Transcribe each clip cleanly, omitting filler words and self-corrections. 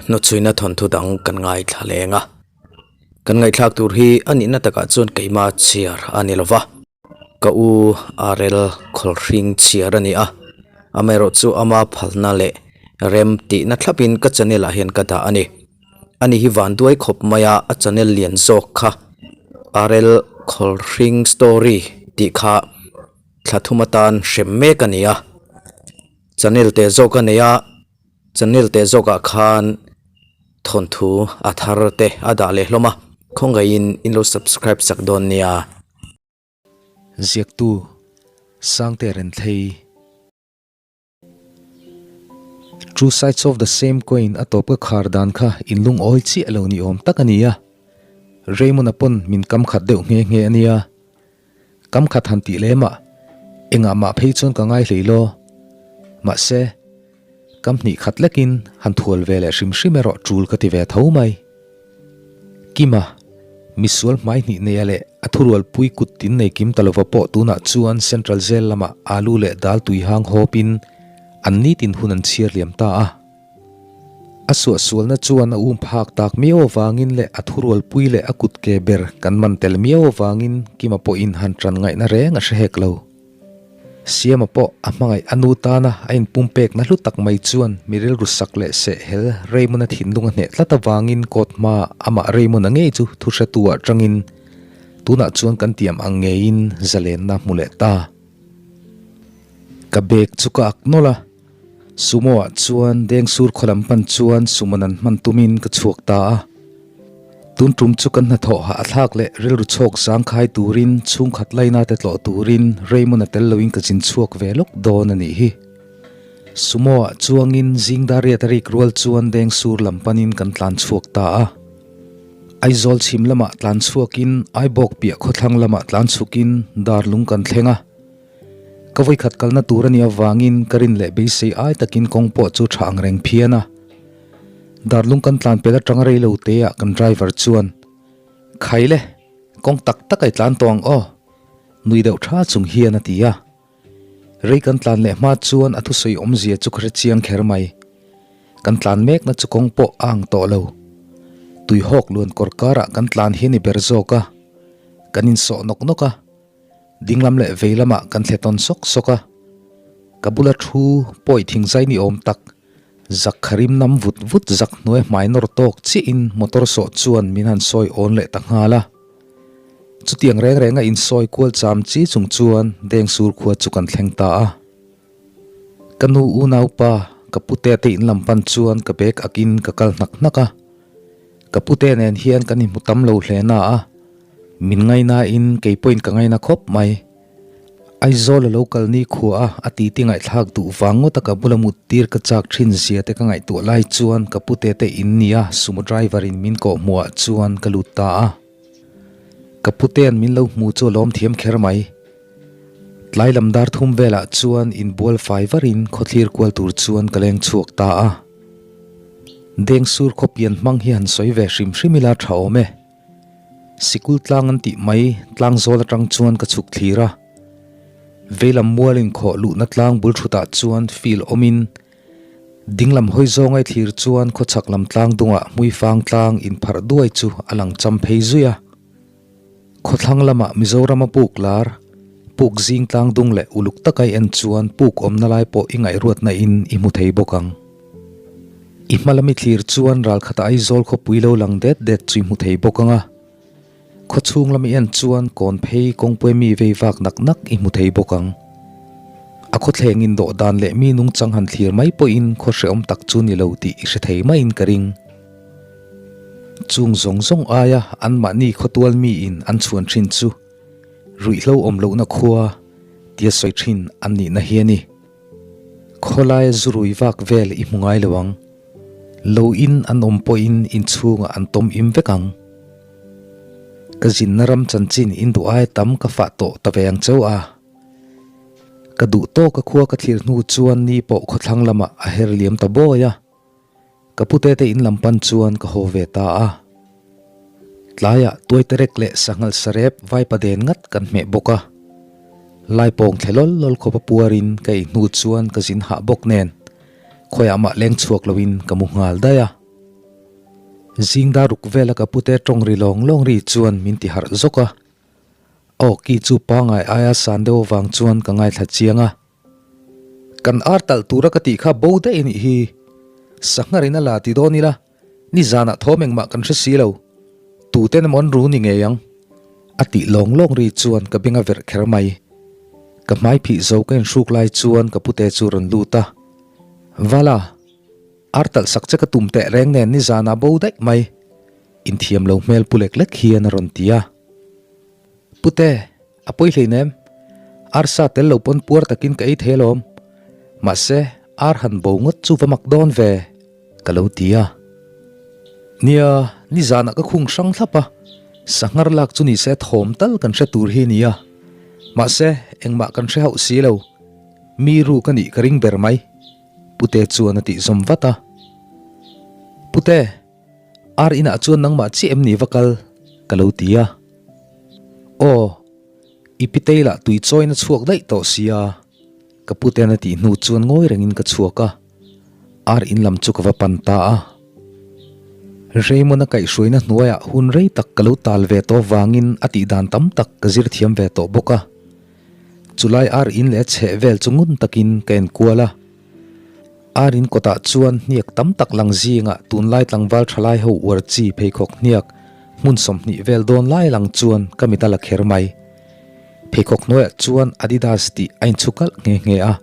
Hnuchhuina thawnthu dang kan ngaithla leng a. Kan ngaihthlak tur hi a nihna takah chuan keima chhiar a ni lova. Ka u Arel Khawlhring chhiar a ni a, amaherawhchu ama phalna leh rem tihna thlapin ka channel ah hian ka dah a ni. Ani hi van duai khawp mai a, a channel lian zawk kha Arel Khawlhring Story tih kha thla thum atan hrem mek a ni a, channel teh zawk a nei a, channel teh zawkah khan thawnthu a thar te a dah leh hlawm a, khawngaihin in lo subscribe sak dawn nia. Ziaktu Sangte Renthlei. Two sides of the same coin a tawp ka khar dan kha in lungawi chiah lo ni awm tak a ni a. Raymond-a pawn min kam khat deuh nghe nghe a nia. Kam khat han tih lem ah engah mah phei chuan ka ngai hlei law. Mahse, kam hnih khat lekin han thual ve leh hrim hrim erawh tul ka ti ve tho mai. Kima, misual hmai hnih neia leh a thurualpui kut tin nei kim ta lova pawh tunah chuan Central Jail lamah alu leh dal tui hang hawpin an nitin hun an chhiar liam ta a. A suahsualna chuan a um phak tak miau avangin leh a thurualpui leh a kut ke ber kan man tel miau avangin Kima pawhin han tan ngaihna reng a hre hek lo. Siama pawh a hmangaih a nu tana a inpumpekna hlu tak mai chuan mi rilru sak leh seh hel Raymond-a thinlung a hneh tlat avangin court hmaa amah Raymond-a ngei chu thu hretu ah tangin tunah chuan kan tiam ang ngeiin zalenna hmu leh ta. Ka bag chu ka ak nawlh a, Sumo ah chuan Dengsur khaw lam pan chuan Sumo nan hman tumin ka chhuak ta a. Tun tum chu kan hnathawh hah a thlak leh rilru chhawk zangkhai turin chhungkhat laina te tlawh turin Raymond a tel loin ka zin chhuak ve lawk dawn a nih hi. Sumo ah chuangin zing dariat a rik rual chuan Dengsur lam panin kan tlan chhuak ta a. Aizawl chhim lamah tlan chhuakin Aibawk piah khawthlang lamah tlan chhukin Darlung kan thleng a. Ka vawikhat kalna tur a nih avangin ka rin leh beisei ai takin kawng pawh chu tha ang reng phian a. Darlung kan tlan pel atanga rei lo te ah kan driver chuan, Khai le, kawng tak tak ai tlan tawh ang aw, nui deuh tha chung hian a ti a. Rei kan tlan leh hma chuan a thusawi awmzia chu ka hre chiang kher mai. Kan tlan mekna chu kawng pawh a ang tawh lo. Tuihawk luan kawr karah kan tlan hi a ni ber zawk a. Kan insawh nawk nawk a. Dinglam leh vei lamah kan thle tawn sawk sawk a. Ka bula thu pawi thingzai ni awm tak Zak kharim nam vut vut zak hnuai hmai nawr tawk chiahin motor sawh chuan min han sawi awn leh ta nghal a. Chutiang reng renga insawi kual cham chi chung chuan Dengsur khua chu kan thleng ta a. Ka nu unaupa ka pute te in lam pan chuan ka bag akin ka kal hnak hnak a. Ka pute nen hian kan inhmu tam lo hle na a, min ngainain kei pawhin ka ngaina khawp mai. Aizawl a lo kal ni khua a, a titi ngaihthlak duh vang ngawt a ka bula mut tir ka chak thin zia te ka ngaihtuah lai chuan ka pute te in nia sumo driver in min kawh hmuh ah chuan ka lut ta a. Ka putean min lo hmu chu a lawm thiam kher mai. Tlai lam dar thum velah chuan inbual fai varin khawthlir kual tur chuan ka leng chhuak ta a. Dengsur khawpian hmang hi han sawi ve hrim hrim ila tha awm e. Sikul tlang an tih mai tlang zawl atang chuan ka chhuk thlir a. Veilam mual inkhawh luhna tlang bul thutah chuan field awmin dinglam hawi zawnga i thlir chuan khawchhak lam tlang dungah hmuifang tlang inpharh duai chu a lang cham phei zui a. Khawthlang lamah Mizorama puk lar, puk zing tlang dung leh uluk taka i en chuan puk awmna lai pawh i ngaihruatna in i hmu thei bawk ang. I hma lami thlir chuan ralkhata Aizawl khawpui lo lang det det chu i hmu thei bawk ang a. Khawchhung lami en chuan kawn phei kawngpui mi vei vak nak nak i hmu thei bawk ang. A khawthleng in dawh dan leh mi nungchang han thlir mai pawhin khaw hrehawm tak chu ni lo tih i hre thei maiin ka ring. Chung zawng zawng aia anmahni khawtual miin an chhuan thin chu ruihhlo awm lohna khua tia sawi thin an nihna hi a ni. Khawlaia zu rui vak vel i hmu ngai lo ang. Lo in an awm pawhin inchhungah an tawm im vek ang. Ka zinna ram chanchin in duh aia tam ka fah tawh ta ve ang cheu a. Ka duh tawka khua ka thlir hnu chuan ni pawh khawthlang lamah a her liam ta bawi a. Ka pute te in lam pan chuan ka haw ve ta a. Tlaiah tuaiterek leh sanghal sarep vaipaden ngat kan hmeh bawk a. Laipawng thle lawl lawl khawp a puarin ka ei hnu chuan ka zin hah bawk nen khawiah mah leng chhuak loin ka mu nghal daih a. Zing dar ruk vela ka pute tawng ri lawng lawng ri chuan min ti harh zawk a. Aw ki chu pangai aia san deuh avang chuan ka ngaithla chiang a. Kan ar talh tura ka tih kha bo daih a nih hi. Sangha rin a la ti dawn ila, nizanah thawm engmah kan hre si lo. Tuten emaw an ru ni ngei ang. A tih lawng lawng ri chuan ka beng a verh kher mai. Ka hmai phih zo ka inhruk lai chuan ka pute chu rawn lut a. Vala! Ar talh sak che ka tum teh reng nen nizanah bo daih mai. Inthiam lo hmel pu lek lek hian a rawn ti a. Pute! A pawi hleinem. Arsa tel lo pawn puar takin ka ei thei alawm. Mahse, ar han bo ngawt chu va mak dawn ve, ka lo ti a. Nia, nizanah ka khung hrang thlap a, sanghar lak chu nise thawm tal kan hre tur hi nia. Mahse, engmah kan hre hauh si lo. Mi ru ka nih ka ring ber mai, Pute chuan a tih zawm vat a. Pute! Ar inah chuan nangmah chiah em ni va kal? ka lo ti a. Aw, i pitei lah tui chawin a chhuak daih tawh sia, ka puten a tih hnu chuan ngawi rengin ka chhuak a, ar in lam chu ka va pan ta a. Raymond-a kaihhruaina hnuaiah hun rei tak ka lo tal ve tawh vangin a tih dan tam tak ka zir thiam ve tawh bawk a. Chulai ar in leh a chheh vel chu ngun takin ka enkual a. Ar in kawtah chuan hniak tam tak lang zingah tunlai tlangval thalai ho uar chi pheikhawk hniak hmun 20 vel dawn lai lang chuan ka mit a la kher mai. Pheikhawk hnuaiah chuan Adidas tih a inchhu kalh nghe nghe a.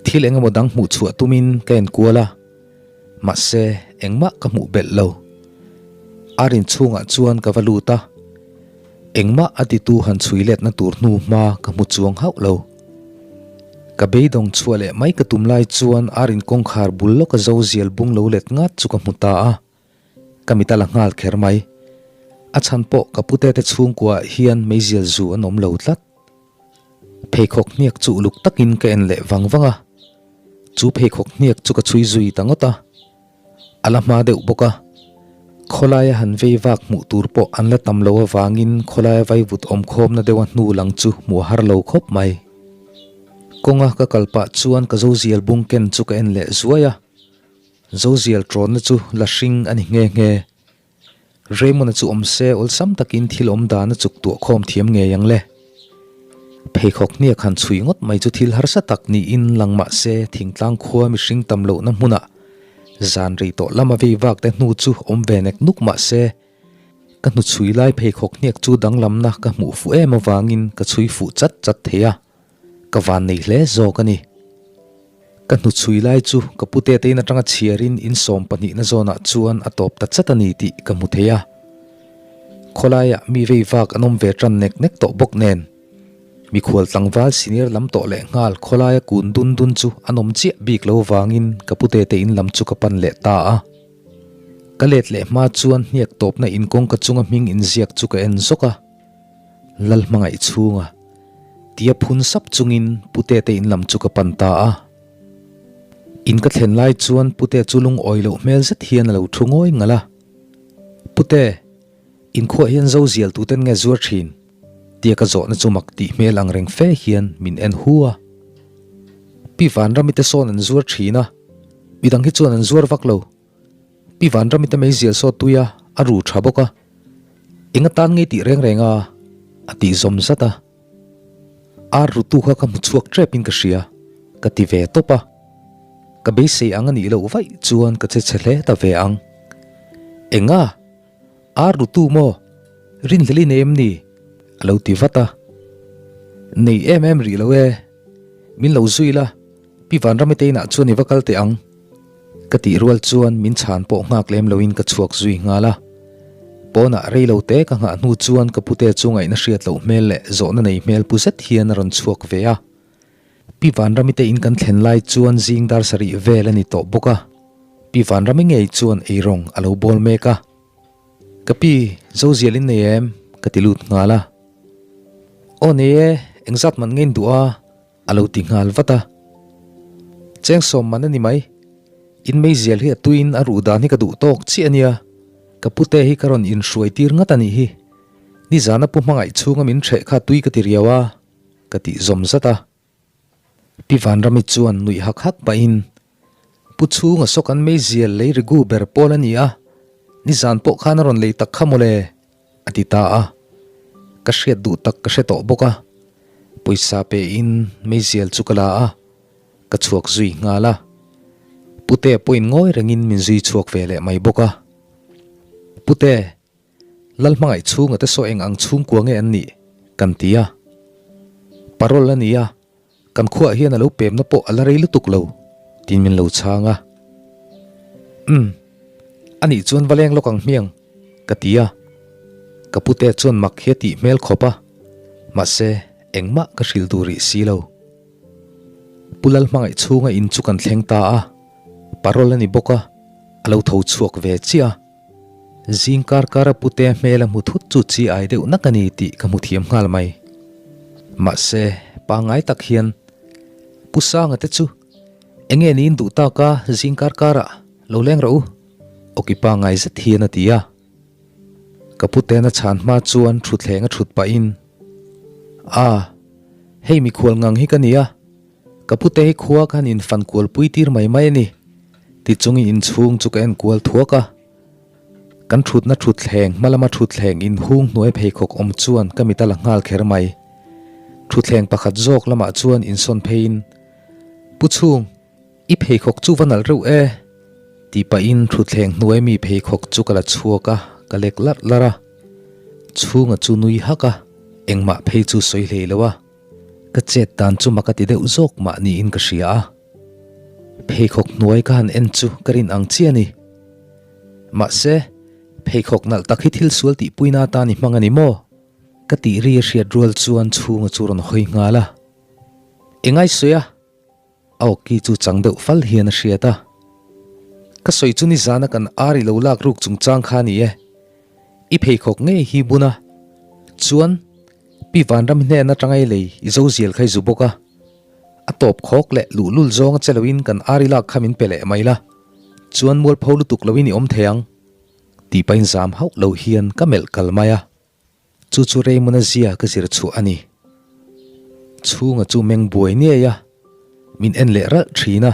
Thil eng emaw dang hmuh chhuah tumin ka enkual a. Mahse engmah ka hmuh belh lo. Ar in chhungah chuan ka va lut a. Engmah a titu han chhui letna tur hnu hma ka hmu chuang hauh lo. Ka beidawng chhuah leh mai ka tum lai chuan ar in kawngkhar bul lawka zo zial bung lo let ngat chu ka hmu ta a, ka mit a la nghal kher mai. A chhan pawh ka pute te chhungkua ah hian meizial zu an awm lo tlat. Pheikhawk hniak chu uluk takin ka en leh vang vang a, chu pheikhawk hniak chu ka chhui zui ta ngawt a. A la hma deuh bawk a, khawlaia han vei vak hmuh tur pawh an la tam lo avangin khawlaia vaivut awmkhawmna deuha hnu lang chu hmuh a har lo khawp mai. Kawnga ka kal pah chuan ka zozial bung ken chu ka en leh zuai a, zozial tawnna chu la hring a ni nghe nghe. Raymond-a chu awm se awlsam takin thil awm dan a chuk tuah khawm thiam ngei ang le. Pheikhawk hniak han chhui ngawt mai chu thil harsa tak niin lang mah se thingtlang khua mihring tam lohna hmunah zan rei tawh lama vei vak te hnu chu awm ve nek nuk mah se ka hnuchhui lai pheikhawk hniak chu danglamna ka hmuh fuh em avangin ka chhui fuh chat chat thei a. Ka van nei hle zawk a ni. Ka hnuchhui lai chu ka pute te in atanga chhiarin in sawm pahnihna zawnah chuan a tawp ta chat a ni tih ka hmu thei a. Khawlaiah mi vei vak an awm ve tan nek nek tawh bawk nen. Mikhual tlangval senior lam tawh leh nghal khawlaia kun dun dun chu an awm chiah bik lo vangin ka pute te in lam chu ka pan leh ta a. Ka let leh hma chuan hniak tawpna in kawngka chunga hming inziak chu ka en zawk a. Lal hmangaih chhunga tia phun sap chungin Pute te in lam chu ka pan ta a. In ka thlen lai chuan Pute chu lungawi loh hmel zet hian a lo thu ngawi ngalh a. Pute, inkhuah hian zo zial tuten nge zuar thin? tia ka zawhna chu mak tih hmel ang reng fe hian min en hu a. Pi Vanrami te sawn an zuar thin a, midang hi chuan an zuar vak lo. Pi Vanrami te meizial saw tui a, a ru tha bawk a. Eng atan ngei tih reng reng a, a tih zawm zat a. Ar rutu kha ka hmu chhuak tep in ka hria, ka ti ve tawp a. Ka beisei ang a nih loh vaih chuan ka che chhe hle ta ve ang. Enga? Ar rutu maw? Rinhlelh i nei em ni? A lo ti vat a. Nei em em rih lo e. Min lo zui la, Pi Vanrami te inah chuan i va kal teh ang. Ka tih rual chuan min chhan pawh nghak lem loin ka chhuak zui nghal a. Pawnah rei lo te ka nghah hnu chuan ka pute chu ngaihna hriat loh hmel leh zawhna nei hmel pu zet hian a rawn chhuak ve a. Pi Vanrami te in kan thlen lai chuan zing dar sarih vel a ni tawh bawk a. Pi Vanrami ngei chuan eirawng a lo bawl mek a. Ka pi, Zozial in nei em? ka ti lut nghal a. Aw nei e, engzat man nge in duh a? A lo ti nghal vat a. Cheng sawm man a ni mai. In meizial hi a tuiin a ruh dan hi ka duh tawk chiah a nia. Ka pute hi ka rawn inhruai tir ngat a nih hi. Nizana pu hmangaih chhunga min hreh kha tui ka ti riau a, ka tih zawm zat a. Pi Vanrami chuan nuih hak hak pahin, Pu chhunga saw kan meizial lei rigu ber pawl a ni a. Nizan pawh khan a rawn lei tak kha mawle, a ti ta a. Ka hriat duh tak ka hre tawh bawk a. Pawisa pein meizial chu ka la a, ka chhuak zui nghal a. Pute pawhin ngawi rengin min zui chhuak ve leh mai bawk a. Pute, Lal hmangaih chhunga te saw eng ang chhungkua nge an nih? kan ti a. Parole a ni a, kan khuaah hian a lo pemna pawh a la rei lutuk lo, tiin min lo chhang a. Umm, a nih chuan va leng lawk ang hmiang, ka ti a. Ka pute chuan mak hi a tih hmel khawp a, mahse engmah ka hrilh duh rih si lo. Pu Lal hmangaih chhunga in chu kan thleng ta a, parole a ni bawk a, a lo tho chhuak ve chiah a. Zing kar kara pute hmel a hmu thut chu chi ai deuh nak a ni tih ka hmu thiam nghal mai. Mahse, pangngai tak hian Pu Sanga te chu eng nge niin duh tak a zing kar karah lo leng rawh u, awki pangngai zet hian a ti a. Ka puten a chhan hma chuan thutthleng a thut pahin, A, hei mikhual ngang hi ka ni a, Ka pute hi khua khan in fan kual pui tir mai mai a ni ti chungin inchhung chu ka en kual thuak a. Kan thutna thutthleng hma lama thutthleng inhung hnuai pheikhawk awm chuan ka mit a la nghal kher mai. Thutthleng pakhat zawk lamah chuan insawn pheiin, Pu Chhung, i pheikhawk chu va nalh reuh e tih pahin thutthleng hnuai mi pheikhawk chu ka la chhuak a, ka lek larh larh a. Chhunga chu nui hak a, engmah phei chu sawi hlei lo a. Ka chet dan chu mak a ti deuh zawk mah niin ka hria a. Pheikhawk hnuai ka han en chu ka rin ang chiah a ni. Mahse, pheikhawk nalh tak hi thil sual tihpuina atan i hmang a ni maw? Ka tih ri a hriat rual chuan chhunga chu rawn hawi nghal a. Engai sawi a? A awki chu chang deuh fal hian a hriat a. Ka sawi chu nizana kan ar i lo lak ruk chungchang kha a ni e. I pheikhawk ngei hi bun a. Chuan, Pi Vanram hnen atanga i lei i zo zial kha i zu bawk a. A tawp khawk leh luhlul zawng a che loin kan ar i lak kha min pe leh mai la. Chuan mualpho lutuk loin i awm thei ang. Tih pahin zam hauh lo hian ka melh kal mai a. Chu chu Raymond-a zia ka zir chhuah a ni. Chhunga chu meng buai niai a, min en leh ralh thin a.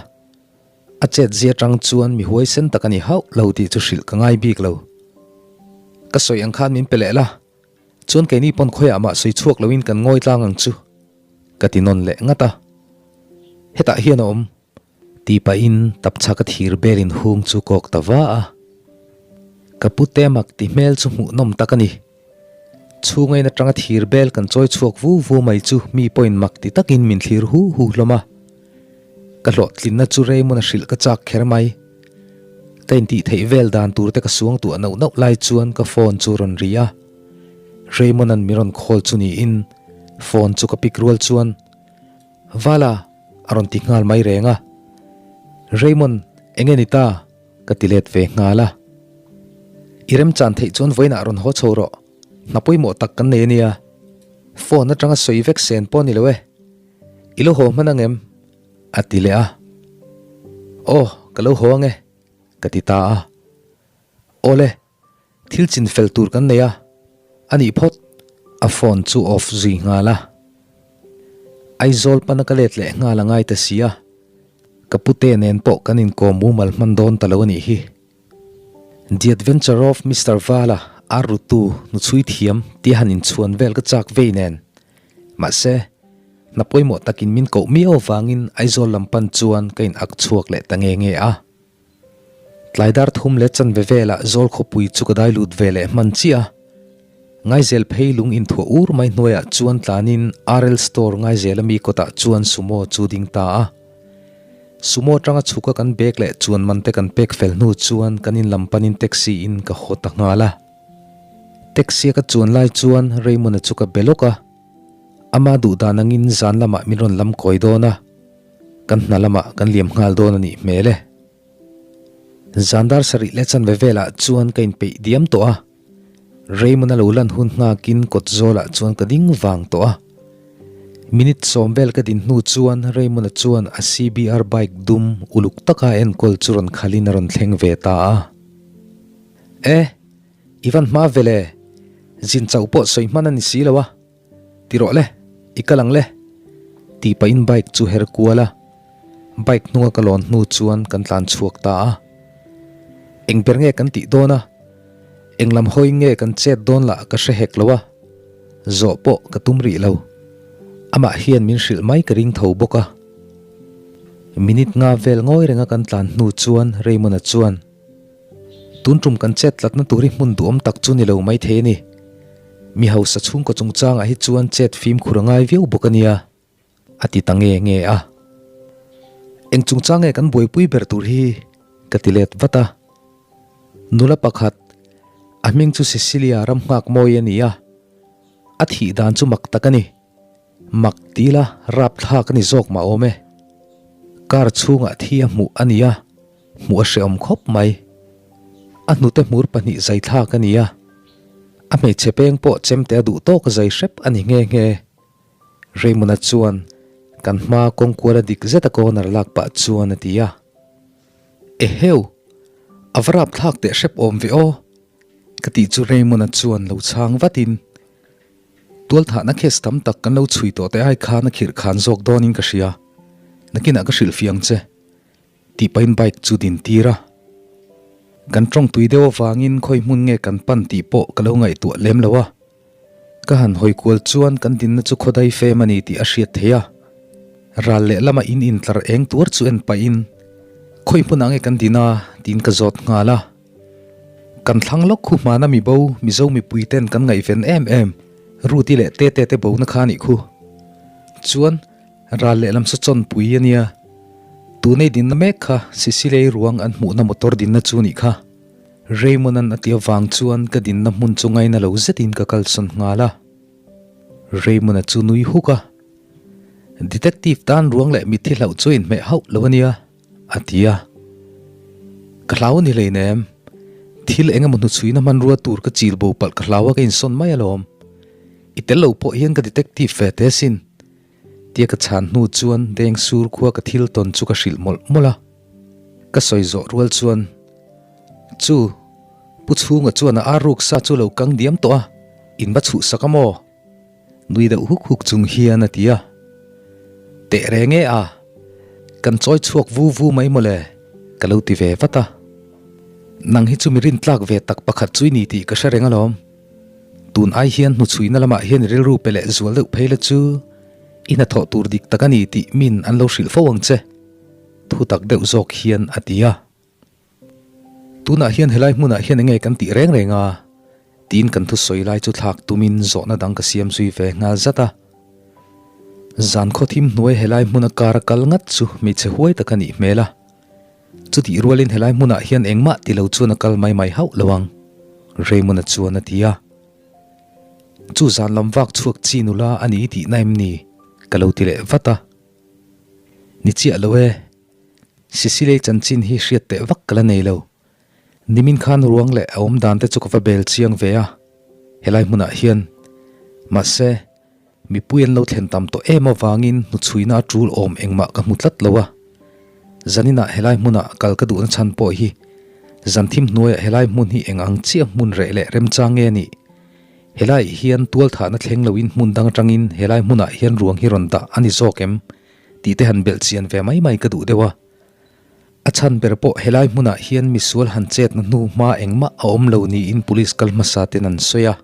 A chet zia tang chuan mi huaisen tak a ni hauh lo tih chu hrilh ka ngai bik lo. Ka sawi ang khan min pe leh la, chuan keini pawn khawiah mah sawi chhuak loin kan ngawi tlang ang chu, ka ti nawn leh ngat a. Hetah hian a awm. Tih pahin tapchhak a thir belin hung chu kawk ta va a. Ka pute mak ti hmel chu hmuhnawm tak a ni. Chhungain atanga thir bel kan chawi chhuak vu vu mai chu mi pawhin mak ti takin min thlir hu hu hlawm a. Ka hlawhtlinna chu Raymond a hrilh ka chak kher mai. Ka intih theih vel dan tur te ka suangtuah nauh nauh lai chuan ka phone chu rawn ri a. Raymond-a'n min rawn call chu niin phone chu ka pick rual chuan Vala! A rawn ti nghal mai reng a. Raymond, eng nge ni ta? Ka ti let ve nghal a. I remchan theih chuan vawiinah rawn haw chho rawh. Hna pawimawh tak kan nei a nia. Phone atanga sawi vek sen pawh a ni lo e. I lo haw hman ang em? A ti leh a. Aw, ka lo haw ang e, ka ti ta a. Awle, Thil chin fel tur kan nei a, a nih phawt. A phone chu off zui nghal a. Aizawl pana ka let leh nghal a ngai ta si a, ka pute nen pawh kan inkawm mumal hman dawn ta lo a nih hi. The Adventure of Mister Vala, ar rutu, hnuchhui thiam tia han inchhuan vel ka chak vei nen. Mahse, hna pawimawh takin min koh miau avangin Aizawl lam pan chuan ka in ak chhuak leh ta nge nge a. Tlai dar thum leh chanve velah zawl khawpui chu ka dai lut ve leh hman chiah a. Ngaizel phei lung inthuah ur mai hnuaiah chuan tlanin RL Store Ngaizel ami kawtah chuan Sumo chu ding ta a. Sumo atanga chhuka kan bag leh chuan man te kan pek fel hnu chuan kan in lam panin taxi in ka haw ta nghal a. Taxi a ka chuan lai chuan Raymond-a chu ka be lawk a. Ama duh dan angin zan lamah min rawn lam kawi dawn a. Kan hna lamah kan liam nghal dawn a nih hmel e. Zan dar sarih leh chanve velah chuan ka inpeih diam tawh a. Raymond a lo lan hun nghakin kawt zawlah chuan ka ding vang tawh a. Minute sawm vel ka din hnu chuan Raymond-a chuan a CBR bike dum uluk taka enkawl chu rawn khalin a rawn thleng ve ta a. E! I van hma vel e! Zin chauh pawh sawi hman a ni si lo a. Ti rawh le, i kal ang le, tih pahin bike chu her kual a, bike hnunga ka lawn hnu chuan kan tlan chhuak ta a. Eng ber nge kan tih dawn a? Eng lam hawi nge kan chet dawn lah ka hre hek lo a, zawh pawh ka tum rih lo. Amah hian min hrilh mai ka ring tho bawk a. Minute nga vel ngawi renga kan tlan hnu chuan Raymond-a chuan, Tun tum kan chet tlatna tur hi hmun duhawm tak chu ni lo mai thei a ni. Mi hausa chhungkaw chungchangah hi chuan chet fimkhur a ngai viau bawk a nia. A ti ta nge nge a. Eng chungchang nge kan buaipui ber tur hi? Ka ti let vat a. Nula pakhat, a hming chu Cecilia Ramnghakmawi a ni a. A thih dan chu mak tak a ni. Mak ti ila rapthlak a ni zawk mah awm e. Car chhungah thi a hmuh a ni a, hmuh a hrehawm khawp mai. A hnute hmur pahnih zai thlak a ni a. A hmeichhe peng pawh chemte a duh tawk a zai hrep a ni nghe nghe. Raymond-a chuan kan hma kawngkuala dik zeta corner lak pah chuan a ti a. Eheu! A va rapthlak teh hrep awm ve aw! Ka tih chu Raymond-a chuan lo chhang vatin, Tualthahna case tam tak kan lo chhui tawh te ai khan a khirh khan zawk dawnin ka hria. Nakinah ka hrilhfiah ang che. Tih pahin bike chu din tir a. Kan tawng tui deuh avangin khawi hmun nge kan pan tih pawh ka lo ngaihtuah lem lo a. Ka han hawi kual chuan kan dinna chu khawdai fem a ni tih a hriat theih a. Ral lehlam a in intlar eng tuar chu en pahin khawi hmunah nge kan din a tiin ka zawt nghal a. Kan thlang lawk khu hmana mi bo Mizo mipui ten kan ngaihven em em Ruti leh Tete te bona kha a nih khu. Chuan. Ral lehlam saw chawnpui a nia. Tunei dinna mek kha Sicilei ruang an hmuhna motor dinna chu nih kha. Raymond-a'n a ti avang chuan ka dinna hmun chu ngaina lo zetin ka kalsawn nghal a. Raymond-a chu nui huk a. Detective tan ruang leh mitthi hlauh chu a inhmeh hauh lo a nia, a ti a. Ka hlau a ni hleinem. Thil eng emaw hnuchhuina hmanrua tur ka chil bo palh ka hlau a ka insawn mai alawm. I tel lo pawh hian ka detective ve teh asin. Tia ka chhan hnu chuan deng sur khua ka thil tawn chu ka hrilh mawlh mawlh a. Ka sawi zawh rual chuan, Chu, Pu Chhunga chuan a ar ruk sa chu lo kang diam tawh a, in va chhuhsak a maw? Nui deuh huk huk chung hian a ti a. Teh reng e a, kan chawi chhuak vu vu mai mawle, ka lo ti ve vat a. Nang hi chu mi rintlak ve tak pakhat chu i ni tih ka hre reng alawm. Tun ai hian hnuchhuina lamah hian i rilru pe leh zual deuh phei la chu i hnathawh tur dik tak a ni tih min an lo hrilh fo ang che, thu tak deuh zawk hian a ti a. Tunah hian helai hmunah hian enge kan tih reng reng a? tiin kan thusawi lai chu thlak tumin zawhna dang ka siam zui ve nghal zat a. Zan khawthim hnuai helai hmuna kar a kal ngat chu hmeichhe huai tak a nih hmel a. Chutih rualin helai hmunah hian engmah ti lo chuan a kal mai mai hauh lo ang, Raymond-a chuan a ti a. Chu zan lam vak chhuak chi nula a ni tihna em ni? Ka lo ti leh vat a. Ni chiah lo e, Sicily chanchin hi hriat teh vak ka la nei lo. Nimin khan ruang leh a awm dan te chu ka va bel chiang ve a, helai hmunah hian. Mahse. Mipui an lo thlen tam tawh em avangin hnuchhuina a tul awm engmah ka hmu tlat lo a. Zaninah helai hmunah kal ka duhna chhan pawh hi zan thim hnuaiah helai hmun hi eng ang chiah hmun reh leh remchang nge a nih? Helaiah hian tualthahna thleng loin hmun dang atangin helai hmunah hian ruang hi rawn dah a ni zawk em? tih te han belh chian ve mai mai ka duh deuh a. A chhan ber pawh helai hmunah hian misual han chetna hnu hma engmah a awm lo niin police kal hmasa ten an sawi a.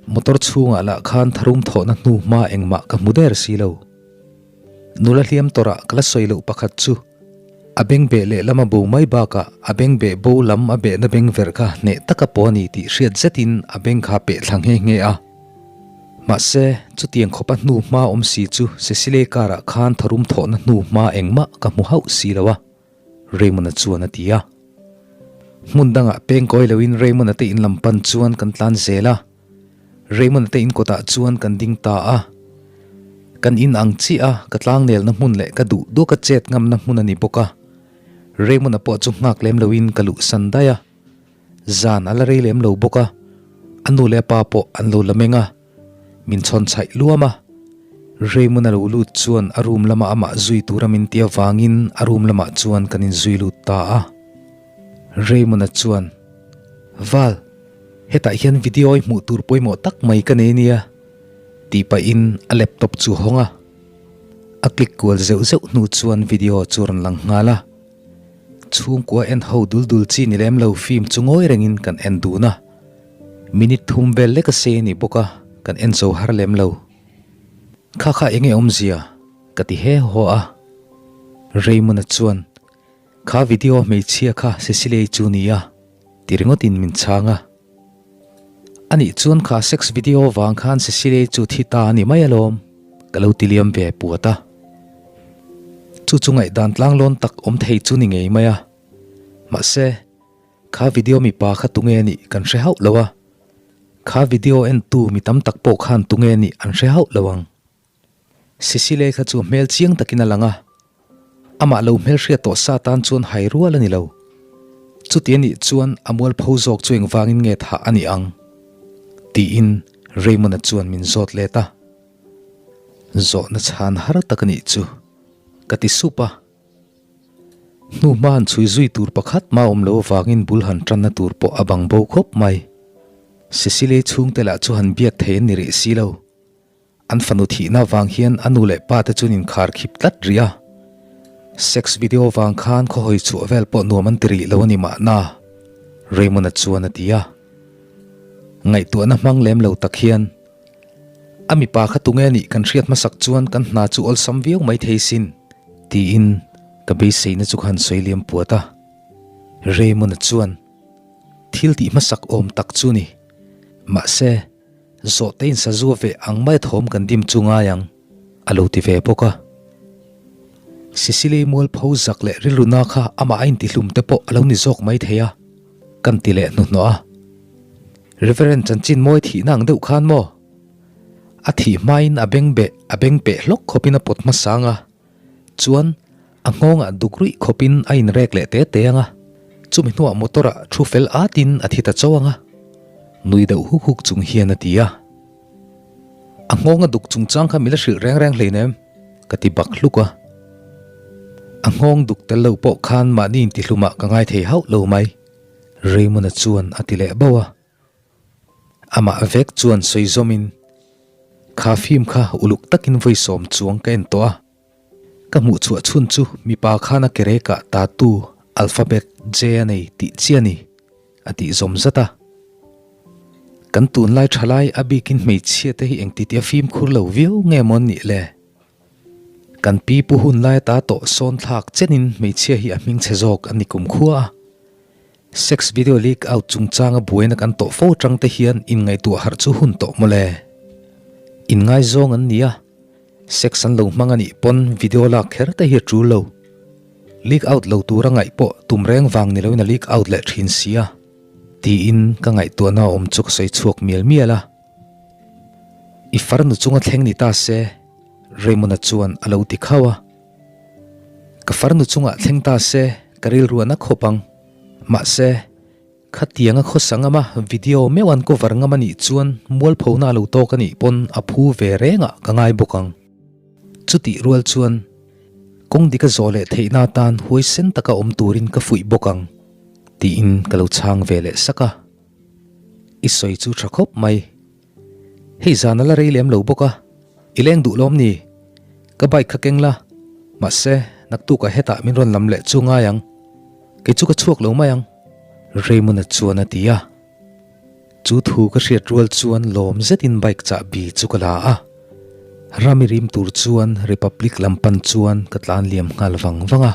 Motor chhungah lah khan tharum thawhna hnu hma engmah ka hmu der si lo. Nula hliam tawrah ka la sawi loh pakhat chu a bengbeh lehlam a bo mai bakah a bengbeh bo lam a behna beng verh kha hneh taka pawh a ni tih hriat zetin a beng kha peh thla nghe nghe a. Mahse, chutiang khawpa hnu hma awm si chu Cecile car-ah khan tharum thawhna hnu hma engmah ka hmu hauh si lo a. Raymond-a chuan a ti a. Hmun dangah peng kawi loin Raymond-a te in lam pan chuan kan tlan zel a. Raymond-a te in kawtah chuan kan ding ta a. Kan in ang chiah a, ka tlangnelna hmun leh ka duh duh ka chet ngamna hmun a ni bawk a. Raymond-a pawh chu nghak lem loin ka luhsan daih a. Zan a la rei lem lo bawk a, a nu leh a pa pawh an lo la meng a. Min chhawn chhaih luam a, Raymond a lo lut chuan a room lama amah zui tura min ti avangin a room lamah chuan kan inzui lut ta a. Raymond-a chuan, Val, hetah hian video i hmuh tur pawimawh tak mai ka nei nia, tih pahin a laptop chu a hawng a. A click kual zeuh zeuh hnu chuan video chu a rawn lang nghal a. Chhungkua en ho dul dul chi ni lem lo film chu ngawi rengin kan en dun a. Minute thum vel lek a sei a ni bawk a, kan en zo har lem lo. Kha kha enge awmzia? Ka ti he haw a. Raymond-a chuan, Kha video hmeichhia kha Cecilia-i chu nia, ti ringawtin min chhang a. Anih chuan kha sex video vang khan Cecilia-i chu thi ta a ni mai alawm, ka lo ti liam ve puat a. Chu chu ngaihdan tlanglawn tak awm thei chu ni ngei mai a. Mahse, kha video mipa kha tunge a nih kan hre hauh lo a. Kha video entu mi tam tak pawh khan tunge a nih an hre hauh lo ang. Cecilia kha chu hmel chiang takin a lang a, amah lo hmelhriat tawh sa tan chuan hai rual a ni lo. Chuti a nih chuan a mualpho zawk chu engvangin nge thah a nih ang? tiin Raymond-a chuan min zawt let a. Zawhna chhan har tak a nih chu ka ti sup a. Hnuhma han chhui zui tur pakhat mah awm lo avangin bul han tanna tur pawh a bang bo khawp mai. Cecilia chhungte lah chu han biak thei an ni rih si lo. An fanu thihna vang hian a nu leh pa te chuan inkhar khip tlat rih a. Sex video vang khan khawhawi chhuah vel pawh nuam an ti rih lo a ni mahna, Raymond-a chuan a ti a. Ngaihtuahna hmang lem lo tak hian, A mipa kha tunge nih kan hriat hmasak chuan kan hna chu awlsam viau mai thei sin, tiin ka beiseina chu ka han sawi liam puat a. Raymond-a chuan, Thil tih hmasak awm tak chu ni. Mahse. Zawhte in sazu ve ang mai thawm kan dim chu ngai ang, a lo ti ve bawk a. Sicily mualpho zak leh rilruna kha amah a intihlum te pawh a lo ni zawk mai thei a, kan ti leh hnuhnawh a. Reverend chanchin mawi thihna ang deuh khan maw? A thih hmain a beng beh a beng peh hlawk khawpin a pawt hmasang a. Chuan, a nghawngah duk ruih khawpin a inrek leh te te ang a, chumi hnuah motor-ah thu fel atin a thi ta chauh ang a, nui deuh huk huk chung hian a ti a. A nghawnga duk chungchang kha min la hrilh reng reng hleinem, ka ti bak hluk a. A nghawng duk tel lo pawh khan mahni intihlumah ka ngai thei hauh lo mai, Raymond-a chuan a ti leh bauh a. Amah vek chuan sawi zawmin, Kha film kha uluk takin vawi sawm chuang ka en tawh a. Ka hmuh chhuah chhun chu mipa khan a kerekah tattoo alphabet J a nei tih chiah a ni, a tih zawm zat a. Kan tunlai thalai a bikin hmeichhia te hi engti tia fimkhur lo viau nge maw an nih le? Kan pi pu hun lai ata tawh sawn thlak chenin hmeichhia hi a hmingchhe zawk a ni kumkhua a. Sex video leak out chungchanga buaina kan tawh fo atang te hian inngaihtuah harh chu hun tawh mawle. Inngaizawng an ni a, sex an lo hmang a nih pawn video lak kher te hi a tul lo. Leak out lo tura ngaih pawh tum reng vang ni loin a leak out leh thin si a, tiin ka ngaihtuahna awm chu ka sawi chhuak mial mial a. I farnu chunga thleng ni ta se, Raymond-a chuan a lo ti khauh a. Ka farnu chungah thleng ta se ka rilru a na khawp ang. Mahse, khatianga khawsa ngama video meuh an cover ngam a nih chuan mualphona a lo tawk a nih pawn a phu ve rengah ka ngai bawk ang. Chutih rual chuan kawng dik a zawh leh theihna atan huaisen taka awm turin ka fuih bawk ang tiin ka lo chhang ve leh sak a. I sawi chu tha khawp mai. Hei zan a la rei lem lo bawk a, i leng duh lawm ni? Ka bike kha keng la, mahse naktukah hetah min rawn lam leh chu ngai ang. Kei chu ka chhuak lo mai ang, Raymond-a chuan a ti a. Chu thu ka hriat rual chuan lawm zetin bike chahbi chu ka la a. Rami rim tur chuan Republic lam pan chuan ka tlan liam nghal vang vang a.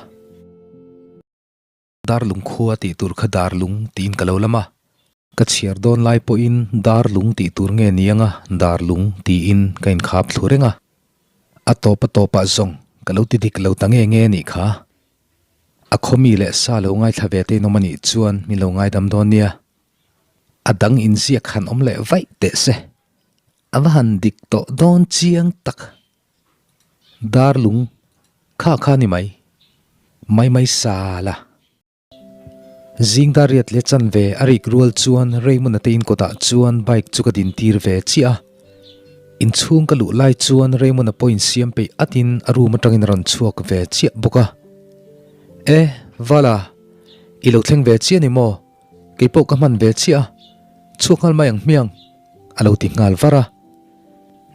Darlung khua tih tur kha Darlung tiin ka lo lam a. Ka chhiar dawn lai pawhin Darlung tih tur nge ni anga Darlung tiin ka inkhap thlu reng a. A tawp a tawpah zawng ka lo ti dik lo ta nge nge a nih kha. A khawmi leh sa lo ngaithla ve te in awm a nih chuan min lo ngaidam dawn nia. A dang inziak han awm leh vaih teh se. A va han dik tawh dawn chiang tak. Darlung kha kha ni mai, mai mai sa la. Zing dar riat leh chanve a rik rual chuan Raymond-a te inkawtah chuan bike chu ka din tir ve chiah a. Inchhung ka luh lai chuan Raymond-a pawh insiam peih atin a room atangin a rawn chhuak ve chiah bawk a. E, Vala, i lo thleng ve chiah ni maw? Kei pawh ka hman ve chiah a, chhuak nghal mai ang hmiang, a lo ti nghal var a.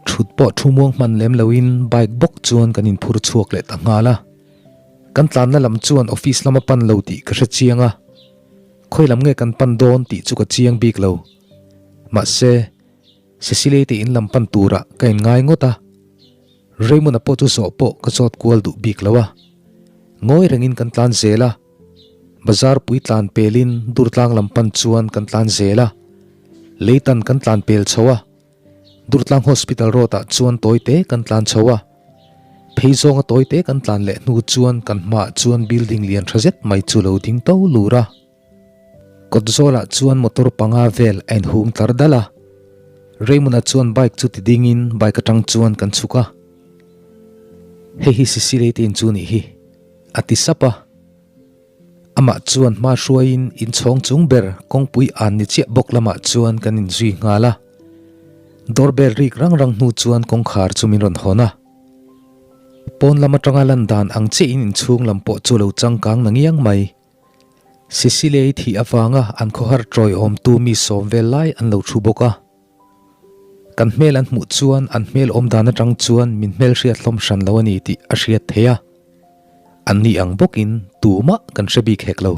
Thut pawh thu muang hman lem loin bike bawk chuan kan inphur chhuak leh ta nghal a. Kan tlanna lam chuan office lama pan lo tih ka hre chiang a, khawi lam nge kan pan dawn tih chu ka chiang bik lo. Mahse, Cecily te in lam pan turah ka inngai ngawt a, Raymond-a pawh chu zawh pawh ka zawt kual duh bik lo a. Ngawi rengin kan tlan zel a, bazar pui tlan pelin Durtlang lam pan chuan kan tlan zel a, Leitan kan tlan pel chho a, Durtlang Hospital road ah chuan tawi te kan tlan chho a, phei zawnga tawi te kan tlan leh hnu chuan kan hmaah chuan building lian tha zet mai chu lo ding to lur a. Kawt zawlah chuan motor panga vel a inhung tlar dal a, Raymond-a chuan bike chu ti dingin bike atang chuan kan chhuk a. Hei hi Cecily te in chu nih hi, a ti sap a. Amah chuan hma hruaiin inchhawng chung ber kawngpui an ni chiah bawk lamah chuan kan inzui nghal a. Doorbell rik rang rang hnu chuan kawngkhar chu min rawn hawn a. Pawn lam atanga lan dan ang chiahin inchhung lam pawh chu lo changkang na ngiang mai. Cecilia-i thih avanga an khawhar tawiawmtu mi sawm vel lai an lo thu bawk a. Kan hmel an hmuh chuan an hmel awm dan atang chuan min hmelhriat hlawm hran lo a ni tih a hriat theih a. An ni ang bawkin tumah kan hre bik hek lo.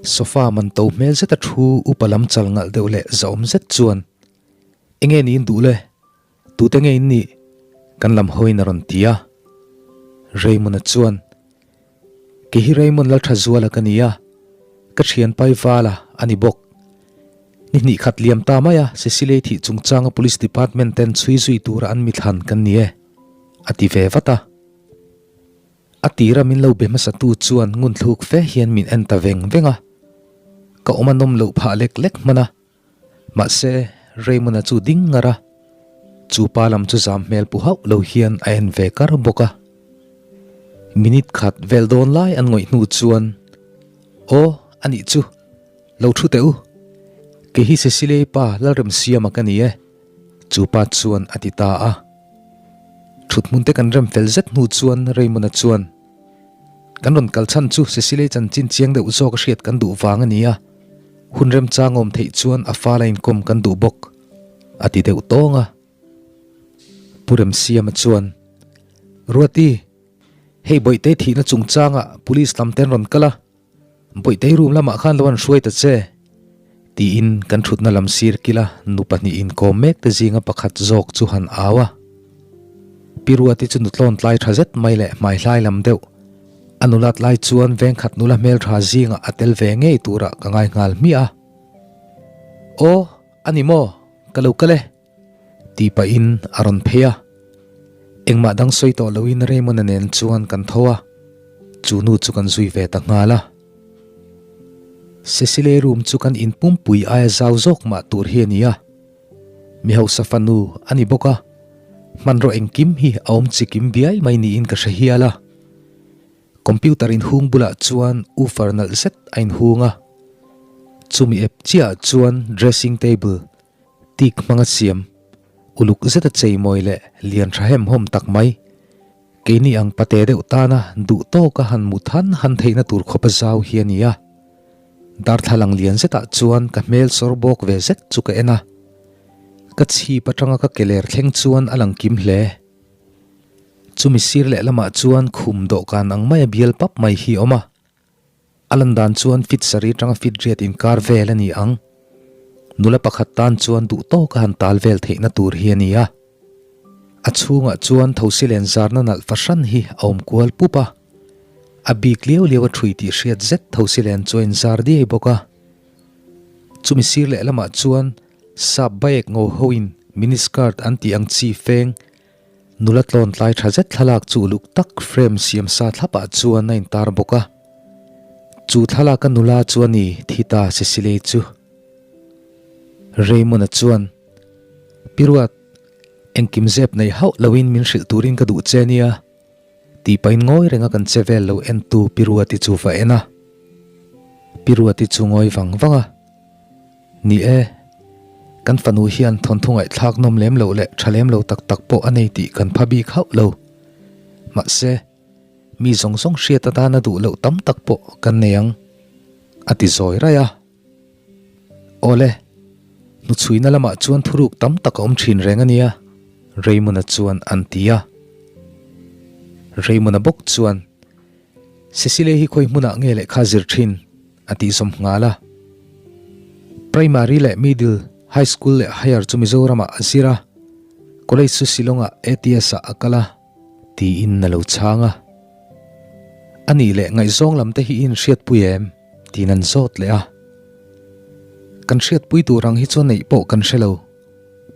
Sofa man to hmel zeta thu upa lam chal ngalh deuh leh zahawm zet chuan, Enge niin duh le? Tute nge in nih? Kan lam hawiin a rawn ti a. Raymond-a chuan, Kei hi Raymond Lalthazuala ka ni a, ka thianpai Vala a ni bawk. Ni hnih khat liam ta mai a, Cecily thih chungchanga Police Department ten chhui zui tura an mithlan kan ni e, a ti ve vat a. A tira min lo be hmasatu chuan ngunthluk fe hian min en ta veng veng a, ka awm a nawm loh phah lek lek hman a. Mahse, Raymond-a chu ding ngar a, chu pa lam chu zam hmel pu hauh lo hian a en ve kar bawk a. Minute khat vel dawn lai an ngawih hnu chuan, Aw, a nih chu, lo thu teh u. Kei hi Cecilia-i pa Lalremsiama ka ni e, chu pa chuan a ti ta a. Thuthmun te kan rem fel zet hnu chuan Raymond-a chuan, Kan rawn kal chhan chu Cecilia-i chanchin chiang deuh zawk a hriat kan duh vang a ni a. Hun remchang awm theih chuan a fala inkawm kan duh bawk, a ti deuh tawng a. Pu Remsiama chuan, Ruati, hei Bawihtei thihna chungchangah Police lam te an rawn kal a, Bawihtei room lamah khan lo an hruai ta che, tiin kan thutna lam sir kila nu pahnih inkawm mek te zinga pakhat zawk chu han au a. Pi Ruati chu nutlawn tlai tha zet mai leh hmaihlai lam deuh, A nulat lai chuan vengkhat nula hmeltha zingah a tel ve ngei turah ka ngai nghal hmiah a. Aw, a ni maw? Ka lo kal e. Tih pahin a rawn phei a. Engmah dang sawi tawh loin Raymond-a nen chuan kan tho a, chu nu chu kan zui ve ta nghal a. Cecile room chu kan in pumpui aia zau zawk mah tur hi a ni a. Mi hausa fanu a ni bawk a, hmanraw engkim hi a awm chikim biai mai niin ka hre hial a. Computer inhung bulah chuan woofer nalh zet a inhung a, chumi ep chiahah chuan dressing table teak hmanga siam uluk zeta cheimawi leh lian tha hemhawm tak mai, keini ang pate deuh tana duh tawka han mut han han theihna tur khawpa zau hi a ni a. Darthlalang lian zetah chuan ka hmel sawr bawk ve zet chu ka en a, ka chhip atanga ka keler thleng chuan a lang kim hle. Chumi sir leh lamah chuan khum dawhkan ang maia bial pap mai hi a awm a, a lan dan chuan fit sarih atanga fit riat inkar vel a ni ang. Nula pakhat tan chuan duh tawka han tal vel theihna tur hi a ni a. A chhungah chuan thosi len zarna nalh fahran hi a awm kual pup a, a bik liau liau a ṭhui tih hriat zet thosi len chu a inzar diai bawk a. Chumi sir leh lamah chuan sap bike ngo hoin mini skirt an tih ang chi feng nula tlawn tlai tha zet thlalak chu uluk tak frame siam sa thlapah chuan a intar bawk a. Chu thlalaka nula chu a ni thi ta Cecily chu. Raymond-a chuan, Pi Ruat, Engkim zep nei hauh loin min hrilh turin ka duh che nia, tih pahin ngawi renga kan che vel lo entu Pi Ruati chu va en a. Pi Ruati chu ngawi vang vang a, Ni e, kan fanu hian thawnthu ngaihthlak nawm lem loh leh tha lem lo tak tak pawh a nei tih kan pha bik hauh lo. Mahse, mi zawng zawng hriat atana duh loh tam tak pawh kan nei ang, a ti zawi raih a. Awle, hnuchhuina lamah chuan thuruk tam tak a awm thin reng a nia, Raymond-a chuan an ti a. Raymond-a bawk chuan, Cecilia hi khawi hmunah nge lehkha zir thin? a tih zawm nghal a. Primary leh Middle. High School leh Higher chu Mizoramah a zir a, College chu Shillong-ah ATS-ah a kal a, tiin a lo chhang a. A nih leh ngaihzawng lam te hi i inhriatpui em? tiin an zawt leh a. Kan hriatpui tur ang hi chuan neih pawh kan hre lo,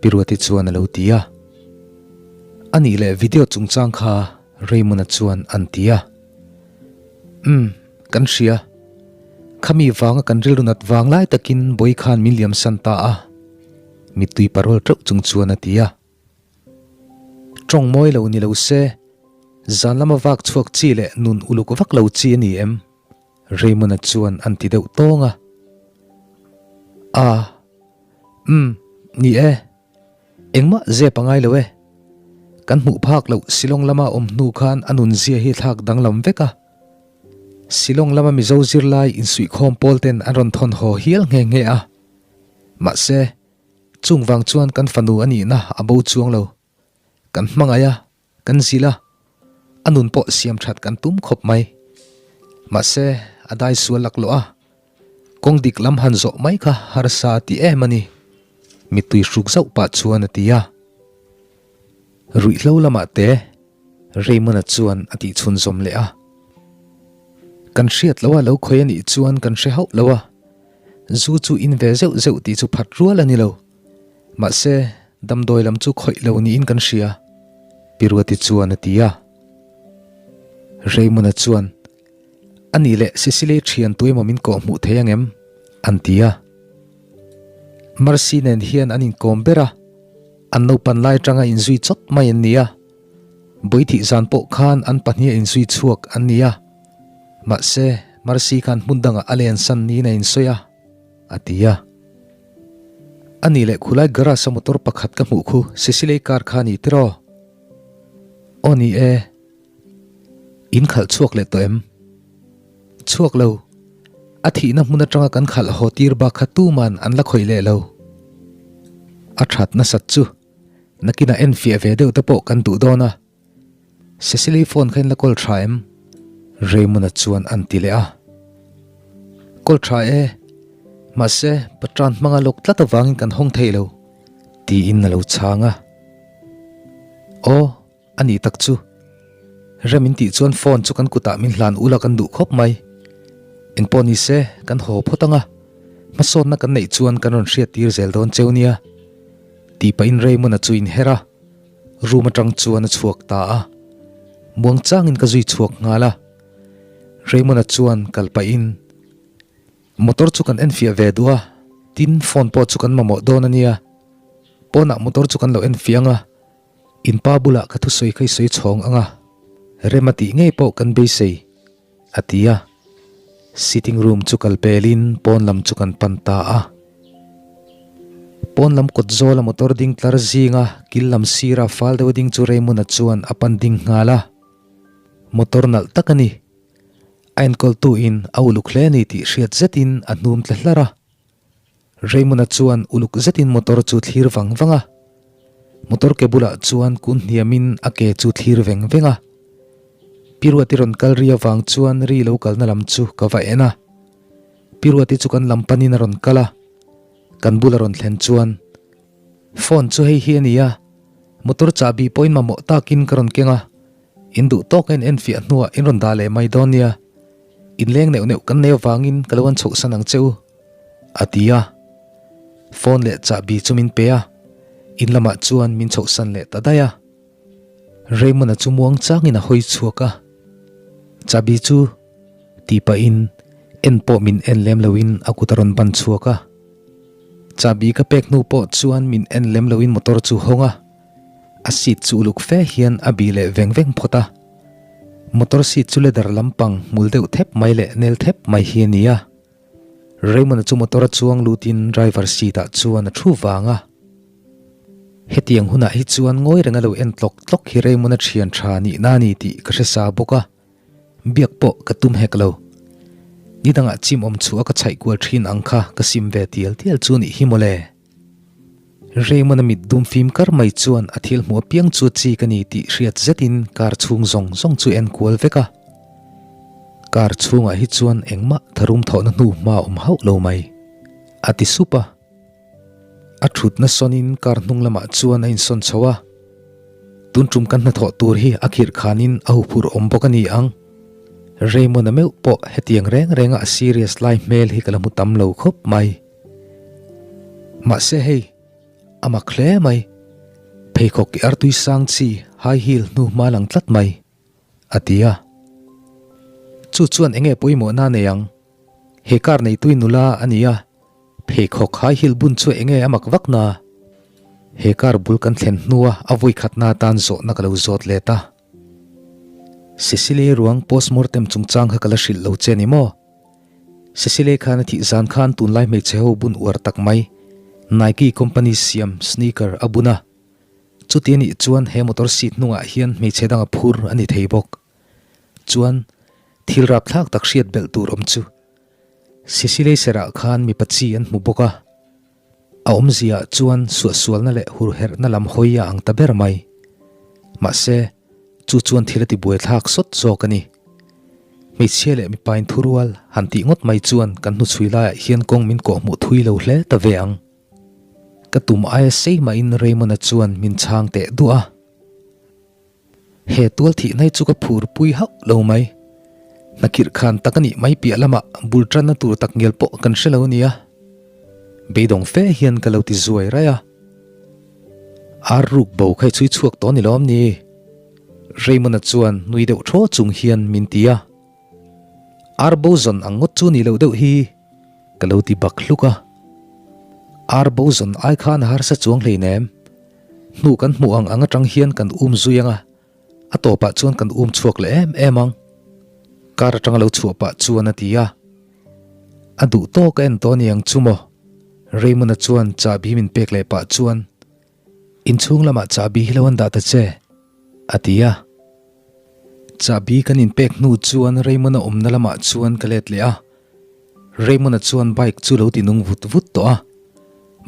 Pi Ruati chuan a lo ti a. A nih leh video chungchang kha Raymond-a chuan an ti a. Umm, kan hria. Khami vanga kan rilru nat vang lai takin Bawi khan min liamsan ta a, mittui parawl teuh chung chuan a ti a. Tawng mawi lo ni lo se, zan lama vak chhuak chi leh nun uluk vak lo chi a ni em? Raymond-a chuan an ti deuh tawng a. A, umm, ni e. Engmah zep a ngai lo e. Kan hmuh phak loh Shillong lama awm hnu khan a nunzia hi thlak danglam vek a. Shillong lama Mizo zirlai insuihkhawm pawl ten an rawn thawn haw hial nghe nghe a. Mahse, chung vang chuan kan fanu a nihna a bo chuang lo. Kan hmangaih a, kan zilh a, a nun pawh siam that kan tum khawp mai. Mahse, a dai sual laklawh a, kawng dik lam han zawh mai kha harsa a ti em a ni. Mittui hruk zauh pah chuan a ti a. Ruihhlo lamah te Raymond-a chuan a tih chhunzawm leh a. Kan hriat loh a lo khawi a nih chuan kan hre hauh lo a, zu chu in ve zeuh zeuh tih chu phat rual a ni lo. Mahse, damdawi lam chu khawih lo niin kan hria, Pi Ruati chuan a ti a. Raymond-a chuan, A nih leh Cecily thian tu emaw min kawh hmuh thei ang em? an ti a. Mercy nen hian an inkawm ber a, an naupan lai atanga inzui chawt mai an ni a. Bawithih zan pawh khan an pahniha inzui chhuak an ni a. Mahse, Mercy khan hmun dangah a lensan niin a insawi a. A ti a. A nih leh khulai garage a motor pakhat ka hmuh khu Cecily car kha a ni tiraw? Aw ni e. In khalh chhuak leh tawh em? Chhuak lo. A thihna hmun atanga kan khalh haw tir bak kha tuman an la khawih leh lo. A that nasat chu nakinah enfiah ve deuh te pawh kan duh dawn a. Cecily phone kha in la call tha em? Raymond-a chuan an ti leh a. Call tha e, mahse Patran hmanga lawk tlat avangin kan hawng thei lo, tiin a lo chhang a. Aw, a nih tak chu. Rem in tih chuan phone chu kan kutah min hlan ula kan duh khawp mai. Engpawh ni se, kan haw phawt ang a, hmasawnna kan neih chuan kan rawn hriat tir zel dawn cheu nia, tih pahin Raymond-a chu inher a. Room atang chuan a chhuak ta a, muang changin ka zui chhuak nghal a. Raymond-a chuan kal pahin, Motor chu kan enfiah ve duh a, tin phone pawh chu kan mamawh dawn a nia. Pawnah motor chu kan lo enfiah ang a, in pa bulah ka thusawi kha i sawi chhawng ang a, rem a tih ngei pawh kan beisei. A ti a, sitting room chu kal pelin pawn lam chu kan pan ta a. Pawn lam kawt zawla motor ding tlar zinga kil lam sira fal deuh ding chu Raymond-a chuan a pan ding nghal a. Motor nalh tak a ni. A enkawltu in a uluk hle a ni tih hriat zetin a hnum tla hlar a. Raymond-a chuan uluk zetin motor chu thlir vang vang a. Motor ke bulah chuan kun hniamin a ke chu thlir veng veng a. Pi Ruati rawn kal ri avang chuan ri lo kalna lam chu ka va en a. Pi Ruati chu kan lam panin a rawn kal a. Kan bula rawn thlen chuan, Phone chu hei hi a ni a, motor chahbi pawhin mamawh takin ka rawn keng a, in duh tawk a in enfiah hnuah in rawn dah leh mai dawn nia. Inleng neuh neuh kan nei avangin ka lo an chhohsan ang che u. A ti a, phone leh chahbi chu min pe a, in lamah chuan min chhohsan leh ta daih a. Raymond-a chu muang changin a hawi chhuak a, chahbi chu ti pahin en pawh min en lem loin a kut a rawn ban chhuak a. Chahbi ka pek hnu pawh chuan min en lem loin motor chu hawng a, a seat chu uluk fe hian a bih leh veng veng phawt a. Motor seat chu leather lampang hmul deuh thep mai leh nel thep mai hi a ni a. Raymond-a chu motor a chuang lutin driver seat ah chuan a thu vang a. Hetiang hunah hi chuan ngawi reng a lo en tlawk tlawk hi Raymond-a thian tha nihna a ni tih ka hre sa bawk a, biak pawh ka tum hek lo. Nidangah chim awm chhuah a ka chhaih kual thin ang kha ka sim ve tial tial chu nih hi mawle. Raymond-a mit dum fim kar mai chuan a thil hmuh apiang chu chi ka ni tih hriat zetin car chhung zawng zawng chu en kual vek a. Car chhungah hi chuan engmah tharum thawhna hnu hma awm hauh lo mai, a ti sup a. A thutna sawnin car hnung lamah chuan a insawn chho a. Tun tum kan hnathawh tur hi a khirh khanin a huphurh awm bawk a ni ang. Raymond-a meuh pawh hetiang reng renga a serious lai hmel hi ka la hmu tam lo khawp mai. Mahse hei, a mak hle mai. Pheikhawk i artui sang chi high heel hnu hma lang tlat mai, a ti a. Chu chuan enge pawimawhna nei ang? He car neitui nula a ni a, pheikhawk high heel bun chu enge a mak vak na? He car bul kan thlen hnua a vawi khatna atan zawhna ka lo zawt let a. Cecily ruang postmortem chungchang kha ka la hrilh lo che ni maw? Cecily khan a thih zan khan tunlai hmeichhe ho bun uar tak mai, Nike company siam sneaker a bun a. Chuti anih chuan he motor seat hnungah hian hmeichhe dang a phur a ni thei bawk. Chuan thil rapthlak tak hriat belh tur awm chu Cecily serah khan mipa chi an hmu bawk a. A awmziaah chuan suahsualna leh hurherhna lam hawi a ang ta ber mai. Mahse, chu chuan thil a ti buaithlak sawt zawk a ni. Hmeichhia leh mipain thurual han tih ngawt mai chuan kan hnuchhui laiah hian kawng min kawhhmuh thui lo hle ta ve ang. Ka tum aia sei mahin Raymond-a chuan min chhang teh duah a. He tual thih hnai chu ka phur pui hauh lo mai. Hna khirh khan tak a nih mai piah lamah bul tanna tur tak ngial pawh kan hre lo a nia. Beidawng fe hian ka lo ti zuai raih a. Ar ruk bo kha i chhui chhuak tawh ni lawm ni? Raymond-a chuan nui deuh thaw chung hian min ti a. Ar bo zawn ang ngawt chu ni loh deuh hi ka lo ti bak hluk a. Ar bo zawn ai khan a harsa chuang hleinem. Hnu kan hmuh ang ang atang hian kan um zui ang a, a tawpah chuan kan um chhuak leh em em ang. Car atanga lo chhuah pah chuan a ti a. A duh tawk a en tawh aniang chu maw? Raymond-a chuan chahbi min pek leh pah chuan, Inchhung lamah chahbi hi lo an dah ta che, a ti a. Chahbi kan inpek hnu chuan Raymond-a awmna lamah chuan ka let leh a. Raymond-a chuan bike chu lo ti nung vut vut tawh a.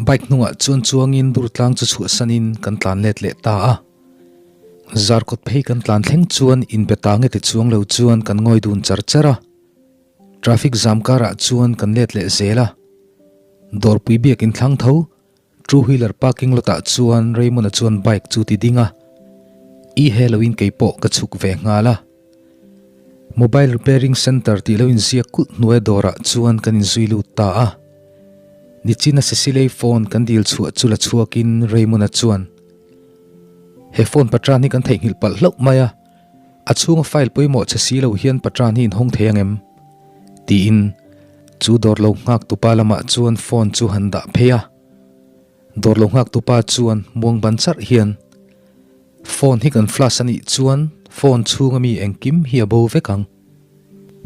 Bike hnungah chuan chuangin durtlang chu chhuahsanin kan tlan let leh ta a. Zarkawt phei kan tlan thleng chuan inbe ta nge ti chuang lo chuan kan ngawi dun char char a. Traffic zam karah chuan kan let leh zel a. Dawrpui biakin thlang tho Two wheeler parking lot ah chuan Raymond-a chuan bike chu ti ding a, i he loin kei pawh ka chhuk ve nghal a. Mobile repairing center tih lo inziak kulh hnuai dawrah chuan kan inzui lut ta a. Nichina Cecilei phone kan dil chhuah chu la chhuakin Raymond-a chuan, He phone patran hi kan theihnghilh palh hlauh mai a, a chhunga file pawimawh che si lo hian patran hi inhawng thei ang em? Tiin chu dawr lo nghak tupa lamah chuan phone chu han dah phei a. Dawr lo nghak tupa chuan muang ban charh hian phone hi kan flash a nih chuan phone chhunga mi engkim hi a bo vek ang.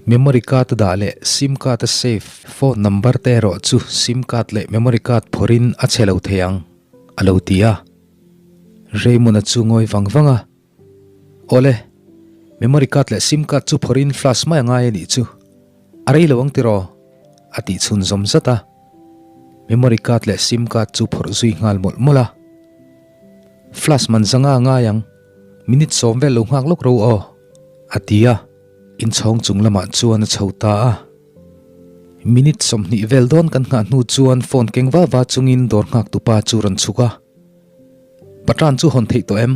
Memory card a dah leh sim card a save phone number te erawh chu sim card leh memory card phawrhin a chhe lo thei ang a lo ti a. Raymond-a chu ngawi vang vang a. Awle, memory card leh sim card chu phawrhin flash mai a ngai a nih chu. A rei lo ang tiraw? A tih chhun zawm zat a. Memory card leh sim card chu phawrh zui nghal mawlh mawlh a. Flash man zanga a ngai ang, minute sawm vel lo nghak lawk ro aw, a ti a. Inchhawng chung lamah chuan a chho ta a. Minute 20 vel dawn kan nghah hnu chuan phone keng va va chungin dawr nghak tupa chu rawn chhuk a. Patran chu hawn theih tawh em?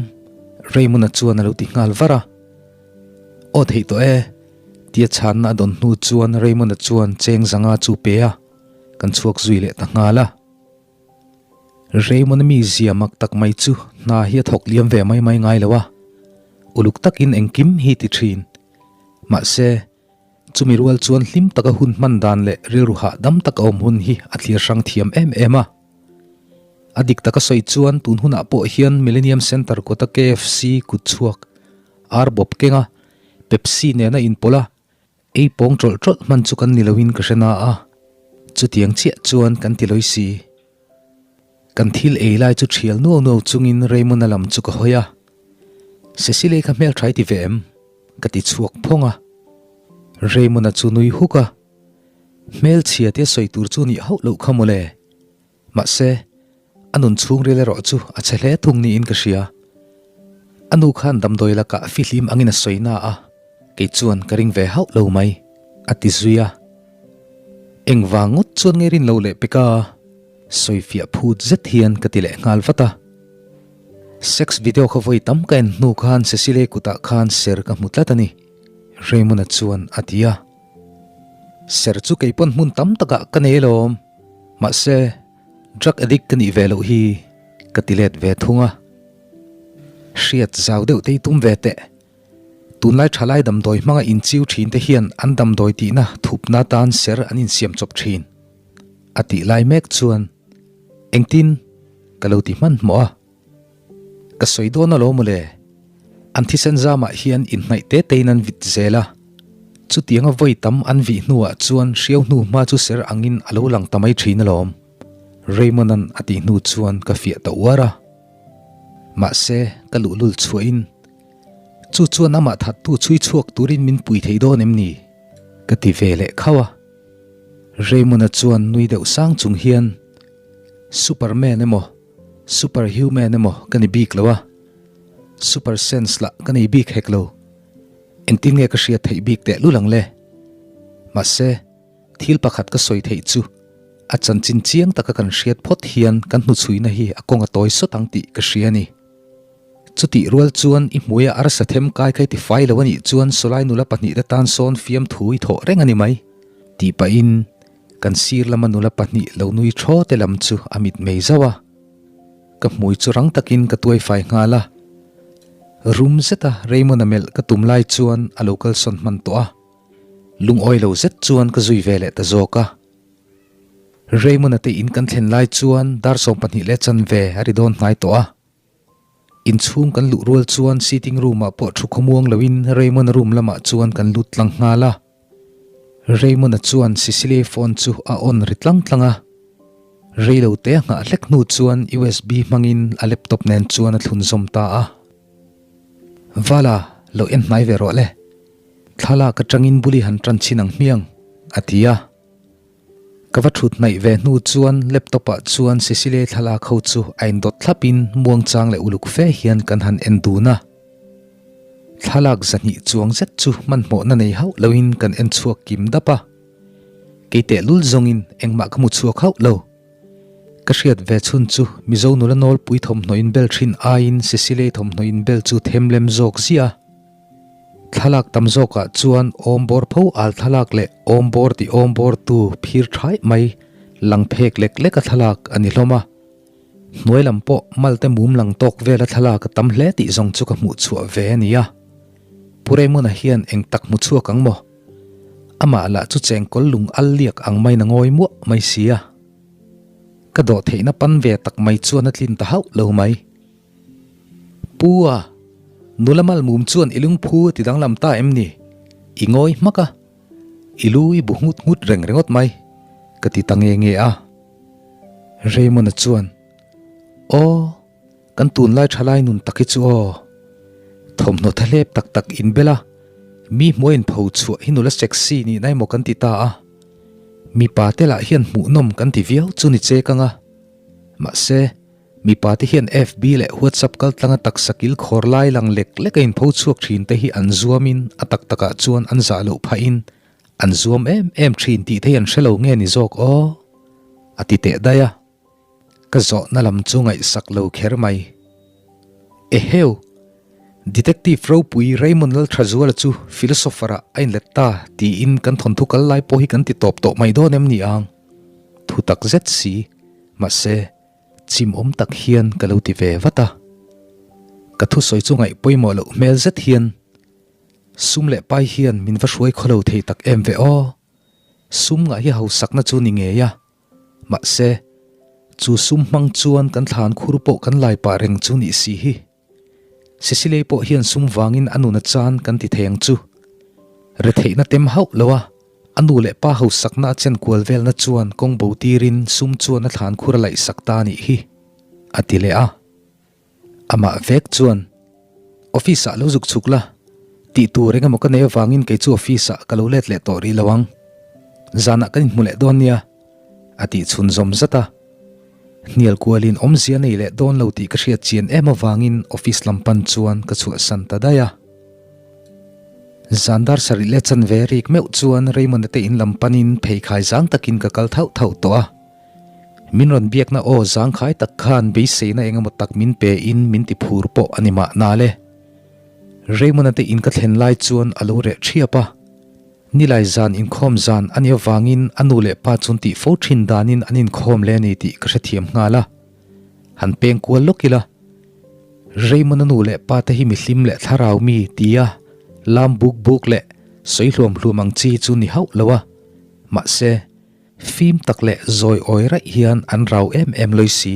Raymond-a chuan a lo ti nghal var a. Aw theih tawh e, tia chhanna a dawn hnu chuan Raymond-a chuan cheng zanga chu pe a, kan chhuak zui leh ta nghal a. Raymond-a mizia mak tak mai chu hna hi a thawk liam ve mai mai ngai lo a, uluk takin engkim hi ti thin. Mahse, chumi rual chuan hlim taka hun hman dan leh rilru hahdam taka awm hun hi a thlir hrang thiam em em a. A dik taka sawi chuan tun hunah pawh hian Millennium Centre kawta KFC kut chhuak ar bawp kenga Pepsi nena inpawlh a, ei pawng tawlh tawlh hman chu kan ni loin ka hre na a, chutiang chiah chuan kan ti lawi si. Kan thil ei lai chu thial nuau nuau chungin Raymond-a lam chu ka hawi a, Cecily kha hmeltha i ti ve em? ka ti chhuak phawng a. Raymond-a chu nui huk a. Hmelchhia tia sawi tur chu nih hauh loh kha mawle. Mahse, a nun chhungril erawh chu a chhe hle thung niin ka hria. A nu khan damdawi lakah fihlim angin a sawi na a, kei chuan ka ring ve hauh lo mai, a ti zui a. Engvang ngawt chuan nge rin lo leh pek a? Sawifiah phut zet hian ka ti leh nghal vat a. Sex video kha vawi tam ka en hnu khan Cecile kutah khan ser ka hmu tlat a ni, Raymond-a chuan a ti a. Ser chu kei pawn hmun tam takah ka nei alawm, mahse drug addict ka nih ve loh hi ka ti let ve thung a. Hriat zau deuh te i tum ve teh. Tunlai thalai damdawi hmanga inchiu thin te hian an damdawi tihna thupna tan ser an insiam chawp thin. A tih lai mek chuan engtin ka lo ti hmanhmawh a, ka sawi dawn alawm mawle, an thisen zamah hian inhnaih te tein an vit zel a, chutianga vawi tam an vih hnuah chuan hriau hnu hma chu ser angin a lo lang ta mai thin alawm, Raymond-a'n a tih hnu chuan ka fiah ta uar a. Mahse, ka luhlul chhuahin Chu chuan amah thattu chhui chhuak turin min pui thei dawn em ni? Ka ti ve leh khauh a. Raymond-a chuan nui deuh sang chung hian, Superman emaw, Superhuman emaw ka ni bik lo a, Super sense lah ka nei bik hek lo. Engtin nge ka hriat theih bik teh lul ang le? Mahse, thil pakhat ka sawi theih chu a chanchin chiang taka kan hriat phawt hian kan hnuchhuina hi a kawng a tawi sawt ang tih ka hria a ni. Chutih rual chuan i hmuia arsa them kai kha i ti fai lo a nih chuan sawlai nula pahnihte tan sawn fiamthu i thawh reng a ni mai, tih pahin kan sir lama nula pahnih lo nui thaw te lam chu a mit mei zauh a. Ka hmui chu rang takin ka tuai fai nghal a. Rum zeta Raymond-a melh ka tum lai chuan a lo kalsawn hman tawh a. Lungawi lo zet chuan ka zui ve leh ta zawk a. Raymond-a te in kan thlen lai chuan dar 12 leh chanve a ri dawn hnai tawh a. Inchhung kan luh rual chuan sitting room ah pawh thu khawmuang loin Raymond-a room lamah chuan kan lut tlang nghal a. Raymond-a chuan Cecilia phone chu a on ri tlang tlang a. Rei lo te a nghah hlek hnu chuan USB hmangin a laptop nen chuan a thlun zawm ta a. Vala, lo en hnai ve rawh le. Thlalak atangin buli han tan chhin ang hmiang, a ti a. Ka va thut hnaih ve hnu chuan laptop ah chuan Cecilia thlalak ho chu a indawt thlap in muangchang leh uluk fe hian kan han en dun a. Thlalak zahnih chuang zet chu hmanhmawhna nei hauh lo in kan en chhuak kim dap a. Kei tehlul zawng in engmah ka hmu chhuak hauh lo. Ka hriat ve chhun chu Mizo nula nawlpui thawmhnaw in bel thin aiin Cecilia thawmhnaw in bel chu themlem zawk ziah a. Thlalak tam zawkah chuan awmbawr pho al thlalak leh awmbawr tih awmbawrtu phir thaih mai lang phek lek lek a thlalak a ni hlawm a. Hnuai lam pawh malte mum lang tawk vela thlalak a tam hle tih zawng chu ka hmuh chhuah ve a ni a. Pu Raymond-a hian eng tak hmu chhuak ang maw? Amah lah chu chengkawl lung al liak ang maiin a ngawi muah mai si a. Ka dawhtheihna pan ve tak mai chuan a tlin ta hauh lo mai. Pu a, nula malmum chuan i lungphu a ti danglam ta em ni? I ngawi hmak a, i lu i bu nghut nghut reng ringawt mai, ka ti ta nge nge a. Raymond-a chuan, Aw, kan tunlai thalai nun tak hi chu aw. Thawmhnaw thahlep tak tak inbel a, mi hmuh a inpho chhuah hi nula sexy nihna emaw kan ti ta a. Mipa te lah hian hmuhnawm kan ti viau chu ni che kang a. Mahse, Mipa te hian FB leh WhatsApp kaltlanga taksa kil khawr lai lang lek lek a inpho chhuak thin te hi an zuamin a tak takah chuan an zah loh phahin an zuam em em thin tih te hi an hre lo nge ni zawk aw? A ti teh daih a. Ka zawhna lam chu ngaihsak lo kher mai. Eheu! Detective ropui Raymond Lalthazuala chu philosopher-ah a inlet ta tiin kan thawnthu kal lai pawh hi kan ti tawp tawh mai dawn em ni ang? Thu tak zet si. Mahse. Chimawm tak hian ka lo ti ve vat a. Ka thusawi chu ngaih pawimawh loh hmel zet hian sum leh pai hian min va hruai khaw lo thei tak em ve aw. Sum ngah hi hausakna chu ni ngei a. Mahse, chu sum hmang chuan kan thlan khur pawh kan lai pah reng chu nih si hi. Cecilei pawh hian sum vangin a nun a chan kan ti thei ang chu. Retheihna tem hauh lo a, a nu leh pa hausakna a chen kual velna chuan kawng bo tirin sum chuan a thlan khur a laihsak ta a nih hi, a ti leh a. Amah vek chuan, Office-ah lo zuk chhuk la, tih tur eng emaw ka nei avangin kei chu office-ah ka lo let leh tawh rih lo ang. Zanah kan inhmu leh dawn nia, a tih chhun zawm zat a. Hnial kualin awmzia nei leh dawn lo tih ka hriat chian em avangin office lam pan chuan ka chhuahsan ta daih a. Zan dar sarih leh chanve rik meuh chuan Raymond-a te in lam panin pheikhai zang takin ka kal thauh thauh tawh a. Min rawn biakna aw zangkhai tak khan beiseina eng emaw tak min pe in min ti phur pawh a ni mahna le. Raymond-a te in ka thlen lai chuan a lo reh ṭhiap a. Nilai zan inkhawm zan a nih avangin a nu leh pa chuan tih fo ṭhin danin an inkhawm leh a ni tih ka hrethiam nghal a. Han peng kual lawk ila. Raymond-a nu leh pa te hi mihlim leh thlarau mi tia lam buk buk leh sawi hluam hluam ang chi chu ni hauh lo a. Mahse. Fim tak leh zawi awi raih hian an rau em em lawi si.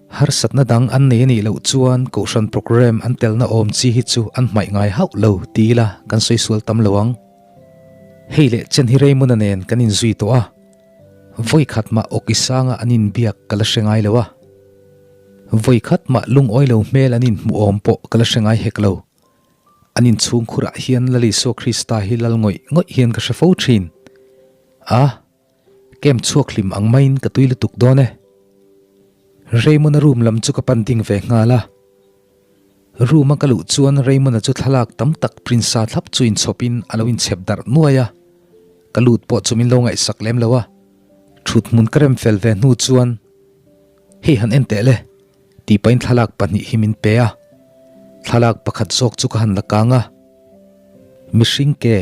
Harsatna dang an nei a nih loh chuan kohhran programme an telna awm chi hi chu an hmaih ngai hauh lo ti ila kan sawi sual tam lo ang. Hei leh chen hi Raymond-a nen kan inzui tawh a, vawi khat mah awki sanga an inbiak ka la hre ngai lo a. Vawi khat mah lungawi lo hmel an inhmuh awm pawh ka la hre ngai hek lo. An inchhung khurah hian Lal Isua Krista hi lal ngawih ngawih hian ka hre fo thin. A, camp chhuak hlim ang maiin ka tui lutuk dawn e. Raymond-a room lam chu ka pan ding ve nghal a. Room a ka luh chuan Raymond-a chu thlalak tam tak print sa thlap chu inchhawpin a lo inchhep darh nuai a. Ka lut pawh chu min lo ngaihsak lem lo a. Thut hmun ka rem fel ve hnu chuan, Hei han en teh le. Tih pahin thlalak pahnih hi min pe a, thlalak pakhat zawk chu ka han la kang a. Mihring ke,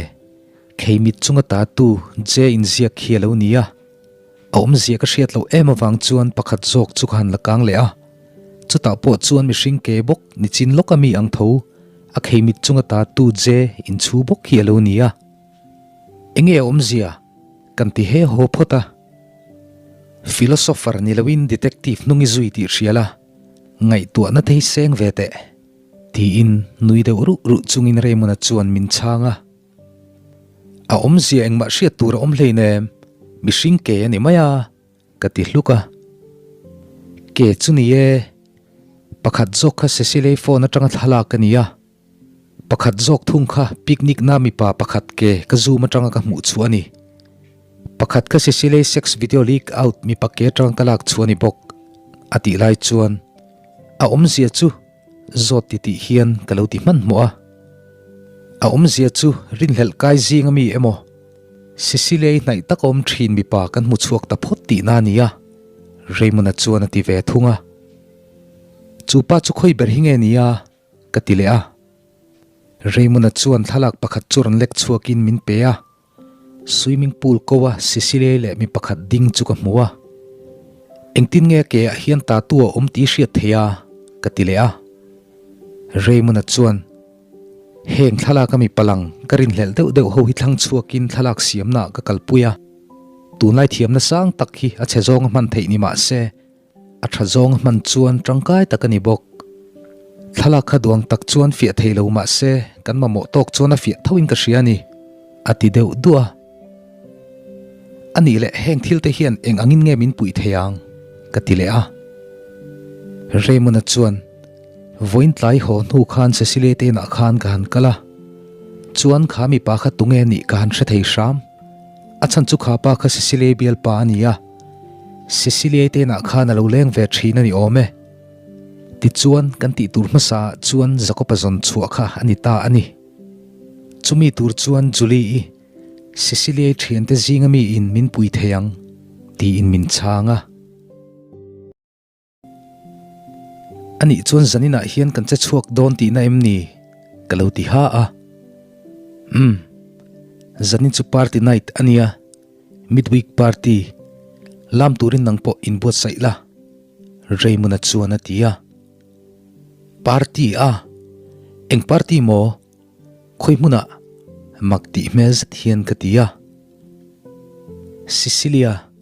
khei mit chunga tatu J inziak hi a lo ni a, a awmzia ka hriat loh em avang chuan pakhat zawk chu ka han la kang leh a. Chutah pawh chuan mihring ke bawk nichin lawka mi ang tho, a khei mit chunga tatu J inchhu bawk hi a lo ni a. Enge a awmzia? Kan ti he haw phawt a. Philosopher ni loin detective hnung i zui tih hria la, ngaihtuahna te hi seng ve teh, tiin nui deuh ruh ruh chungin Raymond-a chuan min chhang a. A awmzia engmah hriat tur a awm hleinem, mihring ke a ni mai a, ka ti hluk a. Ke chu ni e, pakhat zawk kha Cecilei phone atanga thlalak a ni a. Pakhat zawk thung kha picnic na mipa pakhat ke ka zoom atanga ka hmuh chu a ni. Pakhat kha Cecilei sex video leak out mipa ke atanga ka lak chu a ni bawk, a tih lai chuan a awmzia chu zawt ti tih hian ka lo ti hmanhmawh a. A awmzia chu rinhlelh kai zing ami emaw Cecilei hnaih tak awm thin mipa kan hmu chhuak ta phawt tihna a ni a, Raymond-a chuan a ti ve thung a. Chu pa chu khawi ber hi nge ni a? Ka ti leh a. Raymond-a chuan thlalak pakhat chu rawn lek chhuakin min pe a. Swimming pool ko a Cecilia leh mi pakhat ding chu ka hmu a. Engtin nge a ke ah hian tattoo a awm tih hriat thei a? Ka ti leh a. Raymond-a chuan, Heng thlalak a mi palang ka rinhlelh deuh deuh ho hi thlang chhuakin thlalak siamnaah ka kalpui a. Tunlai thiamna sang tak hi a chhe zawnga hman theih ni mah se, A tha zawng a hman chuan tangkai tak a ni bawk. Thlalak kha duang tak chuan fiah thei lo mah se kan mamawh tawk chuan a fiah tho in ka hria a ni, a ti deuh duah a. A nih leh heng thil te hian eng angin nge min puih thei ang? ka ti leh a. Raymond-a chuan, Vawiin tlai haw hnu khan Cecilia te inah khan ka han kal a, chuan kha mipa kha tunge nih ka han hre thei hram. A chhan chu kha pa kha Cecilia bialpa a ni a. Cecilia te inah khan a lo leng ve thin a ni awm e. Tichuan, kan tih tur hmasa ah chuan Jacob-a zawn chhuah kha a ni ta a ni. Chumi tur chuan Julie-i, Cecilia-i thiante zinga mi in min pui thei ang, tiin min chhang a. A nih chuan zaninah hian kan che chhuak dawn tihna em ni? Ka lo ti ha a. Umm, zanin chu party night a nia, midweek party, lam turin nang pawh inbuatsaih la, Raymond-a chuan a ti a. Party a? Eng party maw? Khawi hmunah? Mak tih hmel zet hian ka ti a. Cecilia,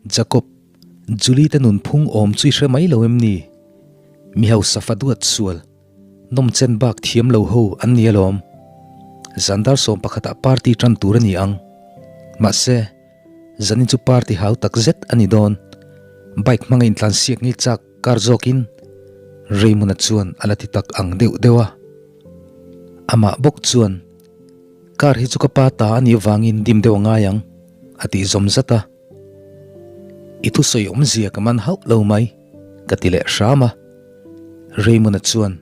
Jacob, Julie te nunphung awm chu i hre mai lo em ni? Mi hausa fa duat sual, nawmchen bak thiam lo ho an ni alawm. Zandar sawm pakhatah party tan tur a ni ang. Mahse, zanin chu party hau tak zet a ni dawn. Bike hmanga intlansiak ngei chak kar zawkin Raymond-a chuan a la ti tak ang deuh deuh a. Amah bawk chuan, Car hi chu ka pa ta a nih avangin dim deuh a ngai ang, a tih zawm zat a. I thusawi awmzia ka man hauh lo mai, ka ti leh hram a. Raymond-a chuan,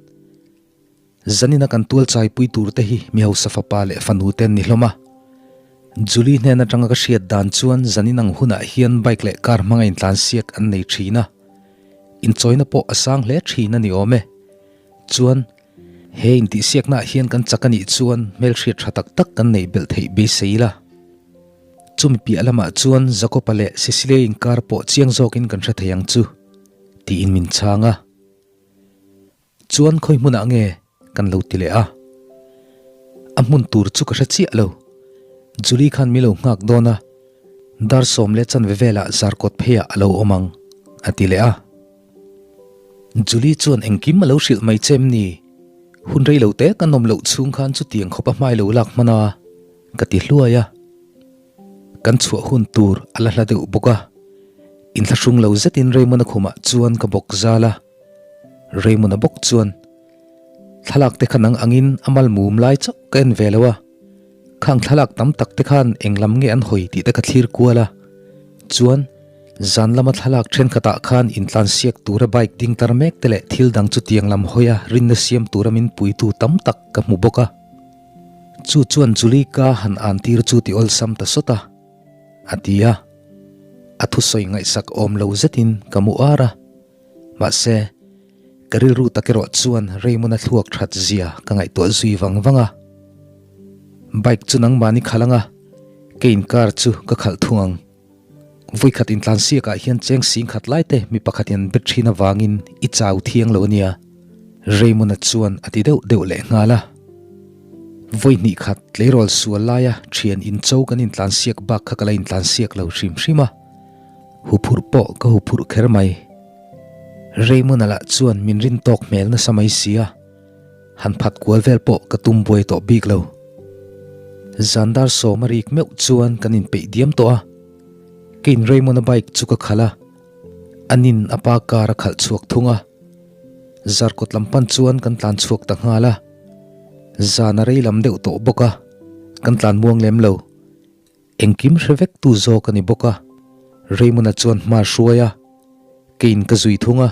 Zanina kan tual chaipui tur te hi mi hausa fapa leh fanu te an ni hlawm a. Julie hnen atanga ka hriat dan chuan zanin ang hunah hian bike leh car hmanga intlansiak an nei thin a, inchawina pawh a sang hle thin a ni awm e. Chuan, he intihsiaknaah hian kan chak a nih chuan hmelhriat tha tak tak kan neih belh theih beisei ila. Chumi piah lamah chuan Jacob-a leh Cecilia inkar pawh chiang zawkin kan hre thei ang chu, tiin min chhang a. Chuan khawi hmunah nge kan lo ti leh a? A hmun tur chu ka hre chiah lo. Julie khan mi lo nghak dawn a, dar 10 leh chanve velah zarkawt pheiah a lo awm ang, a ti leh a. Julie chuan engkim a lo hrilh mai che em ni? Hun rei lo te kan awm loh chhung khan chutiang khawp a hmai lo lak hman a, ka ti hluai a. Kan chhuah hun tur a la hla deuh bawk a, inthlahrung lo zetin Raymond-a khumah chuan ka bawk zal a. Raymond-a bawk chuan, Thlalak te kha nang angin a mal mum lai chauh ka en ve lo a, khang thlalak tam tak te khan eng lam nge an hawi tih te ka thlir kual a. Chuan, zan lama thlalak thenkhatah khan intlansiak tura bike ding tar mek te leh thil dang chu tiang lam hawia rinna siam tura min puitu tam tak ka hmu bawk a. Chu chuan Julie ka han an tir chu ti awlsam ta sawt a, a ti a. A thusawi ngaihsak awm lo zetin ka mu ar a. Mahse, ka rilru tak erawh chuan Raymond-a thluak that zia ka ngaihtuah zui vang vang a. Bike chu nangmahni khalh anga, keiin car chu ka khalh thung ang. Vawikhat intlansiakah hian cheng sing khat lai te mi pakhatin an bet thin avangin i chau thiang lo ania, Raymond-a chuan a ti deuh deuh leh nghal a. Vawi hnih khat tleirawl sual laia thian incho kan intlansiak bak kha ka la intlansiak lo hrim hrim a. Huphurh pawh ka huphurh kher mai. Raymond-a lah chuan min rin tawk hmel nasa mai sia, han phat kual vel pawh ka tum buai tawh bik lo. Zandar sawma rik meuh chuan kan inpeih diam tawh a, keiin Raymond-a bike chu ka khalh a, anin a pa car a khalh chhuak thung a. Zarkawt lam pan chuan kan tlan chhuak ta nghal a, zan a rei lam deuh tawh bawk a, kan tlan muang lem lo. Engkim hre vek tu zawk a ni bawk a, Raymond-a chuan hma hruai a, keiin ka zui thung a,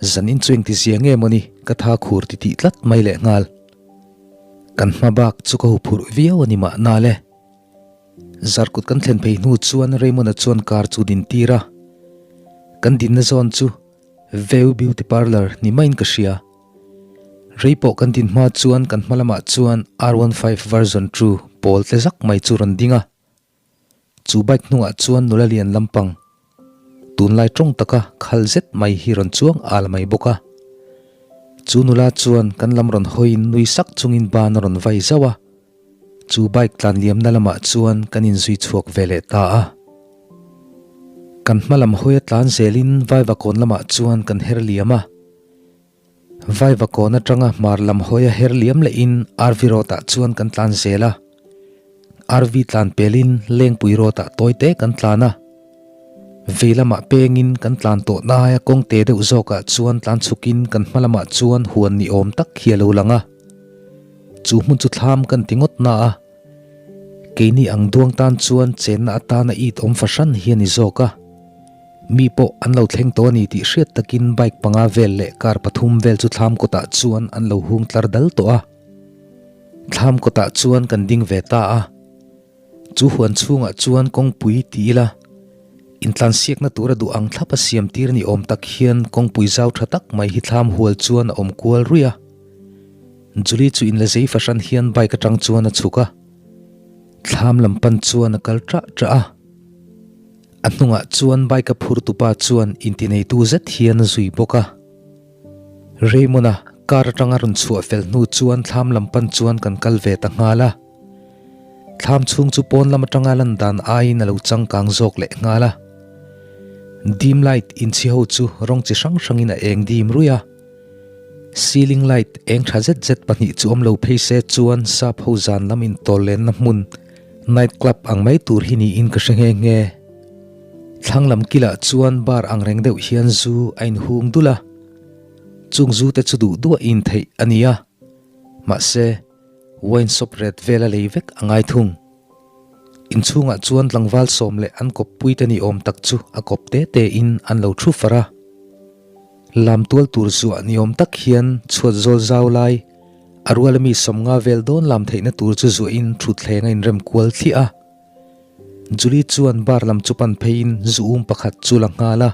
zanin chu engti zia nge mawni ka tha khur ti tih tlat mai leh nghal. Kan hma bak chu ka huphurh viau a ni mahna le. Zarkut kan thlen phei hnu chuan Raymond-a chuan car chu din tir a, kan dinna zawn chu Veu Beauty Parlour ni maiin ka hria. Rei pawh kan din hma chuan kan hma lamah chuan R15 version 2 pawl tle zak mai chu rawn ding a. Chu bike hnungah chuan nula lian lampang, tunlai tawng taka khal zet mai hi rawn chuang al mai bawk a. Chu nula chuan kan lam rawn hawiin nui sak chungin ban a rawn vai zauh a. Chu bike tlan liamna lamah chuan kan inzui chhuak ve leh ta a. Kan hma lam hawia tlan zelin Vaivakawn lamah chuan kan her liam a. Vaivakawn atanga hmar lam hawia her liam lehin RV Road ah chuan kan tlan zel a. RV tlan pelin Lengpui Road ah tawi te kan tlan a. Vei lamah pengin kan tlan tawh naia kawng te deuh zawkah chuan tlan chhukin kan hma lamah chuan huan ni awm tak hi a lo lang a. Chu hmun chu thlam kan ti ngawt na a. Keini ang duang tan chuan chenna atana it awm fahran hi a ni zawk a. Mi pawh an lo thleng tawh a ni tih hriat takin bike panga vel leh car pathum vel chu thlam kawtah chuan an lo hung tlar dal tawh a. Thlam kawtah chuan kan ding ve ta a. Chu huan chhungah chuan kawngpui ti ila, intlansiakna tura duh ang thlapa siam tir ni awm tak hian kawngpui zau tha tak mai hi thlam hual chuan a awm kual ruih a. Julie chu inla zei fahran hian bike atang chuan a chhuk a, thlam lam pan chuan a kal ṭah ṭah a. A hnungah chuan bike a phur tupa chuan intineitu zet hian a zui bawk a. Raymond-a car atanga rawn chhuah fel hnu chuan thlam lam pan chuan kan kal ve ta nghal a. Thlam chhung chu pawn lam atanga lan dan aiin a lo changkang zawk leh nghal a. Dim light inchhi ho chu rawng chi hrang hrangin a eng dim ruih a. Ceiling light eng tha zet zet pahnih chu awm lo phei se chuan sap ho zan lam intawl lenna hmun night club ang mai tur hi niin ka hre nghe nghe. Thlang lam kilah chuan bar ang reng deuh hian zu a inhung dul a. Chung zu te chu duh duah in theih a ni a. Mahse. Wine shop ret vel a lei vek a ngai thung. Inchhungah chuan tlangval sawm leh an kawppui te ni awm tak chu a kawp te te in an lo thu far a. Lam tual tur zuah ni awm tak hian chhuat zawl zau lai a ruala mi sawmnga vel dawn lam theihna tur chu zuahin thutthleng a inrem kual thliah a. Julie chuan bar lam chu pan pheiin zu um pakhat chu la nghal a.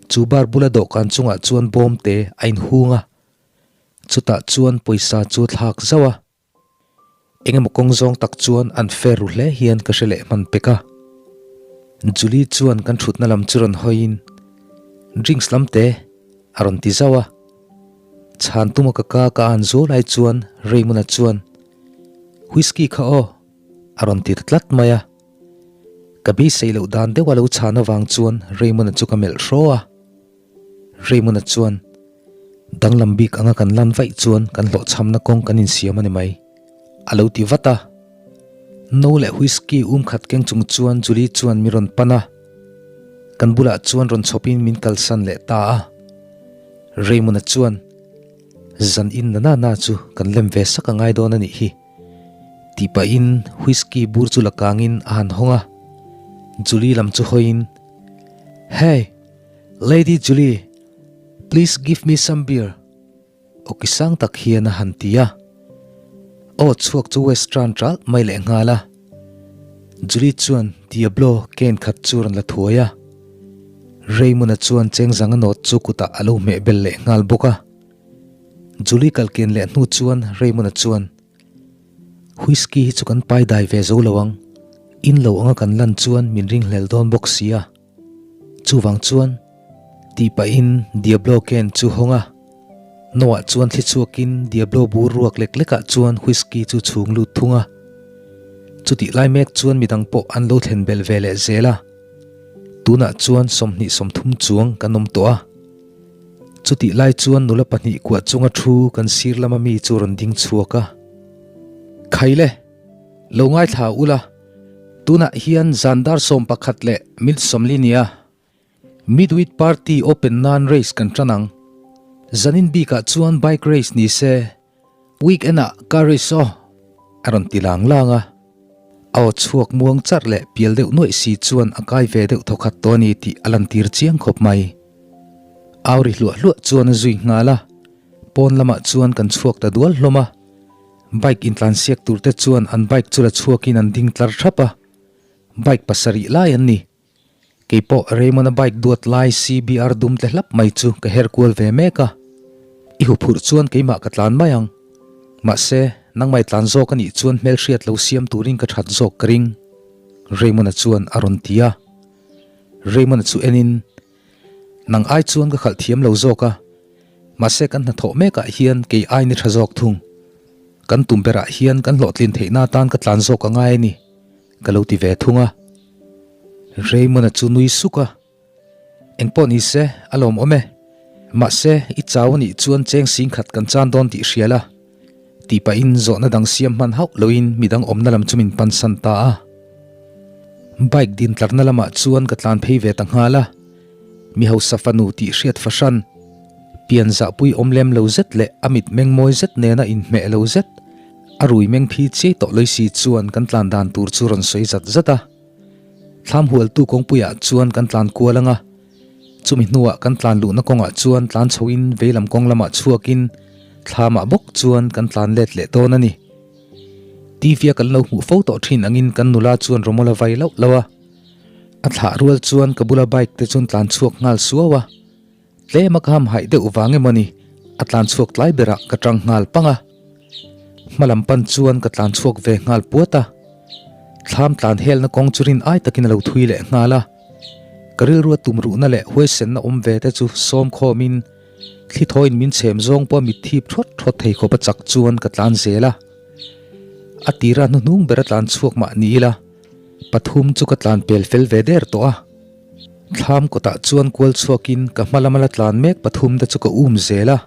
Chu bar bula dawhkan chungah chuan bawm te a inhung a. Chutah chuan pawisa chu a thlak zauh a. Engemaw kawng zawng tak chuan an fair ru hle hian ka hre leh hman pek a. Julie chuan kan thutna lam chu rawn hawiin, Drinks lam te a rawn ti zauh a. Chhan tuma ka ka ka an zuau lai chuan Raymond-a chuan, Whisky kha aw a rawn ti ta tlat mai a. Ka beisei loh dan deuh a lo chhan avang chuan Raymond-a chu ka melh hraw a. Raymond-a chuan, Danglam bik anga kan lan vaih chuan kan hlawhchhamna kawng kan insiam a ni mai, a lo ti vat a. No leh whisky um khat keng chung chuan Julie chuan mi rawn pan a, kan bulah chuan rawn chhawpin min kalsan leh ta a. Raymond-a chuan, Zan in na na na chu kan lem ve sak a ngai dawn a nih hi, tih pahin whisky bur chu la kangin a han hawng a. Julie lam chu hawiin, Hey! Lady Julie, please give me some beer, awki sang tak hian a han ti a. Aw chhuak chu West tan ṭalh mai leh nghal a. Julie chuan Diablo cane khat chu rawn la thuai a. Raymond-a chuan chengzang a nawt chu kutah a lo hmeh bel leh nghal bawk a. Julie kalkian leh hnu chuan Raymond-a chuan, Whisky hi chu kan pai dai ve zo lo ang, in lo anga kan lan chuan min ringhlel dawn bawk si a. Chuvang chuan tih pahin Diablo can chu hawng a, Noah chuan thli chhuakin Diablo bur ruak lek lekah chuan whisky chu chhung lut thung a. Chutih lai mek chuan midang pawh an lo thlen belh ve leh zel a. Tunah chuan 20 30 chuang kan awm tawh a. Chutih lai chuan nula pahnih kuah chunga thu kan sir lama mi chu rawn ding chhuak a. Khaile! Lo ngaithla ula. Tunah hian zan dar 11 leh minute 40 nia Midweek Party open nan race kan tan ang. Zanin bikah chuan bike race ni se, weekend ah car race aw a rawn ti lang lang a. A aw chhuak muang charh leh pial deuh nuaih si chuan a kai ve deuh thawkhat tawh a ni tih a lantir chiang khawp mai. Au ri hluah hluah chuan a zui nghal a, pawn lamah chuan kan chhuak ta dual hlawm a. Bike intlansiak tur te chuan an bike chu la chhuakin an ding tlar thap a, bike pasarih lai an ni. Keipawh Raymond-a bike duat lai CBR dum tle hlap mai chu ka her kual ve mek a, i huphurh chuan keimah ka tlan mai ang. Mahse, nangmai tlan zawk a nih chuan hmelhriat lo siam turin ka that zawk ka ring, Raymond-a chuan a rawn ti a. Raymond-a chu enin, Nang ai chuan ka khalh thiam lo zawk a, mahse kan hnathawh mekah hian kei ai ni tha zawk thung. Kan tum berah hian kan hlawhtlin theihna atan ka tlan zawk a ngai a ni, ka lo ti ve thung a. Raymond-a chu nui suk a, Engpawh ni se, a lawmawm e. Mahse, i chau a nih chuan cheng sing khat kan chan dawn tih hria la. Tih pahin zawhna dang siam hman hauh loin midang awmna lam chu min pansan ta a. Bike din tlarna lamah chuan ka tlan phei ve ta nghal a. Mi hausa fanu tih hriat fahran, pian zahpui awm lem lo zet leh a mit meng mawi zet nena inhmeh lo zet, a rui meng phi chiai tawh lawisi chuan kan tlan dan tur chu rawn sawi zat zat a. Thlam hualtu kawngpuiah chuan kan tlan kual ang a. Chumi hnuah kan tlan luhna kawngah chuan tlan chhoin veilam kawng lamah chhuakin thlamah bawk chuan kan tlan let leh dawn a ni. TV a kan lo hmuh fo tawh thin angin kan nula chuan rawmawl a vai lauh lauh a. A thlah rual chuan ka bula bike te chuan tlan chhuak nghal suau a. Tlema ka hamhaih deuh vang emaw ni, a tlan chhuak tlai berah ka tang nghal pang a. Hma lam pan chuan ka tlan chhuak ve nghal puat a. Thlam tlan helna kawng chu rin ai takin a lo thui leh nghal a. Ka rilrua tum ruhna leh huaisenna awm ve te chu sawm khawmin thli thawiin min chhem zawng pawh a mit thip thawt thawt thei khawp a chak chuan ka tlan zel a. A tira hnuhnung ber a tlan chhuak mah ni ila, pathum chu ka tlan pel fel ve der tawh a. Thlam kawtah chuan kual chhuakin ka hma lama la tlan mek pathum te chu ka um zel a.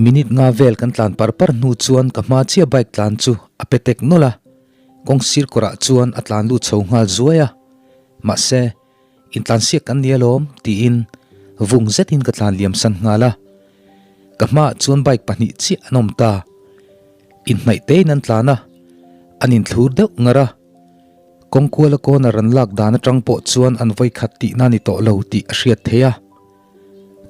Minute nga vel kan tlan par par hnu chuan ka hma chiah bike tlan chu a pe tek nawlh a, kawng sir kawrah chuan a tlan lut chho nghal zuai a. Mahse, intlansiak kan ni alawm tiin vung zetin ka tlan liam san nghal a. Ka hmaah chuan bike pahnih chiah an awm ta. Inhnaih tein an tlan a, an inthlur deuh ngar a. Kawngkuala corner an lak dan atang pawh chuan an vawikhat tihna ni tawh lo tih a hriat theih a.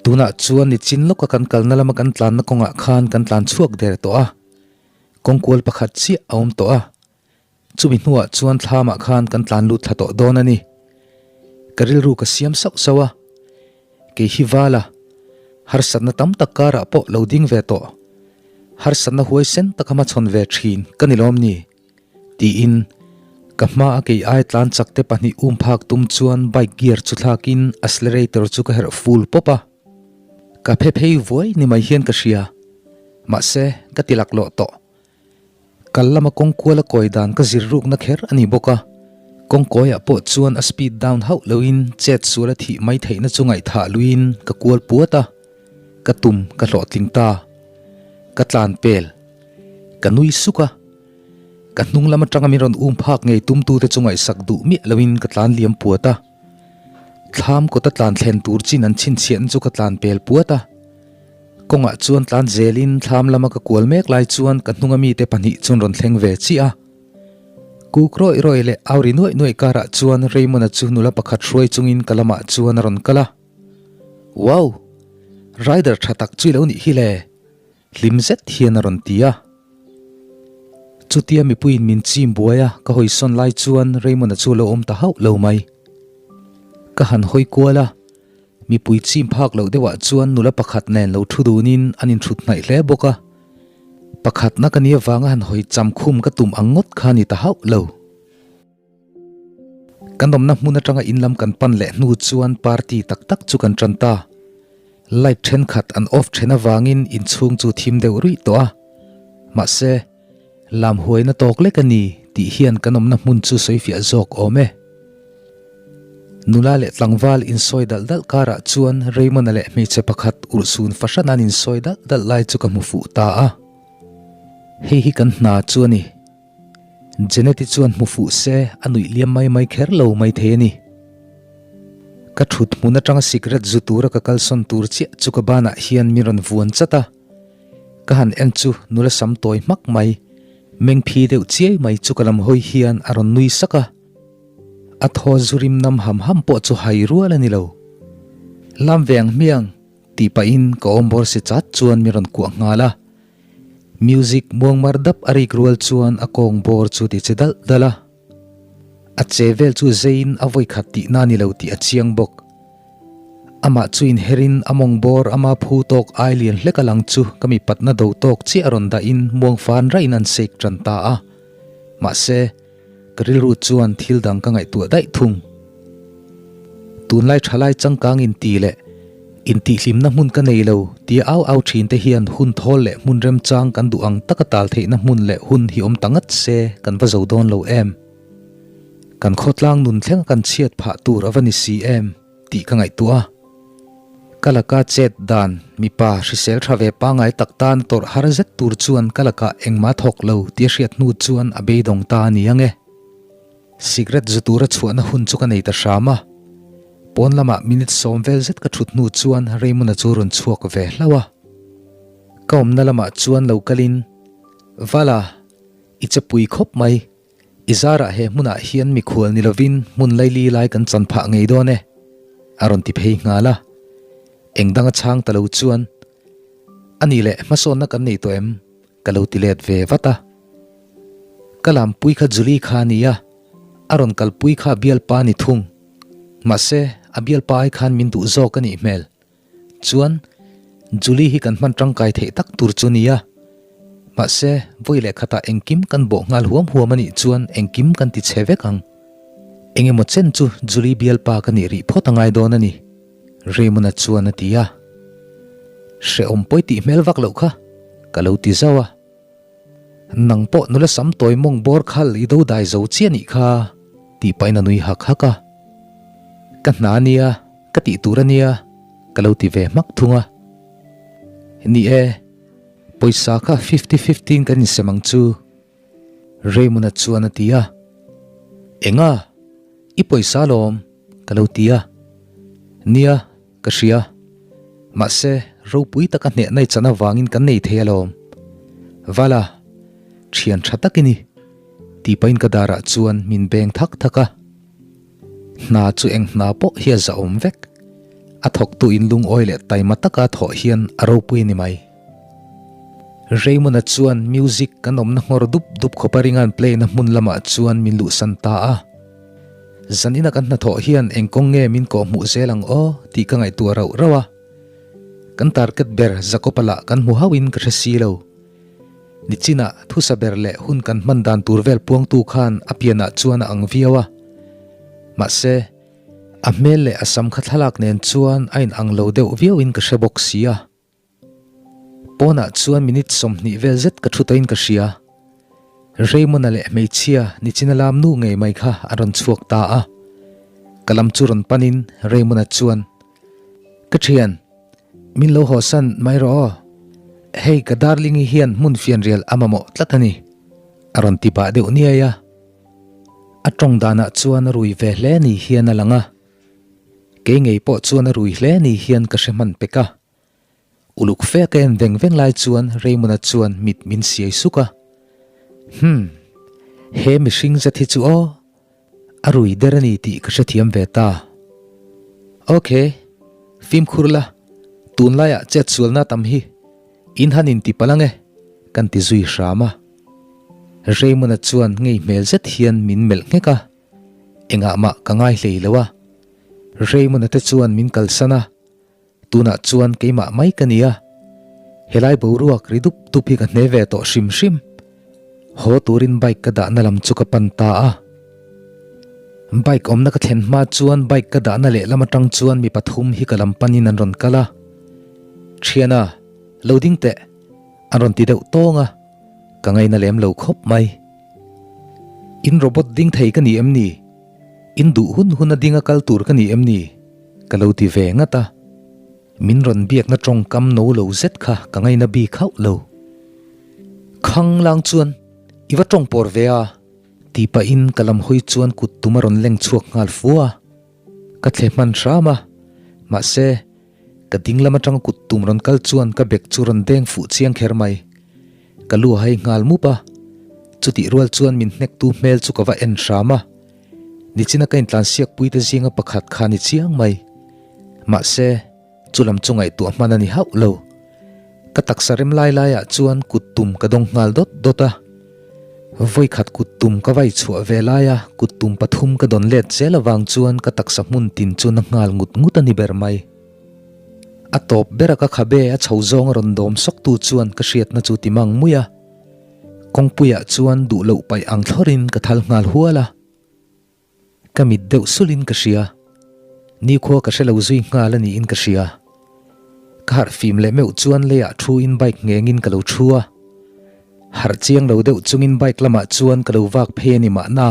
Tunah chuan nichin lawka kan kalna lama kan tlanna kawngah khan kan tlan chhuak der tawh a, kawngkual pakhat chiah a awm tawh a. Chumi hnuah chuan thlamah khan kan tlan lut thla tawh dawn a ni. Ka rilru ka siam sauh sauh a, kei hi vala harsatna tam tak karah pawh lo ding ve tawh, harsatna huaisen taka hmachhawn ve thin ka ni lawm ni? Tiin ka hma a kei ai tlan chak te pahnih um phak tum chuan bike gear chu thlakin accelerator chu ka herh full pawp a. Ka phe phei vuai ni mai hian ka hria, mahse ka ti laklawh tawh. Kal lama kawng kual a kawi dan ka zir rukna kher a ni bawk a, kawng kawiah pawh chuan a speed down hauh loin chet sual a thih mai theihna chu ngaihthah luiin ka kual puat a, ka tum ka hlawhtling ta. Ka tlan pel. Ka nui suk a, ka hnung lam atanga min rawn um phak ngei tumtute chu ngaihsak duh miah loin ka tlan liam puat a, thlam kawta tlan thlen tur chin an chhinchhiahna chu ka tlan pel puat a. Kawngah chuan tlan zelin thlam lama ka kual mek lai chuan ka hnunga mite pahnih chuan rawn thleng ve chiah a. Kuk rawih rawih leh au ri nuaih nuaih karah chuan Raymond-a chu nula pakhat hruai chungin ka lamah chuan a rawn kal a. Wow! Rider tha tak chu i lo nih hi le! Hlim zet hian a rawn ti a. Chutia mipuiin min chim buai a ka hawisawn lai chuan Raymond-a chu a lo awm ta hauh lo mai. Ka han hawi kual a. Mipui chim phak loh deuhah chuan nula pakhat nen lo thu dunin an inthut hnaih hle bawk a. Pakhatna ka nia vanga han hawi cham khum ka tum ang ngawt kha ni ta hauh lo. Kan awmna hmun atanga in lam kan pan leh hnu chuan party tak tak chu kan tan ta. Light thenkhat an off then avangin inchhung chu thim deuh ruih tawh a. Mahse. Lam huaina tawk lek a ni tih hian kan awmna hmun chu sawifiah zawk awm e. Nula leh tlangval insawi dalh dalh karah chuan Raymond-a leh hmeichhe pakhat urhsun fahran an insawi dalh dalh lai chu ka hmu fuh ta a. Hei hi kan hna chu a ni. Janet-i chuan hmu fuh se a nuih liam mai mai kher lo mai thei a ni. Ka thut hmun atanga sikret zu tura ka kalsawn tur chiah chu ka banah hian min rawn vuan chat a. Ka han en chu nula sam tawi hmak mai, meng phi deuh chiai mai chu ka lam hawi hian a rawn nui sak a. A thaw zu rim nam ham ham pawh chu hai rual a ni lo. Lam ve ang hmiang tih pahin ka awm bawr si chat chuan min rawn kuah nghal a. Music muang mar dap a rik rual chuan a kawng bawr chu ti che dalh dalh a. A che vel chu zeiin a vawi khat tihna a ni lo tih a chiang bawk. Amah chu inherin a mawng bawr ama phu tawk ai lian hlek a lang chu ka mi patna do tawk chiah a rawn dahin muang fan raihin an shake tan ta a. Mahse, ka rilru chuan thil dang ka ngaihtuah daih thung. Tunlai thalai changkang inti leh intihhlimna hmun ka nei lo tia au au thin te hian hun thawl leh hmun remchang kan duh ang taka tal theihna hmun leh hun hi awm ta ngat se kan va zo dawn lo em? Kan khawtlang nun thlenga kan chhiat phah tur a va ni si em tih ka ngaihtuah a. Ka laka chet dan mipa hrisel tha ve pangai tak tan tawrh har zet tur chuan ka lakah engmah thawk lo tia hriat hnu chuan a beidawng ta a ni ang e. Sikret zu tura chhuahna hun chu ka nei ta hram a. Pawn lamah minute sawm vel zet ka thut hnu chuan Raymond-a chu rawn chhuak ve hlauh a. Ka awmna lamah chuan lo kalin, Vala, i che pui khawp mai. I zarah he hmunah hian mikhual ni lovin hmun laili lai kan chan phah ngei dawn e, a rawn ti phei nghal a. Eng danga chhang ta lo chuan, A nih leh hmasawnna kan nei tawh em? ka lo ti let ve vat a. Ka lampui kha Julie kha a ni a, a rawn kalpui kha a bialpa a ni thung. Mahse, a bialpa ai khan min duh zawk a nih hmel. Chuan, Julie hi kan hman tangkai theih tak tur chu nia. Mahse, vawi leh khatah engkim kan bawh nghal huam huam a nih chuan engkim kan ti chhe vek ang. Eng emaw chen chu Julie bialpa ka nih rih phawt a ngai dawn a ni, Raymond-a chuan a ti a. Hrehawm pawi tih hmel vak loh kha, ka lo ti zauh a. Nang pawh nula sam tawi mawng bawr khal i do dai zo chiah nih kha, tih pahin a nui hak hak a. Ka hna a nia, ka tih tur a nia, ka lo ti ve hmak thung a. Ni e, pawisa kha fifty fifty in kan insem ang chu, Raymond-a chuan a ti a. Enga? I pawisa alawm, ka lo ti a. Nia. Ka hria. Mahse, ropui taka hnehna i chan avangin kan nei thei alawm. Vala, thian tha tak i ni, tih pahin ka darah chuan min beng thak thak a. Hna chu eng hna pawh hi a zahawm vek. A thawktu in lungawi leh taima taka thawh hian a ropui a ni mai. Raymond-a chuan music kan awmna nghawr dup dup khawpa ringa'n play na hmun lamah chuan min luhsan ta a. Zanina kan hnathawh hian eng kawng nge min kawhhmuh zel ang aw tih ka ngaihtuah rauh rauh a. Kan target ber Jacob-a lah kan hmu hauhin ka hre si lo. Nichinah thusa ber leh hun kan hman dan tur vel puangtu khan a pianah chuan a ang viau a. Mahse, a hmel leh a sam kha thlalak nen chuan a inang lo deuh viauin ka hre bawk si a. Pawnah chuan minute 20 vel zet ka thu tawhin ka hria. Raymond-a leh hmeichhia nichina lam nu ngei mai kha a rawn chhuak ta a. Ka lam chu rawn panin Raymond-a chuan, Ka thian, min lo hawsan mai rawh aw. Hei ka darling-i hian hmun fianrial a mamawh tlat a ni, a rawn ti pah deuh niai a. A tawng danah chuan a rui ve hle ni hian a lang a. Kei ngei pawh chuan a rui hle ni hian ka hre hman pek a. Uluk fe ka en veng veng lai chuan Raymond-a chuan mit min siai suk a. Hum, he mihring zet hi chu aw, a rui der a ni tih ka hrethiam ve ta. Ok, fimkhur la, tunlaiah chetsualna tam hi in han inti palh ang e, kan ti zui hram a. Raymond-a chuan ngei hmel zet hian min melh nghek a. Engah mah ka ngai hlei lo a. Raymond-a te chuan min kalsan a, tunah chuan keimah mai ka ni a. Helai boruak ri dup dup hi ka hne ve tawh hrim hrim. Haw turin bike ka dahna lam chu ka pan ta a. Bike awmna ka thlen hma chuan bike ka dahna lehlam atang chuan mi pathum hi ka lam panin an rawn kal a. Thiana, lo ding teh, an rawn ti deuh tawng a, ka ngaina lem lo khawp mai. In robot ding thei ka ni em ni? In duh hun hun a ding a kal tur ka ni em ni? Ka lo ti ve ngat a. Min rawn biakna tawngkam no lo zet kha ka ngaina bik hauh lo. Khang lang chuan i va tawng pawr ve a? Ti pahin ka lam hawi chuan kut tum a rawn leng chhuak nghal fu a. Ka thle hman hram a. Mahse, ka ding lam atanga kut tum rawn kal chuan ka bek chu rawn deng fuh chiang kher mai. Ka lu a hai nghal mup a, chutih rual chuan min hnektu hmel chu ka va en hram a, nichina ka intlansiakpuite zinga pakhat kha ni chiang mai. Mahse, chu lam chu ngaihtuah hman a ni hauh lo. Ka taksa rem lai laiah chuan kut tum ka dawng nghal dawt dawt a. Vawikhat kut tum ka vai chhuah ve laia kut tum pathum ka dawn let zel avang chuan ka taksa hmun tin chu na nghal ngut ngut a ni ber mai. A tawp bera ka khabe a chho zawng a rawn dawm sawk tu chuan ka hriatna chu ti mang mui a. Kawngpuiah chuan duh loh paih ang thlawrin ka thal nghal hual a. Ka mit deuh sulin ka hria. Nikhua ka hre lo zui nghal a niin ka hria. Ka harh fim leh meuh chuan leiah thu in bike nghengin ka lo thu a. Harh chiang lo deuh chungin bike lamah chuan ka lo vak phei a ni mahna.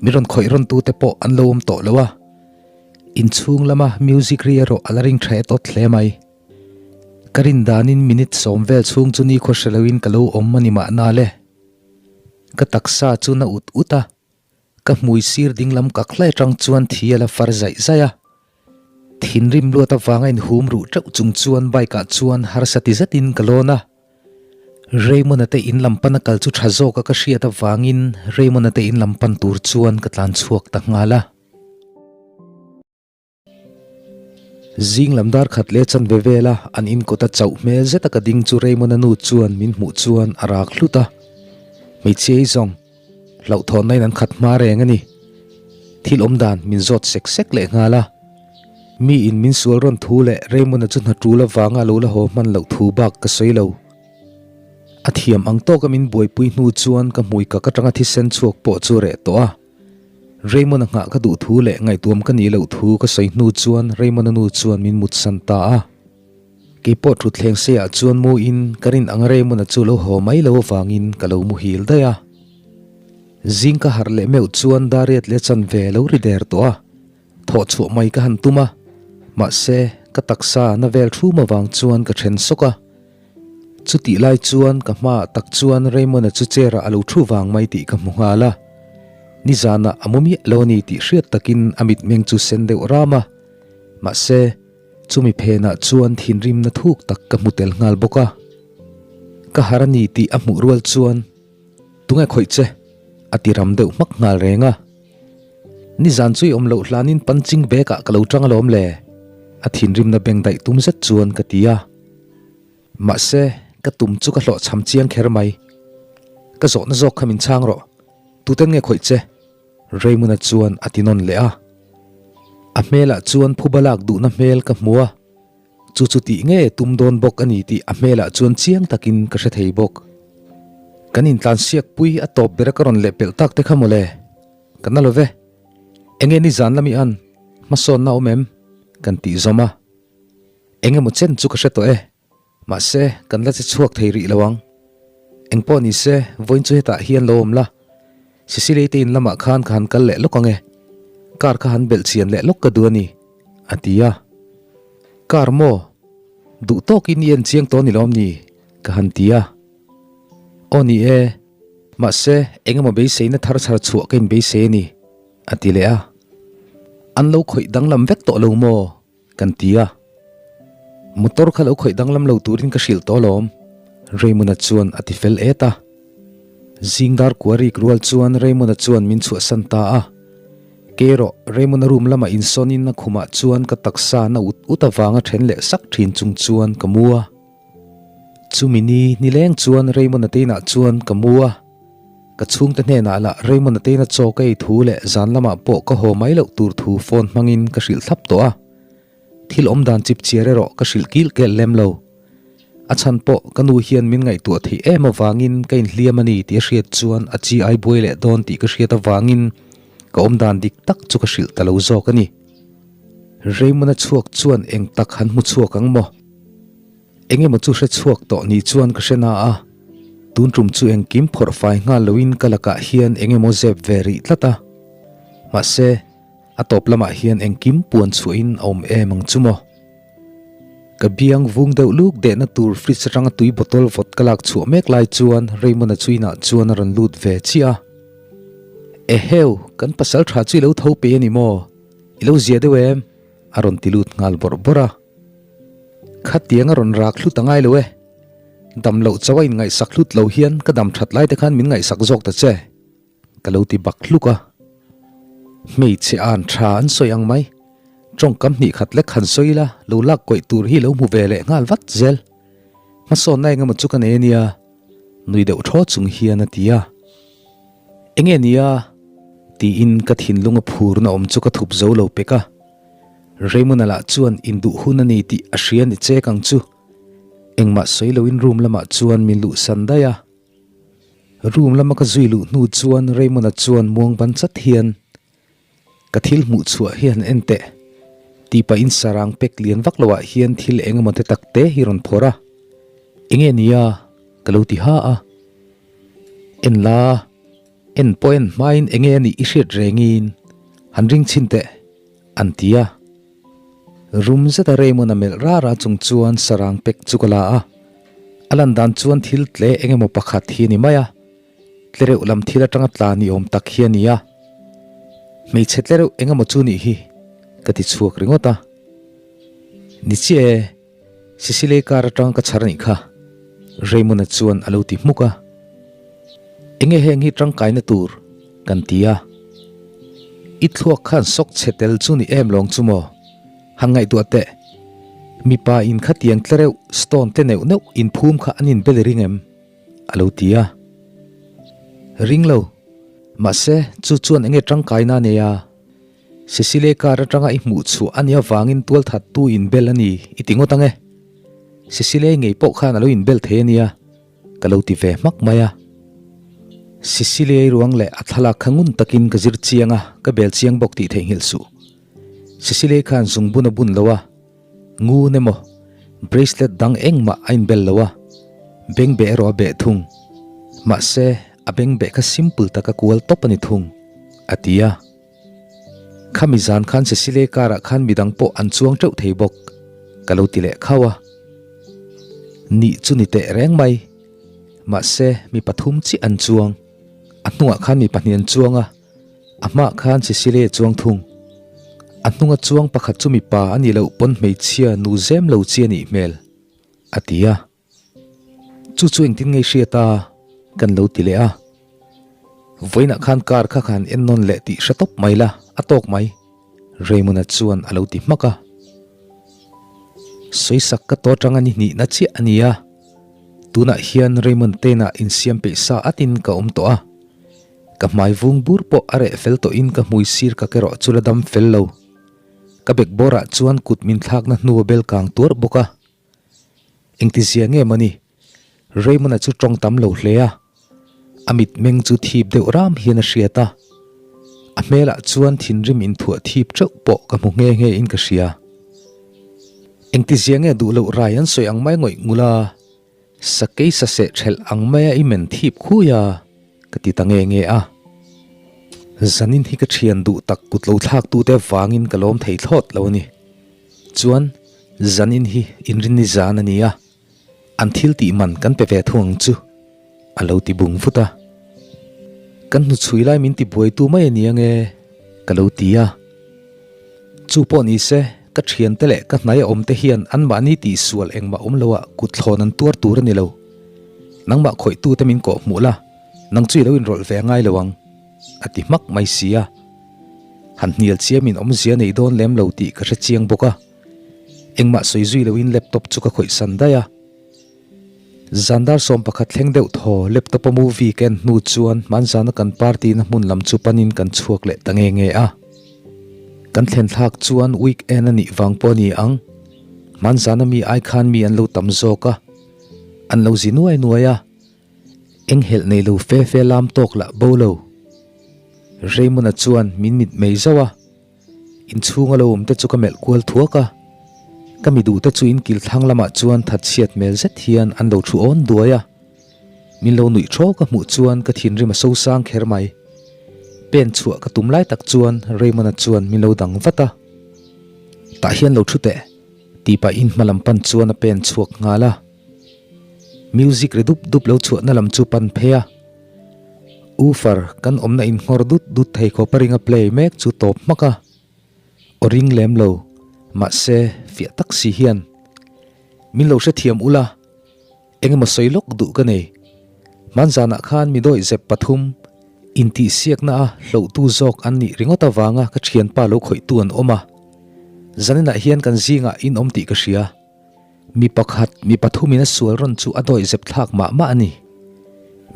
Mi rawn khawih rawn tute pawh an lo awm tawh lo a, inchhung lama music ri erawh a la ring tha et awt hle mai. Ka rin danin minute sawm vel chhung chu nikhua hre loin ka lo awm a ni mahna le. Ka taksa chu na ut ut a, ka hmui sir ding lam kak hlai atang chuan thi a la far zaih zaih a. Thinrim luat avanga inhum ruh teuh chung chuan bike ah chuan harsa ti zetin ka lawn a. Raymond-a te in lam pan a kal chu tha zawk a ka hriat avangin Raymond-a te in lam pan tur chuan ka tlan chhuak ta nghal a. Zing lam dar khat leh chanve vela an in kawt a chauh hmel zet a ka ding chu Raymond-a nu chuan min hmuh chuan a rak hlut a. Hmeichhia hi zawng hlauhthawnna in an khat hma reng a ni. Thil awm dan min zawt sek sek leh nghal a. Mi in min sual rawn thu leh Raymond-a chu hna tul avanga lo la haw hman loh thu bak ka sawi lo. A thiam ang tawka min buaipui hnu chuan ka hmui kak atanga thisen chhuak pawh chu reh tawh a. Raymond-a nghah ka duh thu leh ngaihtuam ka nih loh thu ka sawi hnu chuan Raymond-a nu chuan min mutsan ta a. Keipawh thutthleng seiah chuan mu in ka rin ang Raymond-a chu lo haw mai lo avangin ka lo muhil daih a. Zing ka harh leh meuh chuan Dariat leh chanve lo ri der tawh a. Thawh chhuah mai ka han tum a, mahse ka taksa na vel thum avang chuan ka then sawk a. Chutih lai chuan ka hmaah tak chuan Raymond-a chu chair-ah a lo thu vang mai tih ka hmu nghal a. Nizanah a mu miah lo a ni tih hriat takin a mitmeng chu sen deuh ram a, mahse chumi phenah chuan thinrimna thuk tak ka hmu tel nghal bawk a. Ka har a ni tih a hmuh rual chuan, Tunge khawih che? a ti ram deuh hmak nghal reng a. Nizan chu i awm loh hlanin punching bag ah ka lo tang alawm le, a thinrimna beng daih tum zet chuan ka ti a. Mahse, Ka tum chu ka hlawhchham chiang kher mai. Ka zawhna zawk kha min chhang rawh. Tuten nge khawih che? Raymond-a chuan a ti nawn leh a. A hmelah chuan phuba lak duhna hmel ka hmu a. Chu chu tih nge tum dawn bawk a ni tih a hmelah chuan chiang takin ka hre thei bawk. Kan intlansiak pui a tawp bera ka rawn lehpelh tak te kha mawle. Ka na lo ve. Enge nizan lami an hmasawnna awm em? Kan tih zawm a. Engemaw chen chu ka hre tawh e. Mahse, kan la che chhuak thei rih lo ang. Engpawh ni se, vawiin chu hetah hian lo awm la. Sicily te in lamah khan ka han kal leh lawk ang e. Car kha han belh chian leh lawk ka duh a ni, a ti a. Car maw? Duh tawkin i en chiang tawh ni lawm ni? ka han ti a. Aw ni e, mahse engemaw beiseina thar chhar chhuah ka inbeisei a ni, a ti leh a. An lo khawih danglam vek tawh lo maw? Kan ti a, motor kha lo khawih danglam lo turin ka hrilh tawh alawm, Raymond-a chuan a ti fel et a. Zing dar kua rik rual chuan Raymond-a chuan min chhuahsan ta a. Kei erawh Raymond-a room lamah insawnin a khumah chuan ka taksa na ut ut avanga then leh sak thin chung chuan ka mu a. Chumi ni nileng chuan Raymond-a te inah chuan ka mu a. Ka chhungte hnenah lah Raymond-a te ina chaw ka ei thu leh zan lamah pawh ka haw mai loh tur thu phone hmangin ka hrilh thlap tawh a. Thil awm dan chip chiar erawh ka hrilh kilh kelh lem lo. A chhan pawh ka nu hian min ngaihtuah theih em avangin ka inhliam a ni tih a hriat chuan a chi ai buai leh dawn tih ka hriat avangin ka awm dan dik tak chu ka hrilh ta lo zawk a ni. Raymond-a chhuak chuan eng tak han hmu chhuak ang maw? Engemaw chu hre chhuak tawh ni chuan ka hre na a, tun tum chu engkim phawrh fai nghal loin ka lakah hian engemaw zep ve rih tlat a. Mahse, a tawp lamah hian engkim puan chhuahin a awm em ang chu maw? Ka biang vung deuh luk dehna tur fridge atanga tui bottle vawt ka lak chhuah mek lai chuan Raymond-a chu inah chuan a rawn lut ve chiah a. Eheu, kan pasal tha chu i lo tho pe a ni maw? I lo zia deuh em? A rawn ti lut nghal bawrh bawrh a. Khatiang a rawn rak hlut a ngai lo e. Dam loh chauh a inngaihsak hlut lo hian ka dam that lai te khan min ngaihsak zawk ta che, ka lo ti bak hluk a. Hmeichhe an tha an sawi ang mai. Tawngkam hnih khat lek han sawi ila lo lak kawih tur hi lo hmu ve leh nghal vat zel. Hmasawnna engemaw chu ka nei a nia, nui deuh thaw chung hian a ti a. Enge nia? tiin ka thinlunga phurna awm chu ka thup zo lo pek a. Raymond-a lah chuan induh hun a ni tih a hria ni chek ang chu. Engmah sawi loin room lamah chuan min luhsan daih a. Room lama ka zui luh hnu chuan Raymond-a chuan muang ban chat hian, Ka thil hmuh chhuah hi han en teh, tih pahin sarang pek lian vak loah hian thil eng emaw te tak te hi rawn phawrh a. Enge nia? ka lo ti ha a. En la, en pawh en hmain enge a nih i hriat rengin han ring chhin teh. An ti a. Rum zeta Raymond a melh rara chung chuan sarang pek chu ka la a. A lan dan chuan thil tle eng emaw pakhat hi a ni mai a. Tlereuh lam thil atanga tla ni awm tak hi a ni a. Hmeichhe tlereuh eng emaw chu nih hi ka ti chhuak ringawt a. Ni chiah e. Sicily car atang ka chhar anih kha, Raymond-a chuan a lo ti hmuk a. Enge heng hi tangkaina tur kan ti a. I thluak khan sawk chhe tel chu ni em lawng chu maw? Han ngaihtuah teh. Mipa in khatiang tlereuh stone te neuh neuh inphum kha an inbel i ring em? A lo ti a. Ring lo. Mahse, chu chuan enge tangkaina a nei a? Cecile car atanga i hmuh chhuah a nih avangin tualthattu inbel a ni i ti ngawt ang e. Cecile ngei pawh khan a lo inbel thei a nia, ka lo ti ve hmak mai a. Cecile ruang leh a thlalak kha ngun takin ka zir chiang a, ka bel chiang bawk tih theihnghilh suh. Cecile khan zungbun a bun lo a, ngun emaw bracelet dang engmah a inbel lo a, bengbeh erawh a beh thung. Mahse, a bengbeh kha simple taka kual tawp a ni thung, a ti a. Khami zan khan Cecile car ah khan midang pawh an chuang teuh thei bawk, ka lo ti leh khauh a. Nih chu ni teh reng mai. Mahse, mi pathum chiah an chuang. A hnungah khan mi pahnih an chuang a, a hmaah khan Cecile a chuang thung. A hnunga chuang pakhat chu mipa a nih loh pawn hmeichhia nu zem lo chi a nih hmel, a ti a. Chu chu engtin nge hriat a? Kan lo ti leh a. Vawiinah khan car kha khan en nawn leh tih hre tawp mai la, a tawk mai, Raymond-a chuan a lo ti hmak a. Sawisak ka tawt rang a ni hnihna chiah a ni a. Tunah hian Raymond Tena insiam peih sa atin ka awm tawh a. Ka hmai vung bur pawh a reh fel tawhin ka hmui sir kak erawh chu la dam fel lo. Ka bekbawrah chuan kut min thlakna hnu a bel kang tuarh bawk a. Engtizia nge mawni? Raymond-a chu tawng tam lo hle a. A mitmeng chu thip deuh ram hian a hriat a. A hmelah chuan thinrim inthuah thip teuh pawh ka hmu nghe nghe in ka hria. Engtizia nge duh loh rai an sawi ang mai ngawih ngul a, sakei saseh thelh ang maia i men thip khui a, ka ti ta nge nge a. Zanin hi ka thian duh tak kut lo thlak tute vangin ka lawm thei thlawt lo a ni. Chuan, zanin hi inrinni zan a ni a. An thil tih man kan pe ve thung ang chu, a lo ti bung vut a. Kan hnuchhui lai min ti buaitu mai a ni ange, ka lo ti a. Chu pawh ni se, ka thiante leh ka hnai a awmte hian anmahni tihsual engmah awm loah kut thlawn an tuar tur a ni lo. Nangmah khawihtute min kawh hmuh la, nang chu i lo inrawlh ve a ngai lo ang, a ti hmak mai si a. Han hnial chiamin awmzia nei dawn lem lo tih ka hre chiang bawk a. Engmah sawi zui loin laptop chu ka khawih san daih a. Zandar 11 thleng deuh thaw laptop a movie ka en hnu chuan hmanzana kan party na hmun lam chu panin kan chhuak leh ta nge nge a. Kan thlen thlak chuan weekend a nih vang pawh a ni ang, hmanzana mi ai khan mi an lo tam zawk a, an lo zi nuai nuai a. Enghelh nei lo fe fe lam tawk lah bo lo. Raymond-a chuan min mit mei zauh a. Inchhung a lo awm te chu ka melh kual thuak a, ka mi duh te chu in kil thlang lamah chuan that chhiat hmel zet hian an lo thu awn duai a. Min lo nuih thaw ka hmuh chuan ka thinrim a sosang kher mai. Pen chhuah ka tum lai tak chuan Raymond-a chuan min lo dang vat a. Tah hian lo thu teh, tih pahin hma lam pan chuan a pen chhuak nghal a. Music ri dup dup lo chhuahna lam chu pan phei a. Woofer kan awmna inngawr dut dut thei khawp a ring a play mek chu tawp hmak a, aw ring lem lo, mahse fiah tak si hian min lo hrethiam ula, eng emaw sawi lawk duh ka nei. Hmanzanah khan mi dawih zep pathum intihsiakna a hlohtu zawk an nih ringawt avanga ka thianpa lo khawihtu an awm a, zaninah hian kan zingah in awm tih ka hria. Mi pakhat, mi pathumin a sual rawn chu a dawih zep thlak mah mah a ni.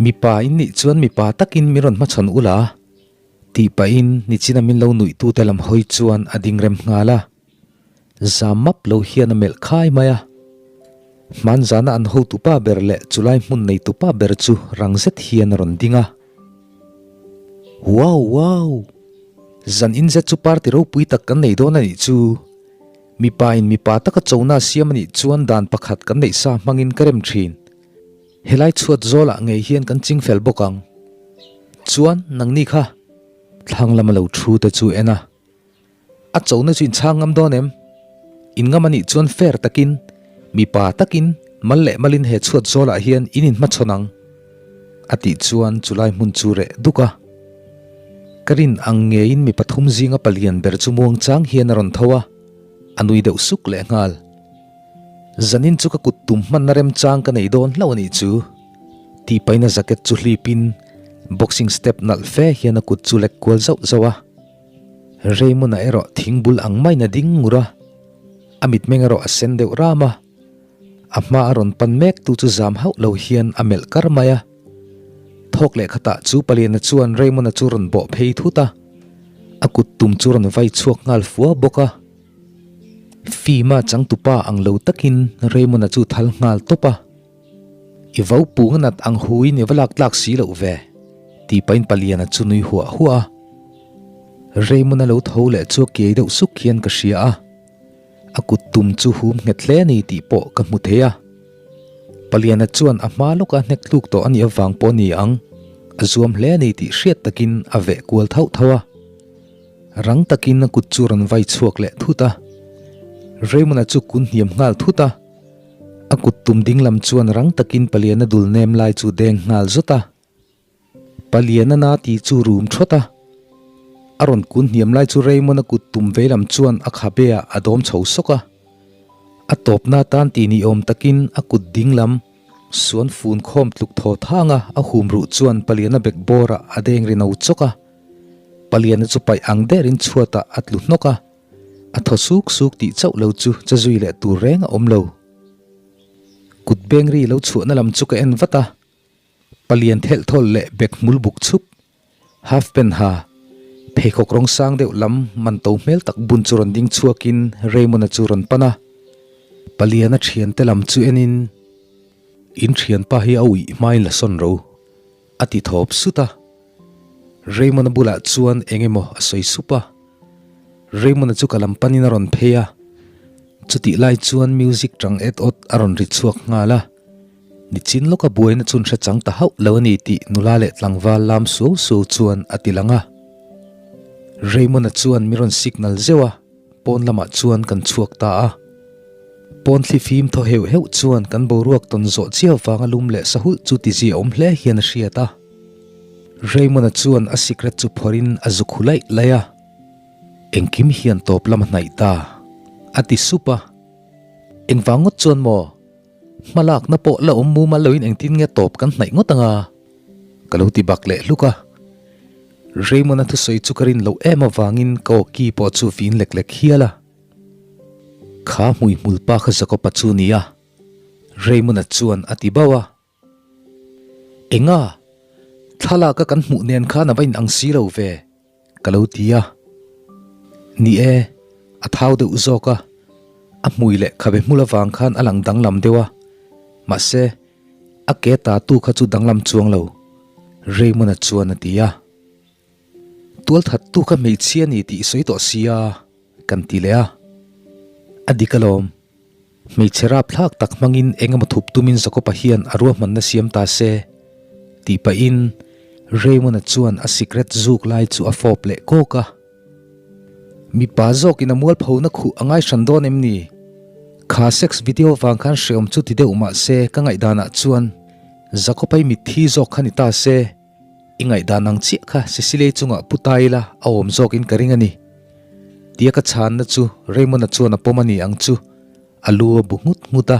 Mipa in nih chuan mipa takin min rawn hmachhawn ula, tih pahin nichina min lo nuihtute lam hawi chuan a ding rem nghal a. Zam map lo hian a melh khai mai a. Hmanzana an hotupa ber leh chulai hmun neitupa ber chu rang zet hian a rawn ding a. Wow! Wow! Zan in zet chu party ropui tak kan nei dawn a nih chu! Mipa in mipa taka chona siam a nih chuan dan pakhat kan neih sa hmangin ka rem thin. Helai chhuat zawlah ngei hian kan ching fel bawk ang. Chuan nangni kha thlang lama lo thu te chu en a. A chona chu in chhang ngam dawn em? In ngam a nih chuan fair takin, mipa takin mal leh malin he chhuat zawlah hian in inhmachhawn ang. A tih chuan chulai hmun chu reh duk a. Ka rin ang ngeiin mi pathum zinga palian ber chu muangchang hian a rawn tho a, a nui deuh suk leh nghal. Zanin chu ka kut tum hmanna remchang ka nei dawn hlauh a nih chu. Tih paina jacket chu hlipin boxing step nalh fe hian a kut chu lek kual zauh zauh a. Raymond-a erawh thing bul ang maiin a ding ngur a, a mitmeng erawh a sen deuh ram a. A hma a rawn pan mek tu chu zam hauh lo hian a melh kar mai a. Thawk leh khatah chu Paliana chuan Raymond-a chu rawn bawh phei thut a, a kut tum chu rawn vai chhuak nghal fua bawk a. Fima changtupa ang lo takin Raymond-a chu thal nghal tawp a. I vo pung a nat ang huin i va lak tlak si loh ve, tih pahin Paliana chu nui huah huah a. Raymond-a lo tho leh chu a kiai deuh suk hian ka hria a. A kut tum chu hum nghet hle a ni tih pawh ka hmu thei a. Paliana chuan a hma lawka hnek tluk tawh a nih avang pawh a ni ang, a zuam hle a ni tih hriat takin a veh kual thauh thauh a. Rang takin a kut chu rawn vai chhuak leh thut a. Raymond-a chu kun hniam nghal thut a. A kut tum ding lam chuan rang takin Paliana dul nem lai chu deng nghal zawt a. Paliana na ti chu rum thawt a, a rawn kun hniam lai chu Raymond-a kut tum vei lam chuan a khabe ah a dawm chho sawk a. A tawpna tan ti ni awm takin a kut ding lam suan fun khawm tluk thaw thang a, a hum ruh chuan Paliana bek bawr ah a deng ri no chawk a. Paliana chu paih ang derin chhuat ah a tlu hnawk a, a thaw suk suk tih chauh lo chu che zui leh tur reng a awm lo. Kut beng ri lo chhuahna lam chu ka en vat a, palian thelh thawl leh bek hmul buk chhup, half pant ha, pheikhawk rawng sang deuh lam man to hmel tak bun chu rawn ding chhuakin Raymond-a chu rawn pan a. Paliana thiante lam chu enin, In thianpa hi a uih hmain la sawn ro, a ti thawp sut a. Raymond-a bulah chuan eng emaw a sawi sup a. Raymond-a chu ka lam panin a rawn phei a, chutih lai chuan music tang et awt a rawn ri chhuak nghal a. Nichin lawka buaina chun hre chang ta hauh lo a ni tih nula leh tlangval lam suau suau chuan a ti lang a. Raymond-a chuan mi rawn signal zeuh a, pawn lamah chuan kan chhuak ta a. Pawn thli fim thaw heuh heuh chuan kan boruak tawn zawh chiau vanga lum leh sahulh chu ti zia awm hle hian a hriat a. Raymond-a chuan a sikret chu phawrhin a zuk hu laih laih a. Engkim hian tawp lam a hnaih ta, a ti sup a. Engvang ngawt chuan maw? Hmalakna pawh la awm mumal loin engtin nge tawp kan hnaih ngawt ang a? Ka lo ti bak leh hluk a. Raymond-a thusawi chu ka rin loh em avangin ka aw ki pawh chu vin lek lek hial a. Kha hmuihmul pa kha Jacob-a chu nia, Raymond-a chuan a ti bauh a. Enga? Thlalak a kan hmuh nen khan a va inang si lo ve, ka lo ti a. Ni e, a thau deuh zawk a, a hmui leh khabe hmul avang khan a lang danglam deuh a, mahse, a ke ta tu kha chu danglam chuang lo, Raymond-a chuan a ti a. Tualthattu kha hmeichhia ni tih i sawi tawh sia, kan ti leh a. A dik alawm. Hmeichhe rapthlak tak hmangin eng emaw thup tumin Jakob-a hian a ruahmanna siam ta se, tih pahin Raymond-a chuan a sikret zuk lai chu a fawp leh kawk a. Mipa zawkin a mualphona khuh a ngai hran dawn em ni? Kha sex video vang khan hreawm chu ti deuh mah se ka ngaihdanah chuan Jakob-a i mitthi zawk kha ni ta se, I ngaihdan ang chiah kha Cecilia-i chungah pu ta ila a awm zawkin ka ring a ni. Tia ka chhanna chu Raymond-a chuan a pawm a ni ang chu a lu a bu nghut nghut a.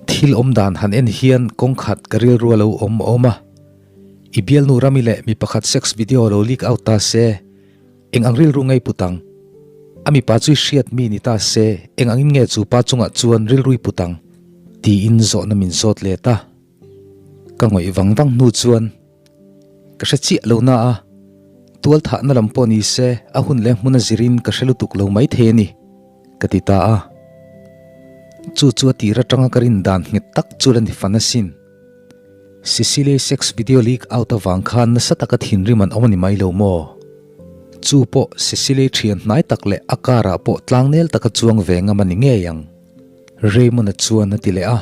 Thil awm dan han en hian kawng khat ka rilru a lo awm awm a. I bialnu Rami leh mi pakhat sex video lo leak out ta se, eng ang rilru ngei put ang? A mipa chu i hriat mi ni ta se, eng angin nge chu pa chungah chuan rilru i put ang? Tiin zawhna min zawt let a. Ka ngawih vang vang hnu chuan ka hre chiah lo na a, tual thahna lam pawh ni se a hun leh hmun a zirin ka hre lutuk lo mai thei a ni, ka ti ta a. Chu chu a tir atanga ka rin dan nghet tak chu la ni fan asin. Cecilia sex video leak out avang khan nasa taka thinrim an awm a ni mai lo maw? Chu pawh Cecilia thian hnai tak leh a car ah pawh tlangnel taka chuang ve ngam a ni ngei ang. Raymond-a chuan a ti leh a.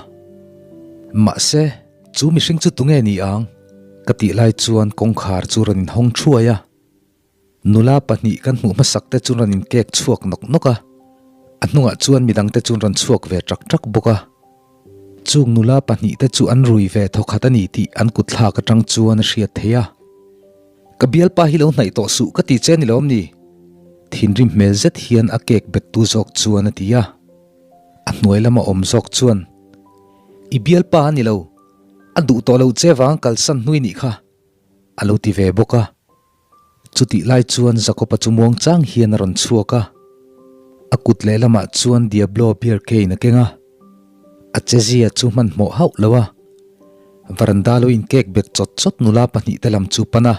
Mahse, chu mihring chu tunge ni ang? Ka tih lai chuan kawngkhar chu rawn inhawng thuai a. Nula pahnih kan hmuh hmasak te chu rawn inkek chhuak nawk nawk a. A hnungah chuan midang te chu rawn chhuak ve ṭak ṭak bawk a. Chung nula pahnih te chu an rui ve thawkhat a ni tih an kutthlak aṭang chuan a hriat theih a. Ka bialpa hi lo hnaih tawh suh ka ti che ni lawm ni? Thinrim hmel zet hian a kek bettu zawk chuan a ti a. A hnuai lama awm zawk chuan, I bialpa a ni lo, a duh tawh lo che vang kalsan hnui nih kha, a lo ti ve bawk a. Chutih lai chuan Jakob-a chu muang chang hian a rawn chhuak a, a kut lehlamah chuan Diablo beer cane a keng a, a chezia chu hmanhmawh hauh lo a, varanda lo inkek bet chawt chawt nula pahnihte lam chu pan a,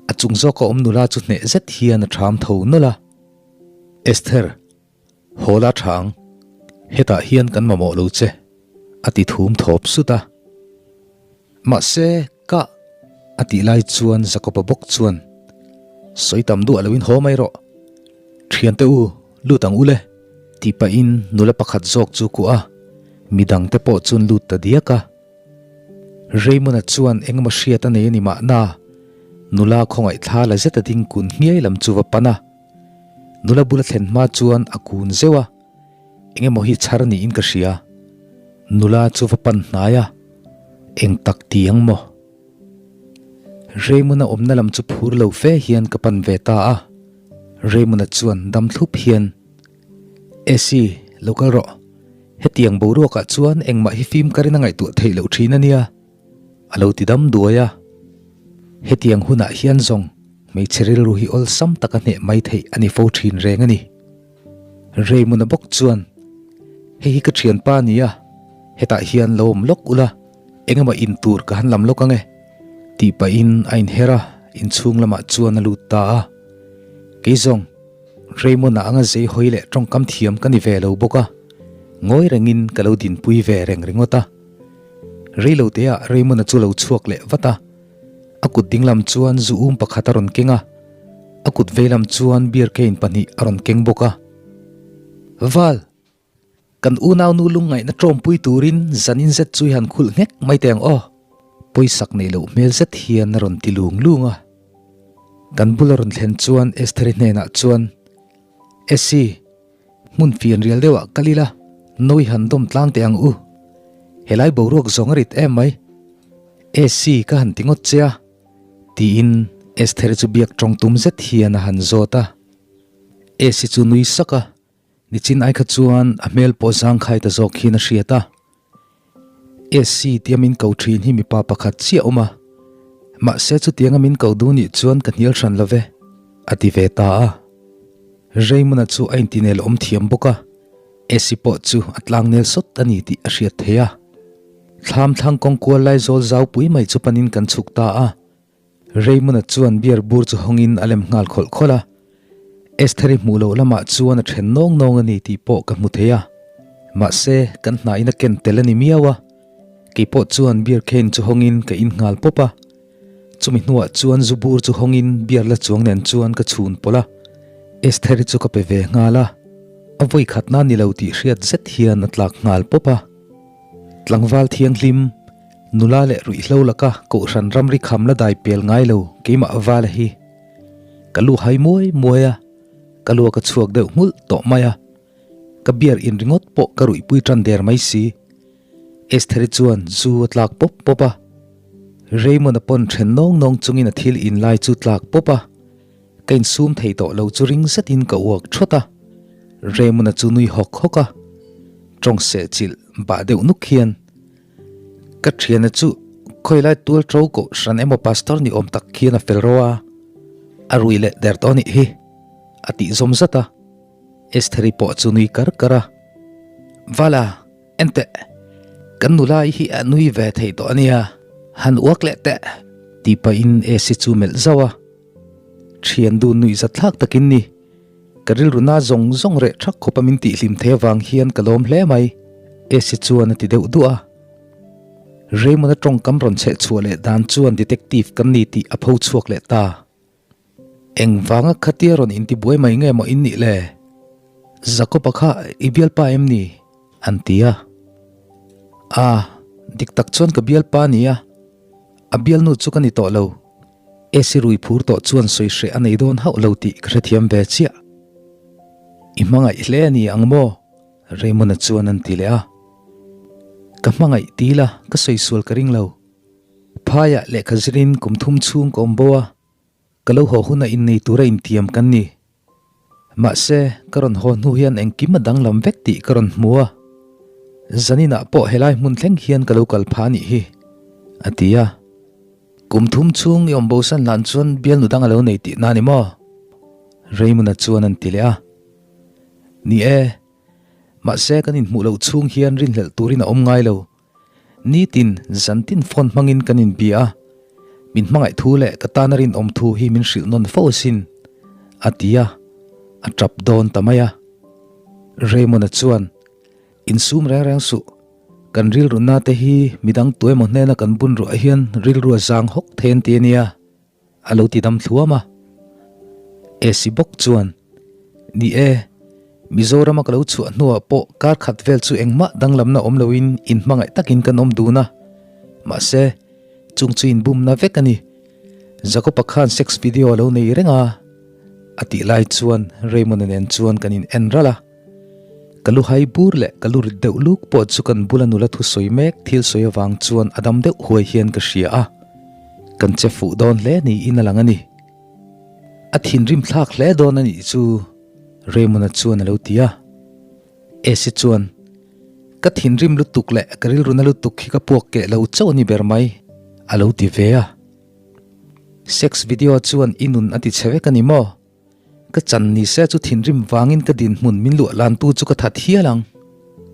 a chung zawka awm nula chu hneh zet hian a ṭham tho nawlh a. Esther. Haw la tha ang, hetah hian kan mamawh lo che, a ti thum thawp sut a. Mahse, ka. A tih lai chuan Jakob-a bawk chuan, Sawi tam duah loin haw mai rawh. Thiante u, lut ang u le, tih pahin nula pakhat zawk chu kuah a, midangte pawh chuan lut ta diak a. Raymond-a chuan engemaw hriat a nei a ni mahna, nula khawngaih thla la zet a ding kun hmiai lam chu va pan a. Nula bula thlen hma chuan a kun zeuh a, eng emaw hi chhar niin ka hria. Nula chu va pan hnai a, eng tak ti ang maw? Raymond-a awmna lam chu phur lo fe hian ka pan ve ta a, Raymond-a chuan dam thlup hian, Esi, lo kal rawh. Hetiang boruakah chuan engmah hi fim karin a ngaihtuah theih loh thin a nia. A lo ti dam duai a, hetiang hunah hian zawng hmeichhe rilru hi awlsam taka hneh mai theih a ni fo thin reng a ni. Raymond-a bawk chuan, Hei hi ka thianpa a ni a, Hetah hian lo awm lawk ula, eng emaw in tur ka han lam lawk ang e, tih pahin a inher a, inchhung lamah chuan a lut ta a. Kei zawng, Raymond-a anga zei hawi leh tawngkam thiam ka ni ve lo bawk a, ngawi rengin ka lo dinpui ve reng ringawt a. Reilo teah Raymond-a chu lo chhuak leh vat a, a kut dinglam chuan zu um pakhat a rawn keng a, a kut veilam chuan beer cane pahnih a rawn keng bawk a. Val! Kan unaunu lungngaihna tawmpui turin zanin zet chu i han khulh nghek mai teh ang aw. Pawisak neih loh hmel zet hian a rawn ti lung lung a. Kan bula rawn thlen chuan Estheri hnenah chuan, Essi, hmun fian rial deuhah kal ila, no i han dawm tlang teh ang u. Helai boruak zawng a rit em mai. Essi ka han ti ngawt che a, tiin Estheri chu biak tawng tum zet hian a han zawt a. Essi chu nui sak a. Nichin ai kha chuan a hmel pawh zangkhai ta zawk hian a hriat a. SC tia min ko thin hi mipa pakhat chiah awm a, mahse chutianga min ko duh nih chuan ka hnial hran lo ve, a ti ve ta a. Raymond-a chu a intinel awm thiam bawk a, SC pawh chu a tlangnel sawt a ni tih a hriat theih a. Thlam thlang kawng kual lai zawl zau pui mai chu panin kan chhuk ta a. Raymond-a chuan beer bur chu hawngin a lem nghal khawlh khawlh a, Estheri hmuh loh lamah chuan a then nawng nawng a ni tih pawh ka hmu thei a, mahse kan hnahin a ken tel a ni miau a, kei pawh chuan beer cane chu hawngin ka in nghal pawp a, chumi hnuah chuan zu bur chu hawngin beer la chuang nen chuan ka chhun pawlh a, Estheri chu ka pe ve nghal a, a vawi khatna ni lo tih hriat zet hian a tlak nghal pawp a. Tlangval thianghlim, nula leh ruihhlo laka kohhran ramri kham la dai pel ngai lo keimah vala hi ka lu hai muai muai a, ka luak a chhuak deuh nghulh tawh mai a, ka beer in ringawt pawh ka ruihpui tan der mai si. Estheri chuan zu a tlak pawp pawp a, Raymond-a pawn then nawng nawng chungin a thil in lai chu tlak pawp a, ka insum thei tawh lo chu ring zetin ka uak thawt a, Raymond-a chu nui hawk hawk a, tawng seh chilh bah deuh nuk hian ka thiana chu khawilai tual to koh hran emaw pastor ni awm tak khian a fel ro a, a rui leh der tawh anih hi a tih zawm zat a, Estheri pawh chu nui kar kar a, Vala enteh kan nula hi a nui ve thei tawh ania han uak leh teh tih pahin Esi chu melh zauh a, thian dun nuih zat thlak takin ni. Ka rilru na zawng zawng reh thak khawp a min tihhlim thei avang hian ka lawm hle mai, Esi chuan a ti deuh duah a. Raymond-a tawngkam rawn chheh chhuah leh dan chuan detective kan ni tih a pho chhuak leh ta. Engvanga khatia rawn intibuai mai nge maw in nih le? Jacob-a kha i bialpa em ni? An ti a. A, dik tak chuan ka bialpa a ni a, a bialnu chu ka ni tawh lo. Esi rui phur tawh chuan sawi hreh a nei dawn hauh lo tih ka hrethiam ve chiah. I hmangaih hle a ni ang maw? Raymond-a chuan an ti leh a. Ka hmangaih ti ila ka sawi sual ka ring lo. Phaiah lehkha zirin kum thum chhung ka awm bo a, ka lo haw huna innei tura intiam kan ni. Mahse, ka rawn haw hnu hian engkim a danglam vek tih ka rawn hmu a, zaninah pawh helai hmun thleng hian ka lo kal phah a nih hi, a ti a. Kum thum chhung i awm bosan hlan chuan bialnu dang a lo nei tihna a ni maw? Raymond-a chuan an ti leh a. Ni e, mahse kan inhmuh loh chhung hian rinhlelh turin a awm ngai lo. Nitin, zantin phone hmangin kan inbia a, min hmangaih thu leh ka tana rinawm thu hi min hrilh nawn fo asin, a ti a, a tap dawn ta mai a. Raymond-a chuan, Insum reng reng suh, kan rilruna te hi midang tuemaw hnena kan bun ruah hian rilru a zang hawk thei an ti a nia. A lo ti dam thluam a. Esi bawk chuan, Ni e, Mizorama ka lo chhuah hnuah pawh kar khat vel chu engmah danglamna awm loin inhmangaih takin kan awm dun a. Mahse, chung chu inbumna vek a ni. Jacob-a khan sex video a lo nei reng a, a tih lai chuan Raymond-a nen chuan kan in en ralh a. Ka lu hai bur leh ka lu rit deuh luk pawh chu kan bula nula thusawi mek thil sawi avang chuan a dam deuh huai hian ka hria a, kan che fuh dawn hle niin a lang a ni. A thinrim thlak hle dawn a nih chu Raymond-a chuan a lo ti a. Esi chuan, Ka thinrim lutuk leh ka rilru na lutuk hi ka puak keh lo chauh a ni ber mai, a lo ti ve a. Sex video chuan i nun a ti chhe vek a ni maw? Ka chan ni se chu thinrim vangin ka dinhmun min luah lantu chu ka that hial ang.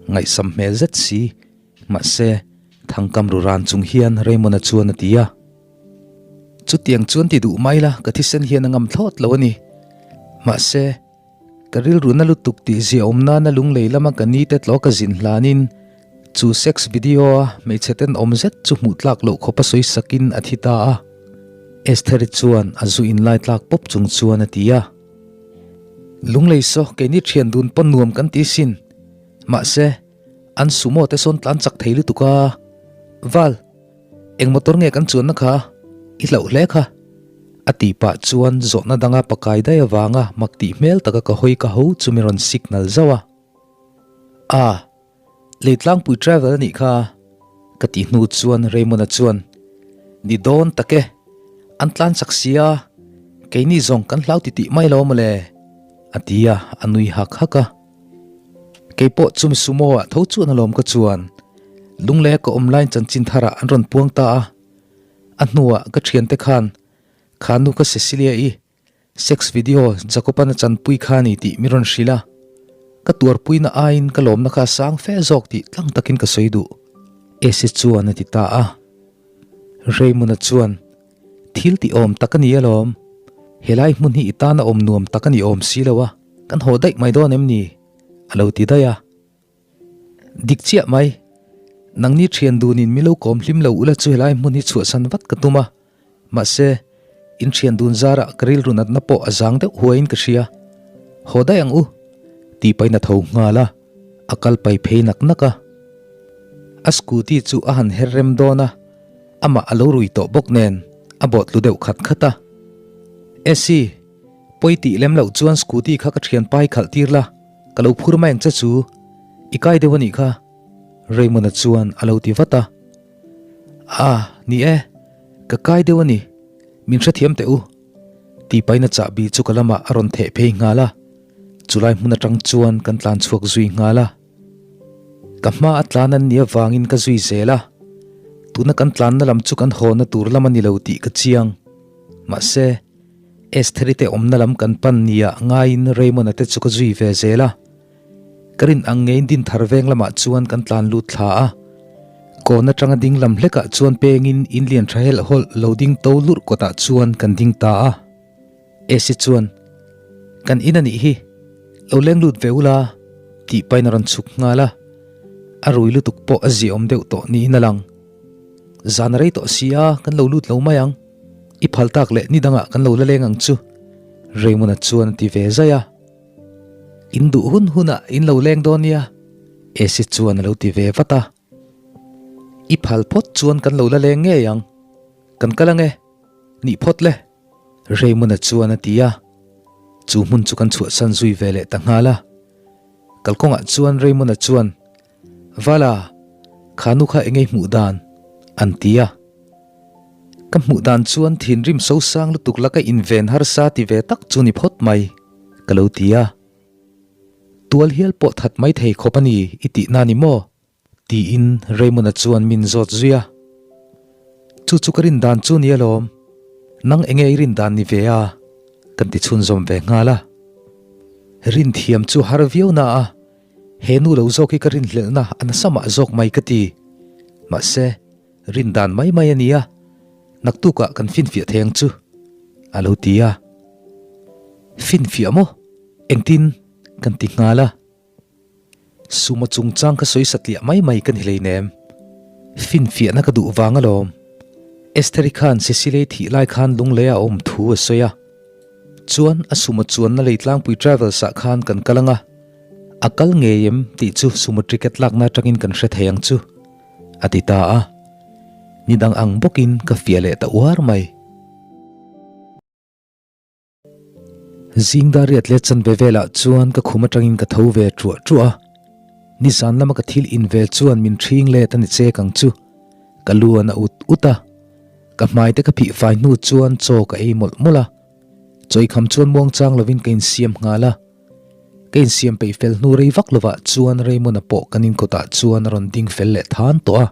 Ngaihsam hmel zet si. Mahse, thangkam ru ran chung hian Raymond-a chuan a ti a. Chutiang chuan ti duh mai la, ka thisen hian a ngam thlawt lo a ni. Mahse, ka rilru na lutuk tih zia awm nana lunglei lama ka ni te tlaw ka zin hlanin chu sex video-a hmeichhe tenawm zet chu hmuh tlak loh khawpa sawi sakin a thi ta a. Estheri chuan a zu inlai tlak pawp chung chuan a ti a. Lunglei saw keini thian dun pawn nuam kan ti sin. Mahse, an sumo te sawn tlan chak thei lutuk a. Val, eng motor nge kan chuanna kha? I hlauh hle kha. A tih pah chuan zawhna danga pakai daih avanga mak tih hmel taka ka hawi ka ho chu mi rawn signal zauh a. A. Leitlangpui travel a nih kha, ka tih hnu chuan Raymond-a chuan, Ni dawn tak e, an tlan chak sia, keini zawng kan hlau titih mai lo mawle, a ti a, a nui hak hak a. Kei pawh chumi sumo ah tho chuan alawm ka chuan, Lungleia ka awm laiin chanchin tharah an rawn puang ta a, a hnuah ka thiante khan, Kha nu kha Cecilia-i, Sex video Jacob-an a chanpui kha a ni tih mi rawn hrilh a, ka tuarpuina aiin ka lawmna kha a sang fe zawk tih tlang takin ka sawi duh, Esi chuan a ti ta a. Raymond-a chuan, Thil tih awm tak a ni alawm, helai hmun hi i tana awm nuam tak a ni awm si lo a, kan haw daih mai dawn em ni? a lo ti daih a. Dik chiah mai, nangni thian dunin mi lo kawm hlim lo ula chu helai hmun hi chhuahsan vat ka tum a, mahse, in thian dun zarah ka rilru natna pawh a zang deuh huaiin ka hria. Haw daih ang u, tih pahin a tho nghal a, a kal pai phei nak nak a. A scooty chu a han her rem dawn a, amah a lo rui tawh bawk nen a bawh tlu deuh khat khat a. Esi, pawi tih lem loh chuan scooty kha ka thianpa hi khalh tir la, Ka lo phur mai ang che chu, i kai deuh a nih kha, Raymond-a chuan a lo ti vat a. A, ni e, ka kai deuh a ni, min hrethiam teh u, tih pahin a chahbi chu ka lamah a rawn theh phei nghal a, chulai hmun atang chuan kan tlan chhuak zui nghal a. Ka hma a tlan an nih avangin ka zui zel a, tuna kan tlanna lam chu kan hawna tur lam a ni lo tih ka chiang. Mahse. Estheri te awmna lam kan pan nia ngaiin Raymond-a te chu ka zui ve zel a. Ka rin ang ngeiin Dinthar veng lamah chuan kan tlan lut thla a. Kawn atanga ding lam hlekah chuan pengin in lian tha helh hawlh lo ding to lurh kawtah chuan kan ding ta a. Esi chuan, Kan in a nih hi, lo leng lut ve ula, tih pahin a rawn chhuk nghal a. A rui lutuk pawh a ziaawm deuh tawh niin a lang. Zan a rei tawh si a, kan lo lut lo mai ang. I phal tak leh ni dangah kan lo la leng ang chu, Raymond-a chuan a ti ve zai a. In duh hun hunah in lo leng dawn nia, Esi chuan a lo ti ve vat a. I phal phawt chuan kan lo la leng ngei ang, kan kal ang e, nih phawt le, Raymond-a chuan a ti a. Chu hmun chu kan chhuahsan zui ve leh ta nghal a. Kalkawngah chuan Raymond-a chuan, Vala, kha nu kha engei hmuh dan? an ti a. Ka hmuh dan chuan thinrim sosang lutuk laka inven harsa ti ve tak chu ni phawt mai, ka lo ti a. Tual hial pawh that mai thei khawp a ni i tihna ni maw? tiin Raymond-a chuan min zawt zui a. Chu chu ka rin dan chu ni alawm, nang enge i rin dan ni ve a? kan ti chhunzawm ve nghal a. Rin thiam chu har viau na a. He nu lo zawk hi ka rinhlelhna a nasa mah zawk mai ka ti. Mahse, rin dan mai mai a nia, naktukah kan finfiah thei ang chu, a lo ti a. Finfiah maw? Engtin? kan ti nghal a. Suma chungchang ka sawi satliah mai mai ka ni hleinem. Finfiahna ka duh vang alawm. Estheri khan Cecilei thih lai khan lunglei a awm thu a sawi a. Chuan a sumo chuanna Leitlangpui Travels ah khan kan kal ang a, a kal ngei em tih chu sumo ticket lakna atangin kan hre thei ang chu, a ti ta a. Ni dang ang bawkin ka fiah leh ta uar mai. Zing dar riat leh chanve velah chuan ka khum atangin ka tho ve truah truah a, nizan lama ka thil in ve chuan min ṭhing let a ni chek ang chu, ka lu a na ut ut a. Ka hmai te ka phih fai hnu chuan chaw ka ei mawlh mawlh a, chawikham chuan muangchang lovin ka insiam nghal a. Ka insiam peih fel hnu rei vak lovah chuan Raymond-a pawh kan inkawtah chuan a rawn ding fel leh than tawh a.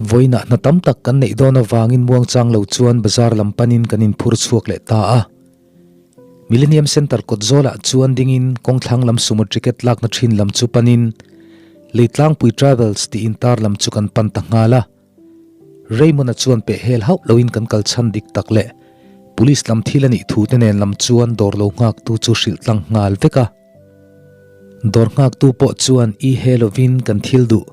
Vawiinah hna tam tak kan neih dawn avangin muangchang lo chuan bazar lam panin kan inphur chhuak leh ta a. Millennium Centre kawt zawlah chuan dingin kawngthlang lam sumo ticket lakna thin lam chu panin. Leitlangpui Travels tih intar lam chu kan pan ta nghal a. Raymond-a chuan peh hel hauh loin kan kal chhan dik tak leh Police lam thil a nih thu te nen lam chuan dawr lo nghaktu chu hrilh tlang nghal vek a. Dawr nghaktu pawh chuan i he lovin kan thil duh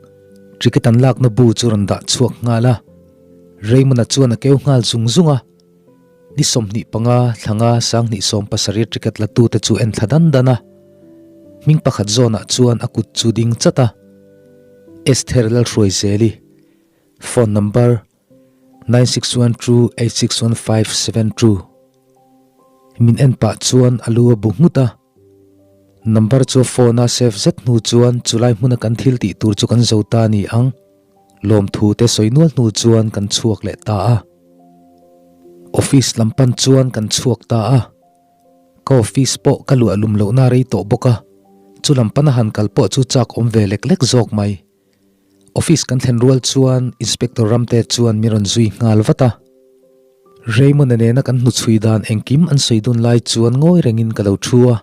ticket an lakna bu chu rawn dah chhuak nghal a. Raymond-a chuan a keu nghal zung zung a. Ni 25 thlanga 27 ticket la tute chu en thla dan dan a. Hming pakhat zawnah chuan a kut chu ding chat a. Esther Lalhruaizeli, phone number, 9612861572. Min en pah chuan a lu a bu nghut a. Number chu a phone a save zet hnu chuan chulai hmuna kan thil tih tur chu kan zo ta a ni ang. Lawmthu te sawi nual hnu chuan kan chhuak leh ta a. Office lam pan chuan kan chhuak ta a. Ka office pawh ka luah lum lohna rei tawh bawk a, chu lam pana han kal pawh chu chak awm ve lek lek zawk mai. Office kan thlen rual chuan Inspector Ramte chuan min rawn zui nghal vat a. Raymond-a nena kan hnuchhui dan engkim an sawi dun lai chuan ngawi rengin ka lo thu a.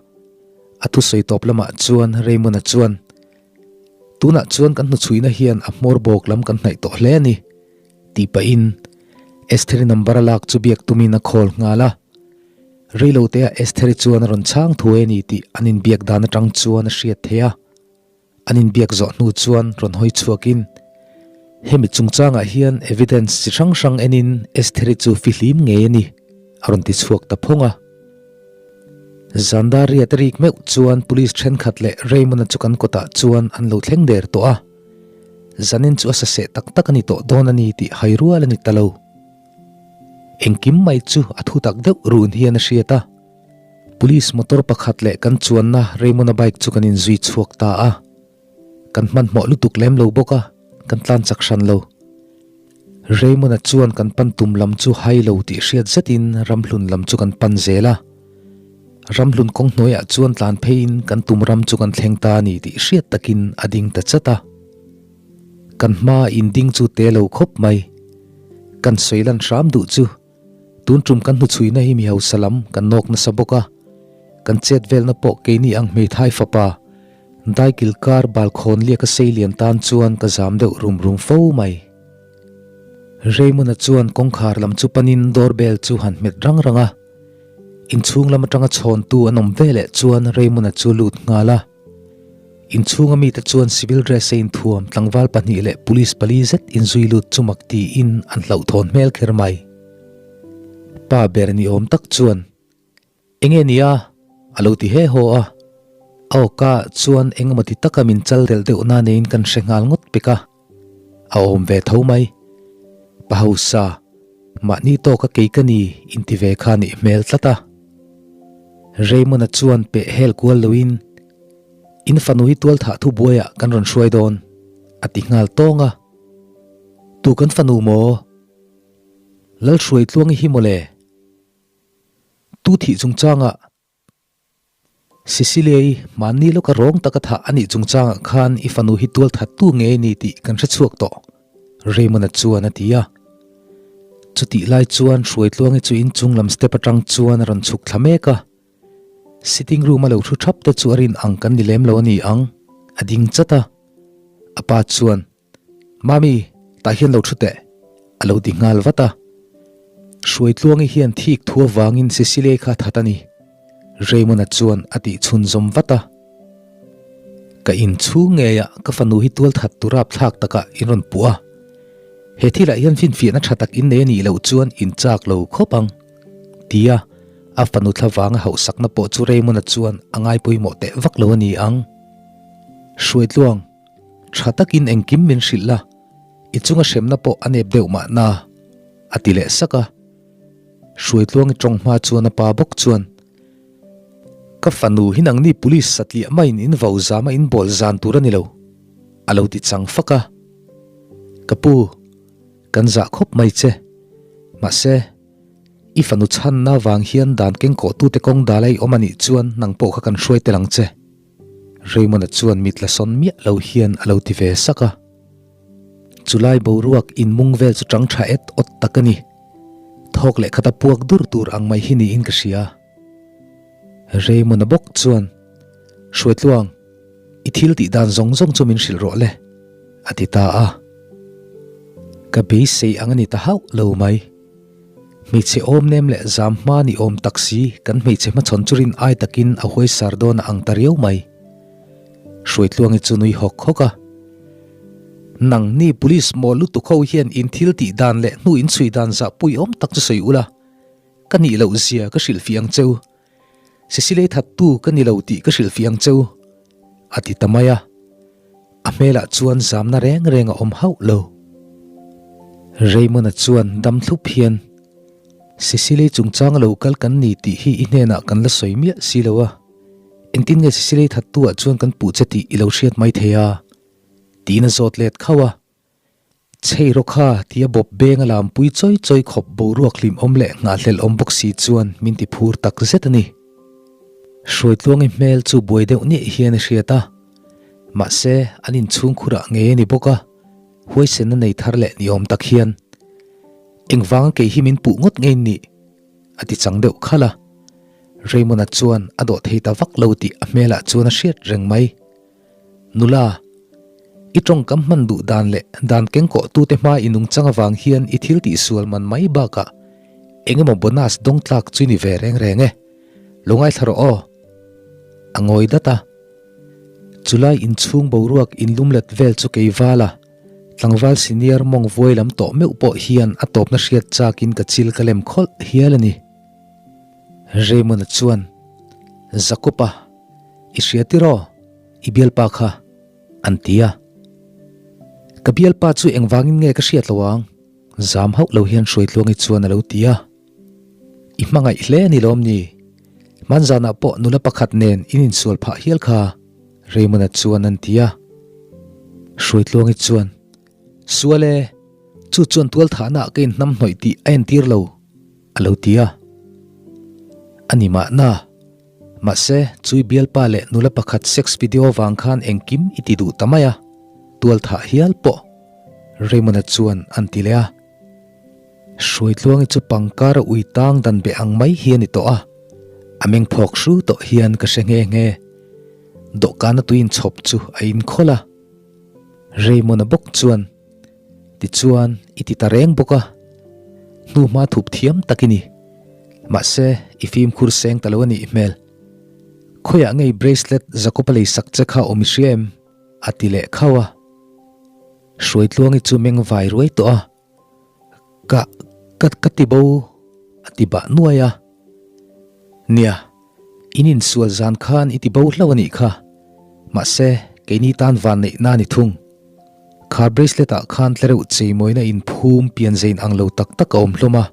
A thusawi tawp lamah chuan Raymond-a chuan, Tunah chuan kan hnuchhuina hian a hmawr bawk lam kan hnaih tawh hle a ni, tih pahin Estheri number a lak chu biak tumin a call nghal a. Reiloteah Estheri chuan a rawn chhang thuai a ni tih an inbiak dan atang chuan a hriat theih a. An inbiak zawh hnu chuan rawn hawi chhuakin, Hemi chungchangah hian evidence chi hrang hrang enin Estheri chu fihlim ngei a ni, a rawn ti chhuak ta phawng a. Zandar riat a rik meuh chuan police thenkhat leh Raymond-a chu kan kawtah chuan an lo thleng der tawh a. Zanin chu a saseh tak tak a ni tawh dawn a ni tih hai rual a ni ta lo. Engkim mai chu a thu tak deuh run hian a hriat a. Police motor pakhat leh kan chuanna Raymond-a bike chu kan inzui chhuak ta a. Kan hmanhmawh lutuk lem lo bawk a, kan tlan chak hran lo. Raymond-a chuan kan pan tum lam chu hai lo tih hriat zetin ramhlun lam chu kan pan zel a. Ramhlun kawng hnuaiah chuan tlan pheiin kan tum ram chu kan thleng ta a ni tih hriat takin a ding ta chat a. Kan hmaa inding chu te lo khawp mai. Kan sawi lan hram duh chu. Tun tum kan hnuchhuina hi mi hausa lam kan nawk nasa bawk a, kan chet velna pawh keini ang hmeithai fapa Daikil kar balkhawn liaka sei lian tan chuan ka zam deuh rum rum fo mai. Raymond-a chuan kawngkhar lam chu panin door bell chu han hmet rang rang a, inchhung lam atanga chhawntu an awm veleh chuan Raymond-a chu lut nghal a. Inchhunga mite chuan civil dress a inthuam tlangval pahnih leh police pali zet inzui lut chu mak tiin an hlauhthawn hmel kher mai. Pa ber ni awm tak chuan, Enge nia? a lo ti he haw a. A awka chuan engemaw ti taka min chal delh deuh na neiin kan hre nghal ngawt pek a. A awm ve tho mai. Pa hausa, mahni tawka kei ka ni inti ve kha nih hmel tlat a. Raymond-a chuan peh hel kual loin, In fanu hi tual thah thu buaiah kan rawn hruai dawn, a ti nghal tawng a. Tu kan fanu maw? Lalhruaitluangi hi mawle. Tu thih chungchangah Cecilia-i mahni lawka rawng taka thah a nih chungchangah khan i fanu hi tual thattu ngei a ni tih kan hre chhuak tawh, Raymond-a chuan a ti a. Chutih lai chuan Hruaitluangi chu inchung lam step atang chuan a rawn chhuk thla mek a. Sitting room-a lo thu thap te chu a rin ang kan ni lem lo a ni ang, a ding chat a. A pa chuan, Mami, tah hian lo thu teh, a lo ti nghal vat a. Hruaitluangi hian thik thu avangin Cecilia-i kha a that a ni, Raymond-a chuan a tih chhunzawm vat a. Ka inchhung ngeiah ka fanu hi tual that tur rapthlak takah in rawn puh a. He thilah hian finfiahna tha tak in nei a nih loh chuan in chak lo khawp ang, tia a fanu thla vanga hauhsakna pawh chu Raymond-a chuan a ngai pawimawh teh vak lo a ni ang. Hruaitluang. Tha takin engkim min hrilh la, i chunga hremna pawh a nep deuh mahna, a ti leh sak a. Hruaitluangi tawng hma chuan a pa bawk chuan, Ka fanu hi nangni police satliah maiin in vau zama in bawl zan tur a ni lo, a lo ti chang fak a. Ka pu, kan zah khawp mai che. Mahse, i fanu chhanna vang hian dan kengkawhtute kawng dal a i awm a nih chuan nang pawh kha kan hruai tel ang che. Raymond-a chuan mit la sawn miah lo hian a lo ti ve sak a. Chulai boruak inmung vel chu chang tha et awt tak a ni. Thawk leh khata puak dur tur ang mai hi niin ka hria. Raymond-a bawk chuan, Hruaitluang, I thil tih dan zawng zawng chu min hrilh rawh le, a ti ta a. Ka beisei ang a ni ta hauh lo mai. Hmeichhe awm nem leh zam hma ni awm tak si kan hmeichhe hmachhawn chu rin ai takin a huaisar dawn a ang ta riau mai. Hruaitluangi chu nui hawk hawk a. Nangni police mawl lutuk ho hian in thil tih dan leh hnu in chhui dan zahpui awm tak chu sawi ula, ka nih loh zia ka hrilhfiah ang che u. Cecilei thattu ka ni lo tih ka hrilhfiah ang che u, a ti ta mai a. A hmelah chuan zamna reng reng a awm hauh lo. Raymond-a chuan dam thlup hian, Cecilei chungchang a lo kal kan ni tih hi i hnenah kan la sawi miah si lo a. Engtin nge Cecilei thattu ah chuan kan puh che tih i lo hriat mai thei a? tiin a zawt let khauh a. Chhei rawh kha tia bawp beng a lampui chawi chawi khawp boruak hlim awm leh nghahhlelh awm bawk si chuan min ti phur tak zet a ni. Hruaitluangi hmel chu buai deuh niah hian a hriat a, mahse an inchhung khurah ngei a ni bawk a, huaisen a nei thar leh ni awm tak hian engvanga kei hi min puh ngawt ngei nih a ti chang deuh khalh a. Raymond-a chuan a dawh thei ta vak lo tih a hmelah chuan a hriat reng mai. Nula, i tawngkam hman duh dan leh dan kengkawh tute hma i nungchang avang hian i thil tihsual man mai bakah eng emaw bonus dawng tlak chu i ni ve reng reng e. Lo ngaithla rawh aw. A ngawi dat a. Chulai inchhung boruak inlumlet vel chu kei val a, tlangval senior mawng vuai lam tawh meuh pawh hian a tawpna hriat chakin ka chil ka lem khawlh hial a ni. Raymond-a chuan, Jacob-a, I hria tiraw? I bialpa kha? An ti a. Ka bialpa chu engvangin nge ka hriat lo ang? Zam hauh lo hian Hruaitluangi chuan a lo ti a. I hmangaih hle a ni lawm ni? Hmanzanah pawh nula pakhat nen in insual phah hial kha, Raymond-a chuan an ti a. Hruaitluangi chuan, Sual e, chu chuan tualthahnaah ka inhnamhnawih tih a entir lo, a lo ti a. A ni mahna. Mahse, chui bialpa leh nula pakhat sex video vang khan engkim i ti duh ta mai a, tual thah hial pawh Raymond-a chuan an ti leh a. Hruaitluangi chu pangkar a ui tang dan beh ang mai hi a ni tawh a, a meng phawk hru tawh hian ka hre nghe nghe. Dawhkana tui inchhawp chu a inkhawlh a. Raymond-a bawk chuan, Tichuan, i ti ta reng bawk a, hnuhma thup thiam tak i ni. Mahse, i fimkhur seng ta lo a nih hmel. Khawiah ngei bracelet Jacob-a lei sak che kha awm i hria em? a ti leh khauh a. Hruaitluangi chu meng vai ruai tawh a, Ka, ka, ka ti bo, a ti bah nuai a. Nia, in insual zan khan i ti bo hlauh a nih kha. Mahse, keini tan van neihna a ni thung. Kha bracelet ah khan tlereuh cheimawina inphum pianzein ang lo tak tak a awm hlawm a.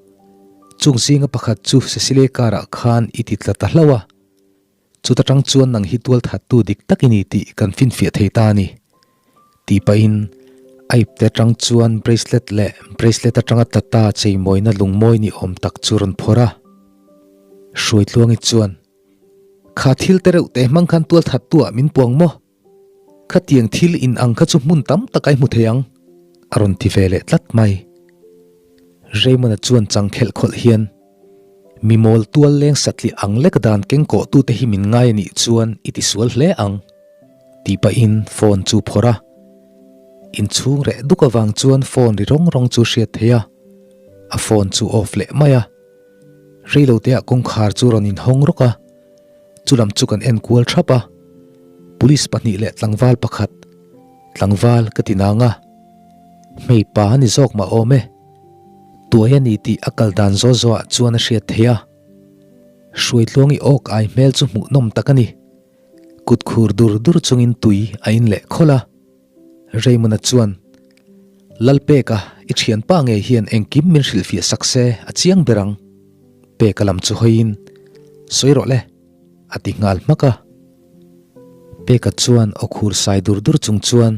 Chung zinga pakhat chu Cecilia car ah khan i ti tla ta hlauh a. Chuta tang chuan nang hi tualthattu dik tak i ni tih kan finfiah thei ta a ni. Tih pahin a ipte atang chuan bracelet leh bracelet atanga tla ta cheimawina lungmawi ni awm tak chu rawn phawrh a. Hruaitluangi chuan, Kha thil te reuh te hmang khan tualthattu ah min puang maw? Khatiang thil in ang kha chu hmun tam tak a i hmu thei ang, a rawn ti ve leh tlat mai. Raymond-a chuan chang khelh khawlh hian, Mi mawl tual leng satliah ang lek dan keng kawhtute hi min ngai a nih chuan i tisual hle ang, tih pahin phone chu phawrh a. Inchhung reh duk avang chuan phone ri rawng rawng chu hriat theih a, a phone chu off leh mai a. Reiloteah kawngkhar chu rawn inhawng rawk a. Chulam chu kan en kual thap a, police pahnih leh tlangval pakhat, tlangval ka ti nang a, hmei pa a ni zawk mah awm e, tuai a ni tih a kal dan zaw zaw ah chuan a hriat theih a, Hruaitluangi awk ai hmel chu hmuhnawm tak a ni, kut khur dur dur chungin tui a in leh khawlh a, Raymond-a chuan, Lalpeka, i thianpa ngei hian engkim min hrilhfiah sak se a chiang ber ang. Peka lam chu hawiin, Sawi rawh le, a ti nghal hmak a. Peka chuan aw khur sai dur dur chung chuan,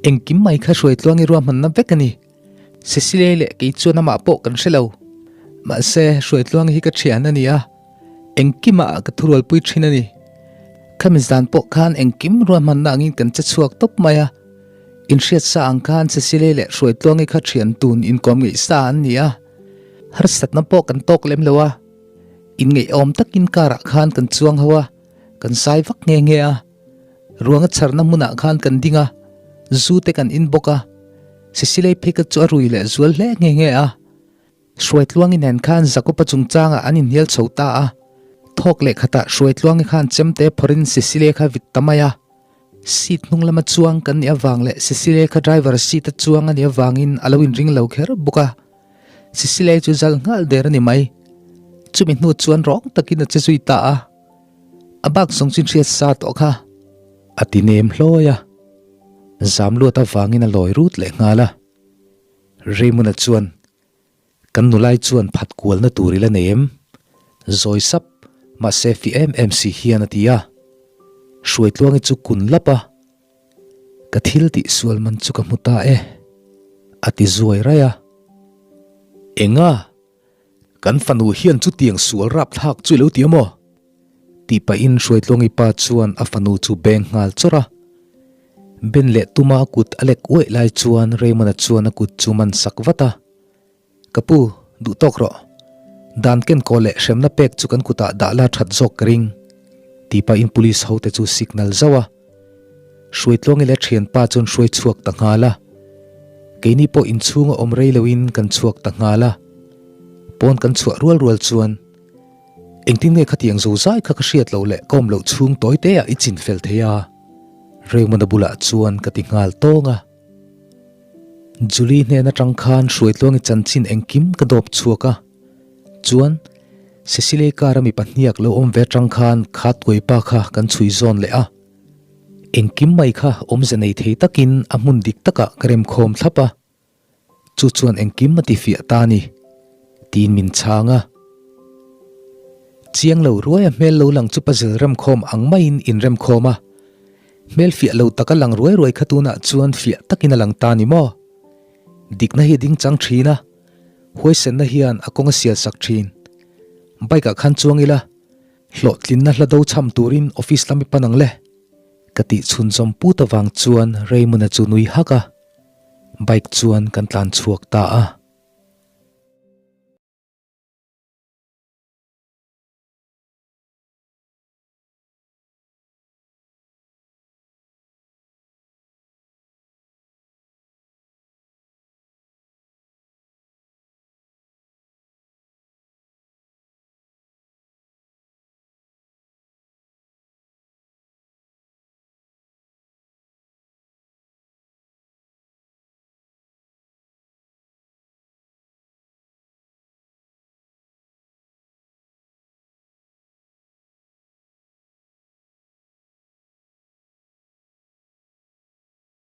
Engkim mai kha Hruaitluangi ruahmanna vek a ni. Cecilia-i leh kei chuan amah pawh kan hre lo. Mahse, Hruaitluangi hi ka thian a ni a, engkimah ka thurualpui thin a ni. Khami zan pawh khan engkim ruahmanna angin kan che chhuak tawp mai a. Inhriat sa ang khan Cecilia-i leh Hruaitluangi kha thian tun inkawm ngeih sa an ni a. Harsatna pawh kan tawk lem lo a, inngeihawm takin car ah khan kan chuang ho a, kan sai vak nghe nghe a. Ruang a chharna hmunah khan kan ding a, zu te kan in bawk a. Cecilei phei kha chu a rui leh zual hle nghe nghe a. Hruaitluangi nen khan Jakob-a chungchangah an inhnial chho ta a. Thawk leh khatah Hruaitluangi khan chemte phawrhin Cecilia kha vit ta mai a. Seat hnung lama chuang kan nih avang leh Cecilia kha driver seat a chuang a nih avangin a lo inring lo kher bawk a. Cecilia chu zal nghal der a ni mai. Chumi hnu chuan rawng takin a che zui ta a. A bak zawng chu inhriat sa tawh kha. A ti nem hlawi a. Zam luat avangin a lawi rut leh nghal a. Raymond-a chuan, Kan nulai chuan phat kualna tur i la nei em? Zawi sap, mahse fi em em si hian a ti a. Hruaitluangi chu kun lap a, Ka thil tih sual man chu ka hmu ta e, a ti zuai raih a. Enga? Kan fanu hian chutiang sual rapthlak chu i lo ti a maw? Tih pahin Hruaitluangi pa chuan a fanu chu beng nghal chawrh a. Ben leh tuma a kut a lek uaih lai chuan Raymond-a chuan a kut chu man sak vat a. Ka pu, duh tawk rawh. Dan ken kaw leh hremna pek chu kan kutah dah la that zawk ka ring. Tih pahin police hote chu signal zauh a. Hruaitluangi leh thianpa chuan hruai chhuak ta nghal a. Keini pawh inchhunga awm rei loin kan chhuak ta nghal a. Pawn kan chhuah rual rual chuan Engtin nge khatiang zo zai kha ka hriat loh leh ka awm loh chhung tawi te ah i chin fel thei a? Raymond-a bulah chuan ka ti nghal tawng a. Julie hnen atang khan Hruaitluangi chanchin engkim ka dawp chhuak a. Chuan, Cecily car a mipa hniak lo awm ve atang khan kha tuaipa kha kan chhui zawn leh a. Engkim mai kha awmze nei thei takin a hmun dik takah ka remkhawm thlap a. Chu chuan engkim a ti fiah ta a ni, tiin min chhang a. Chiang lo ruai a hmel lo lang chu puzzle remkhawm ang maiin inremkhawm a. Hmel fiah lo taka lang ruai ruai kha tunah chuan fiah takin a lang ta ni maw? Dikna hi a ding chang thin a, huaisenna hian a kawng a sial sak thin. Bike ah khan chuang ila, hlawhtlinna hla do cham turin office lam i pan ang le, ka tih chhunzawm put avang chuan Raymond-a chu nui hak a. Bike chuan kan tlan chhuak ta a.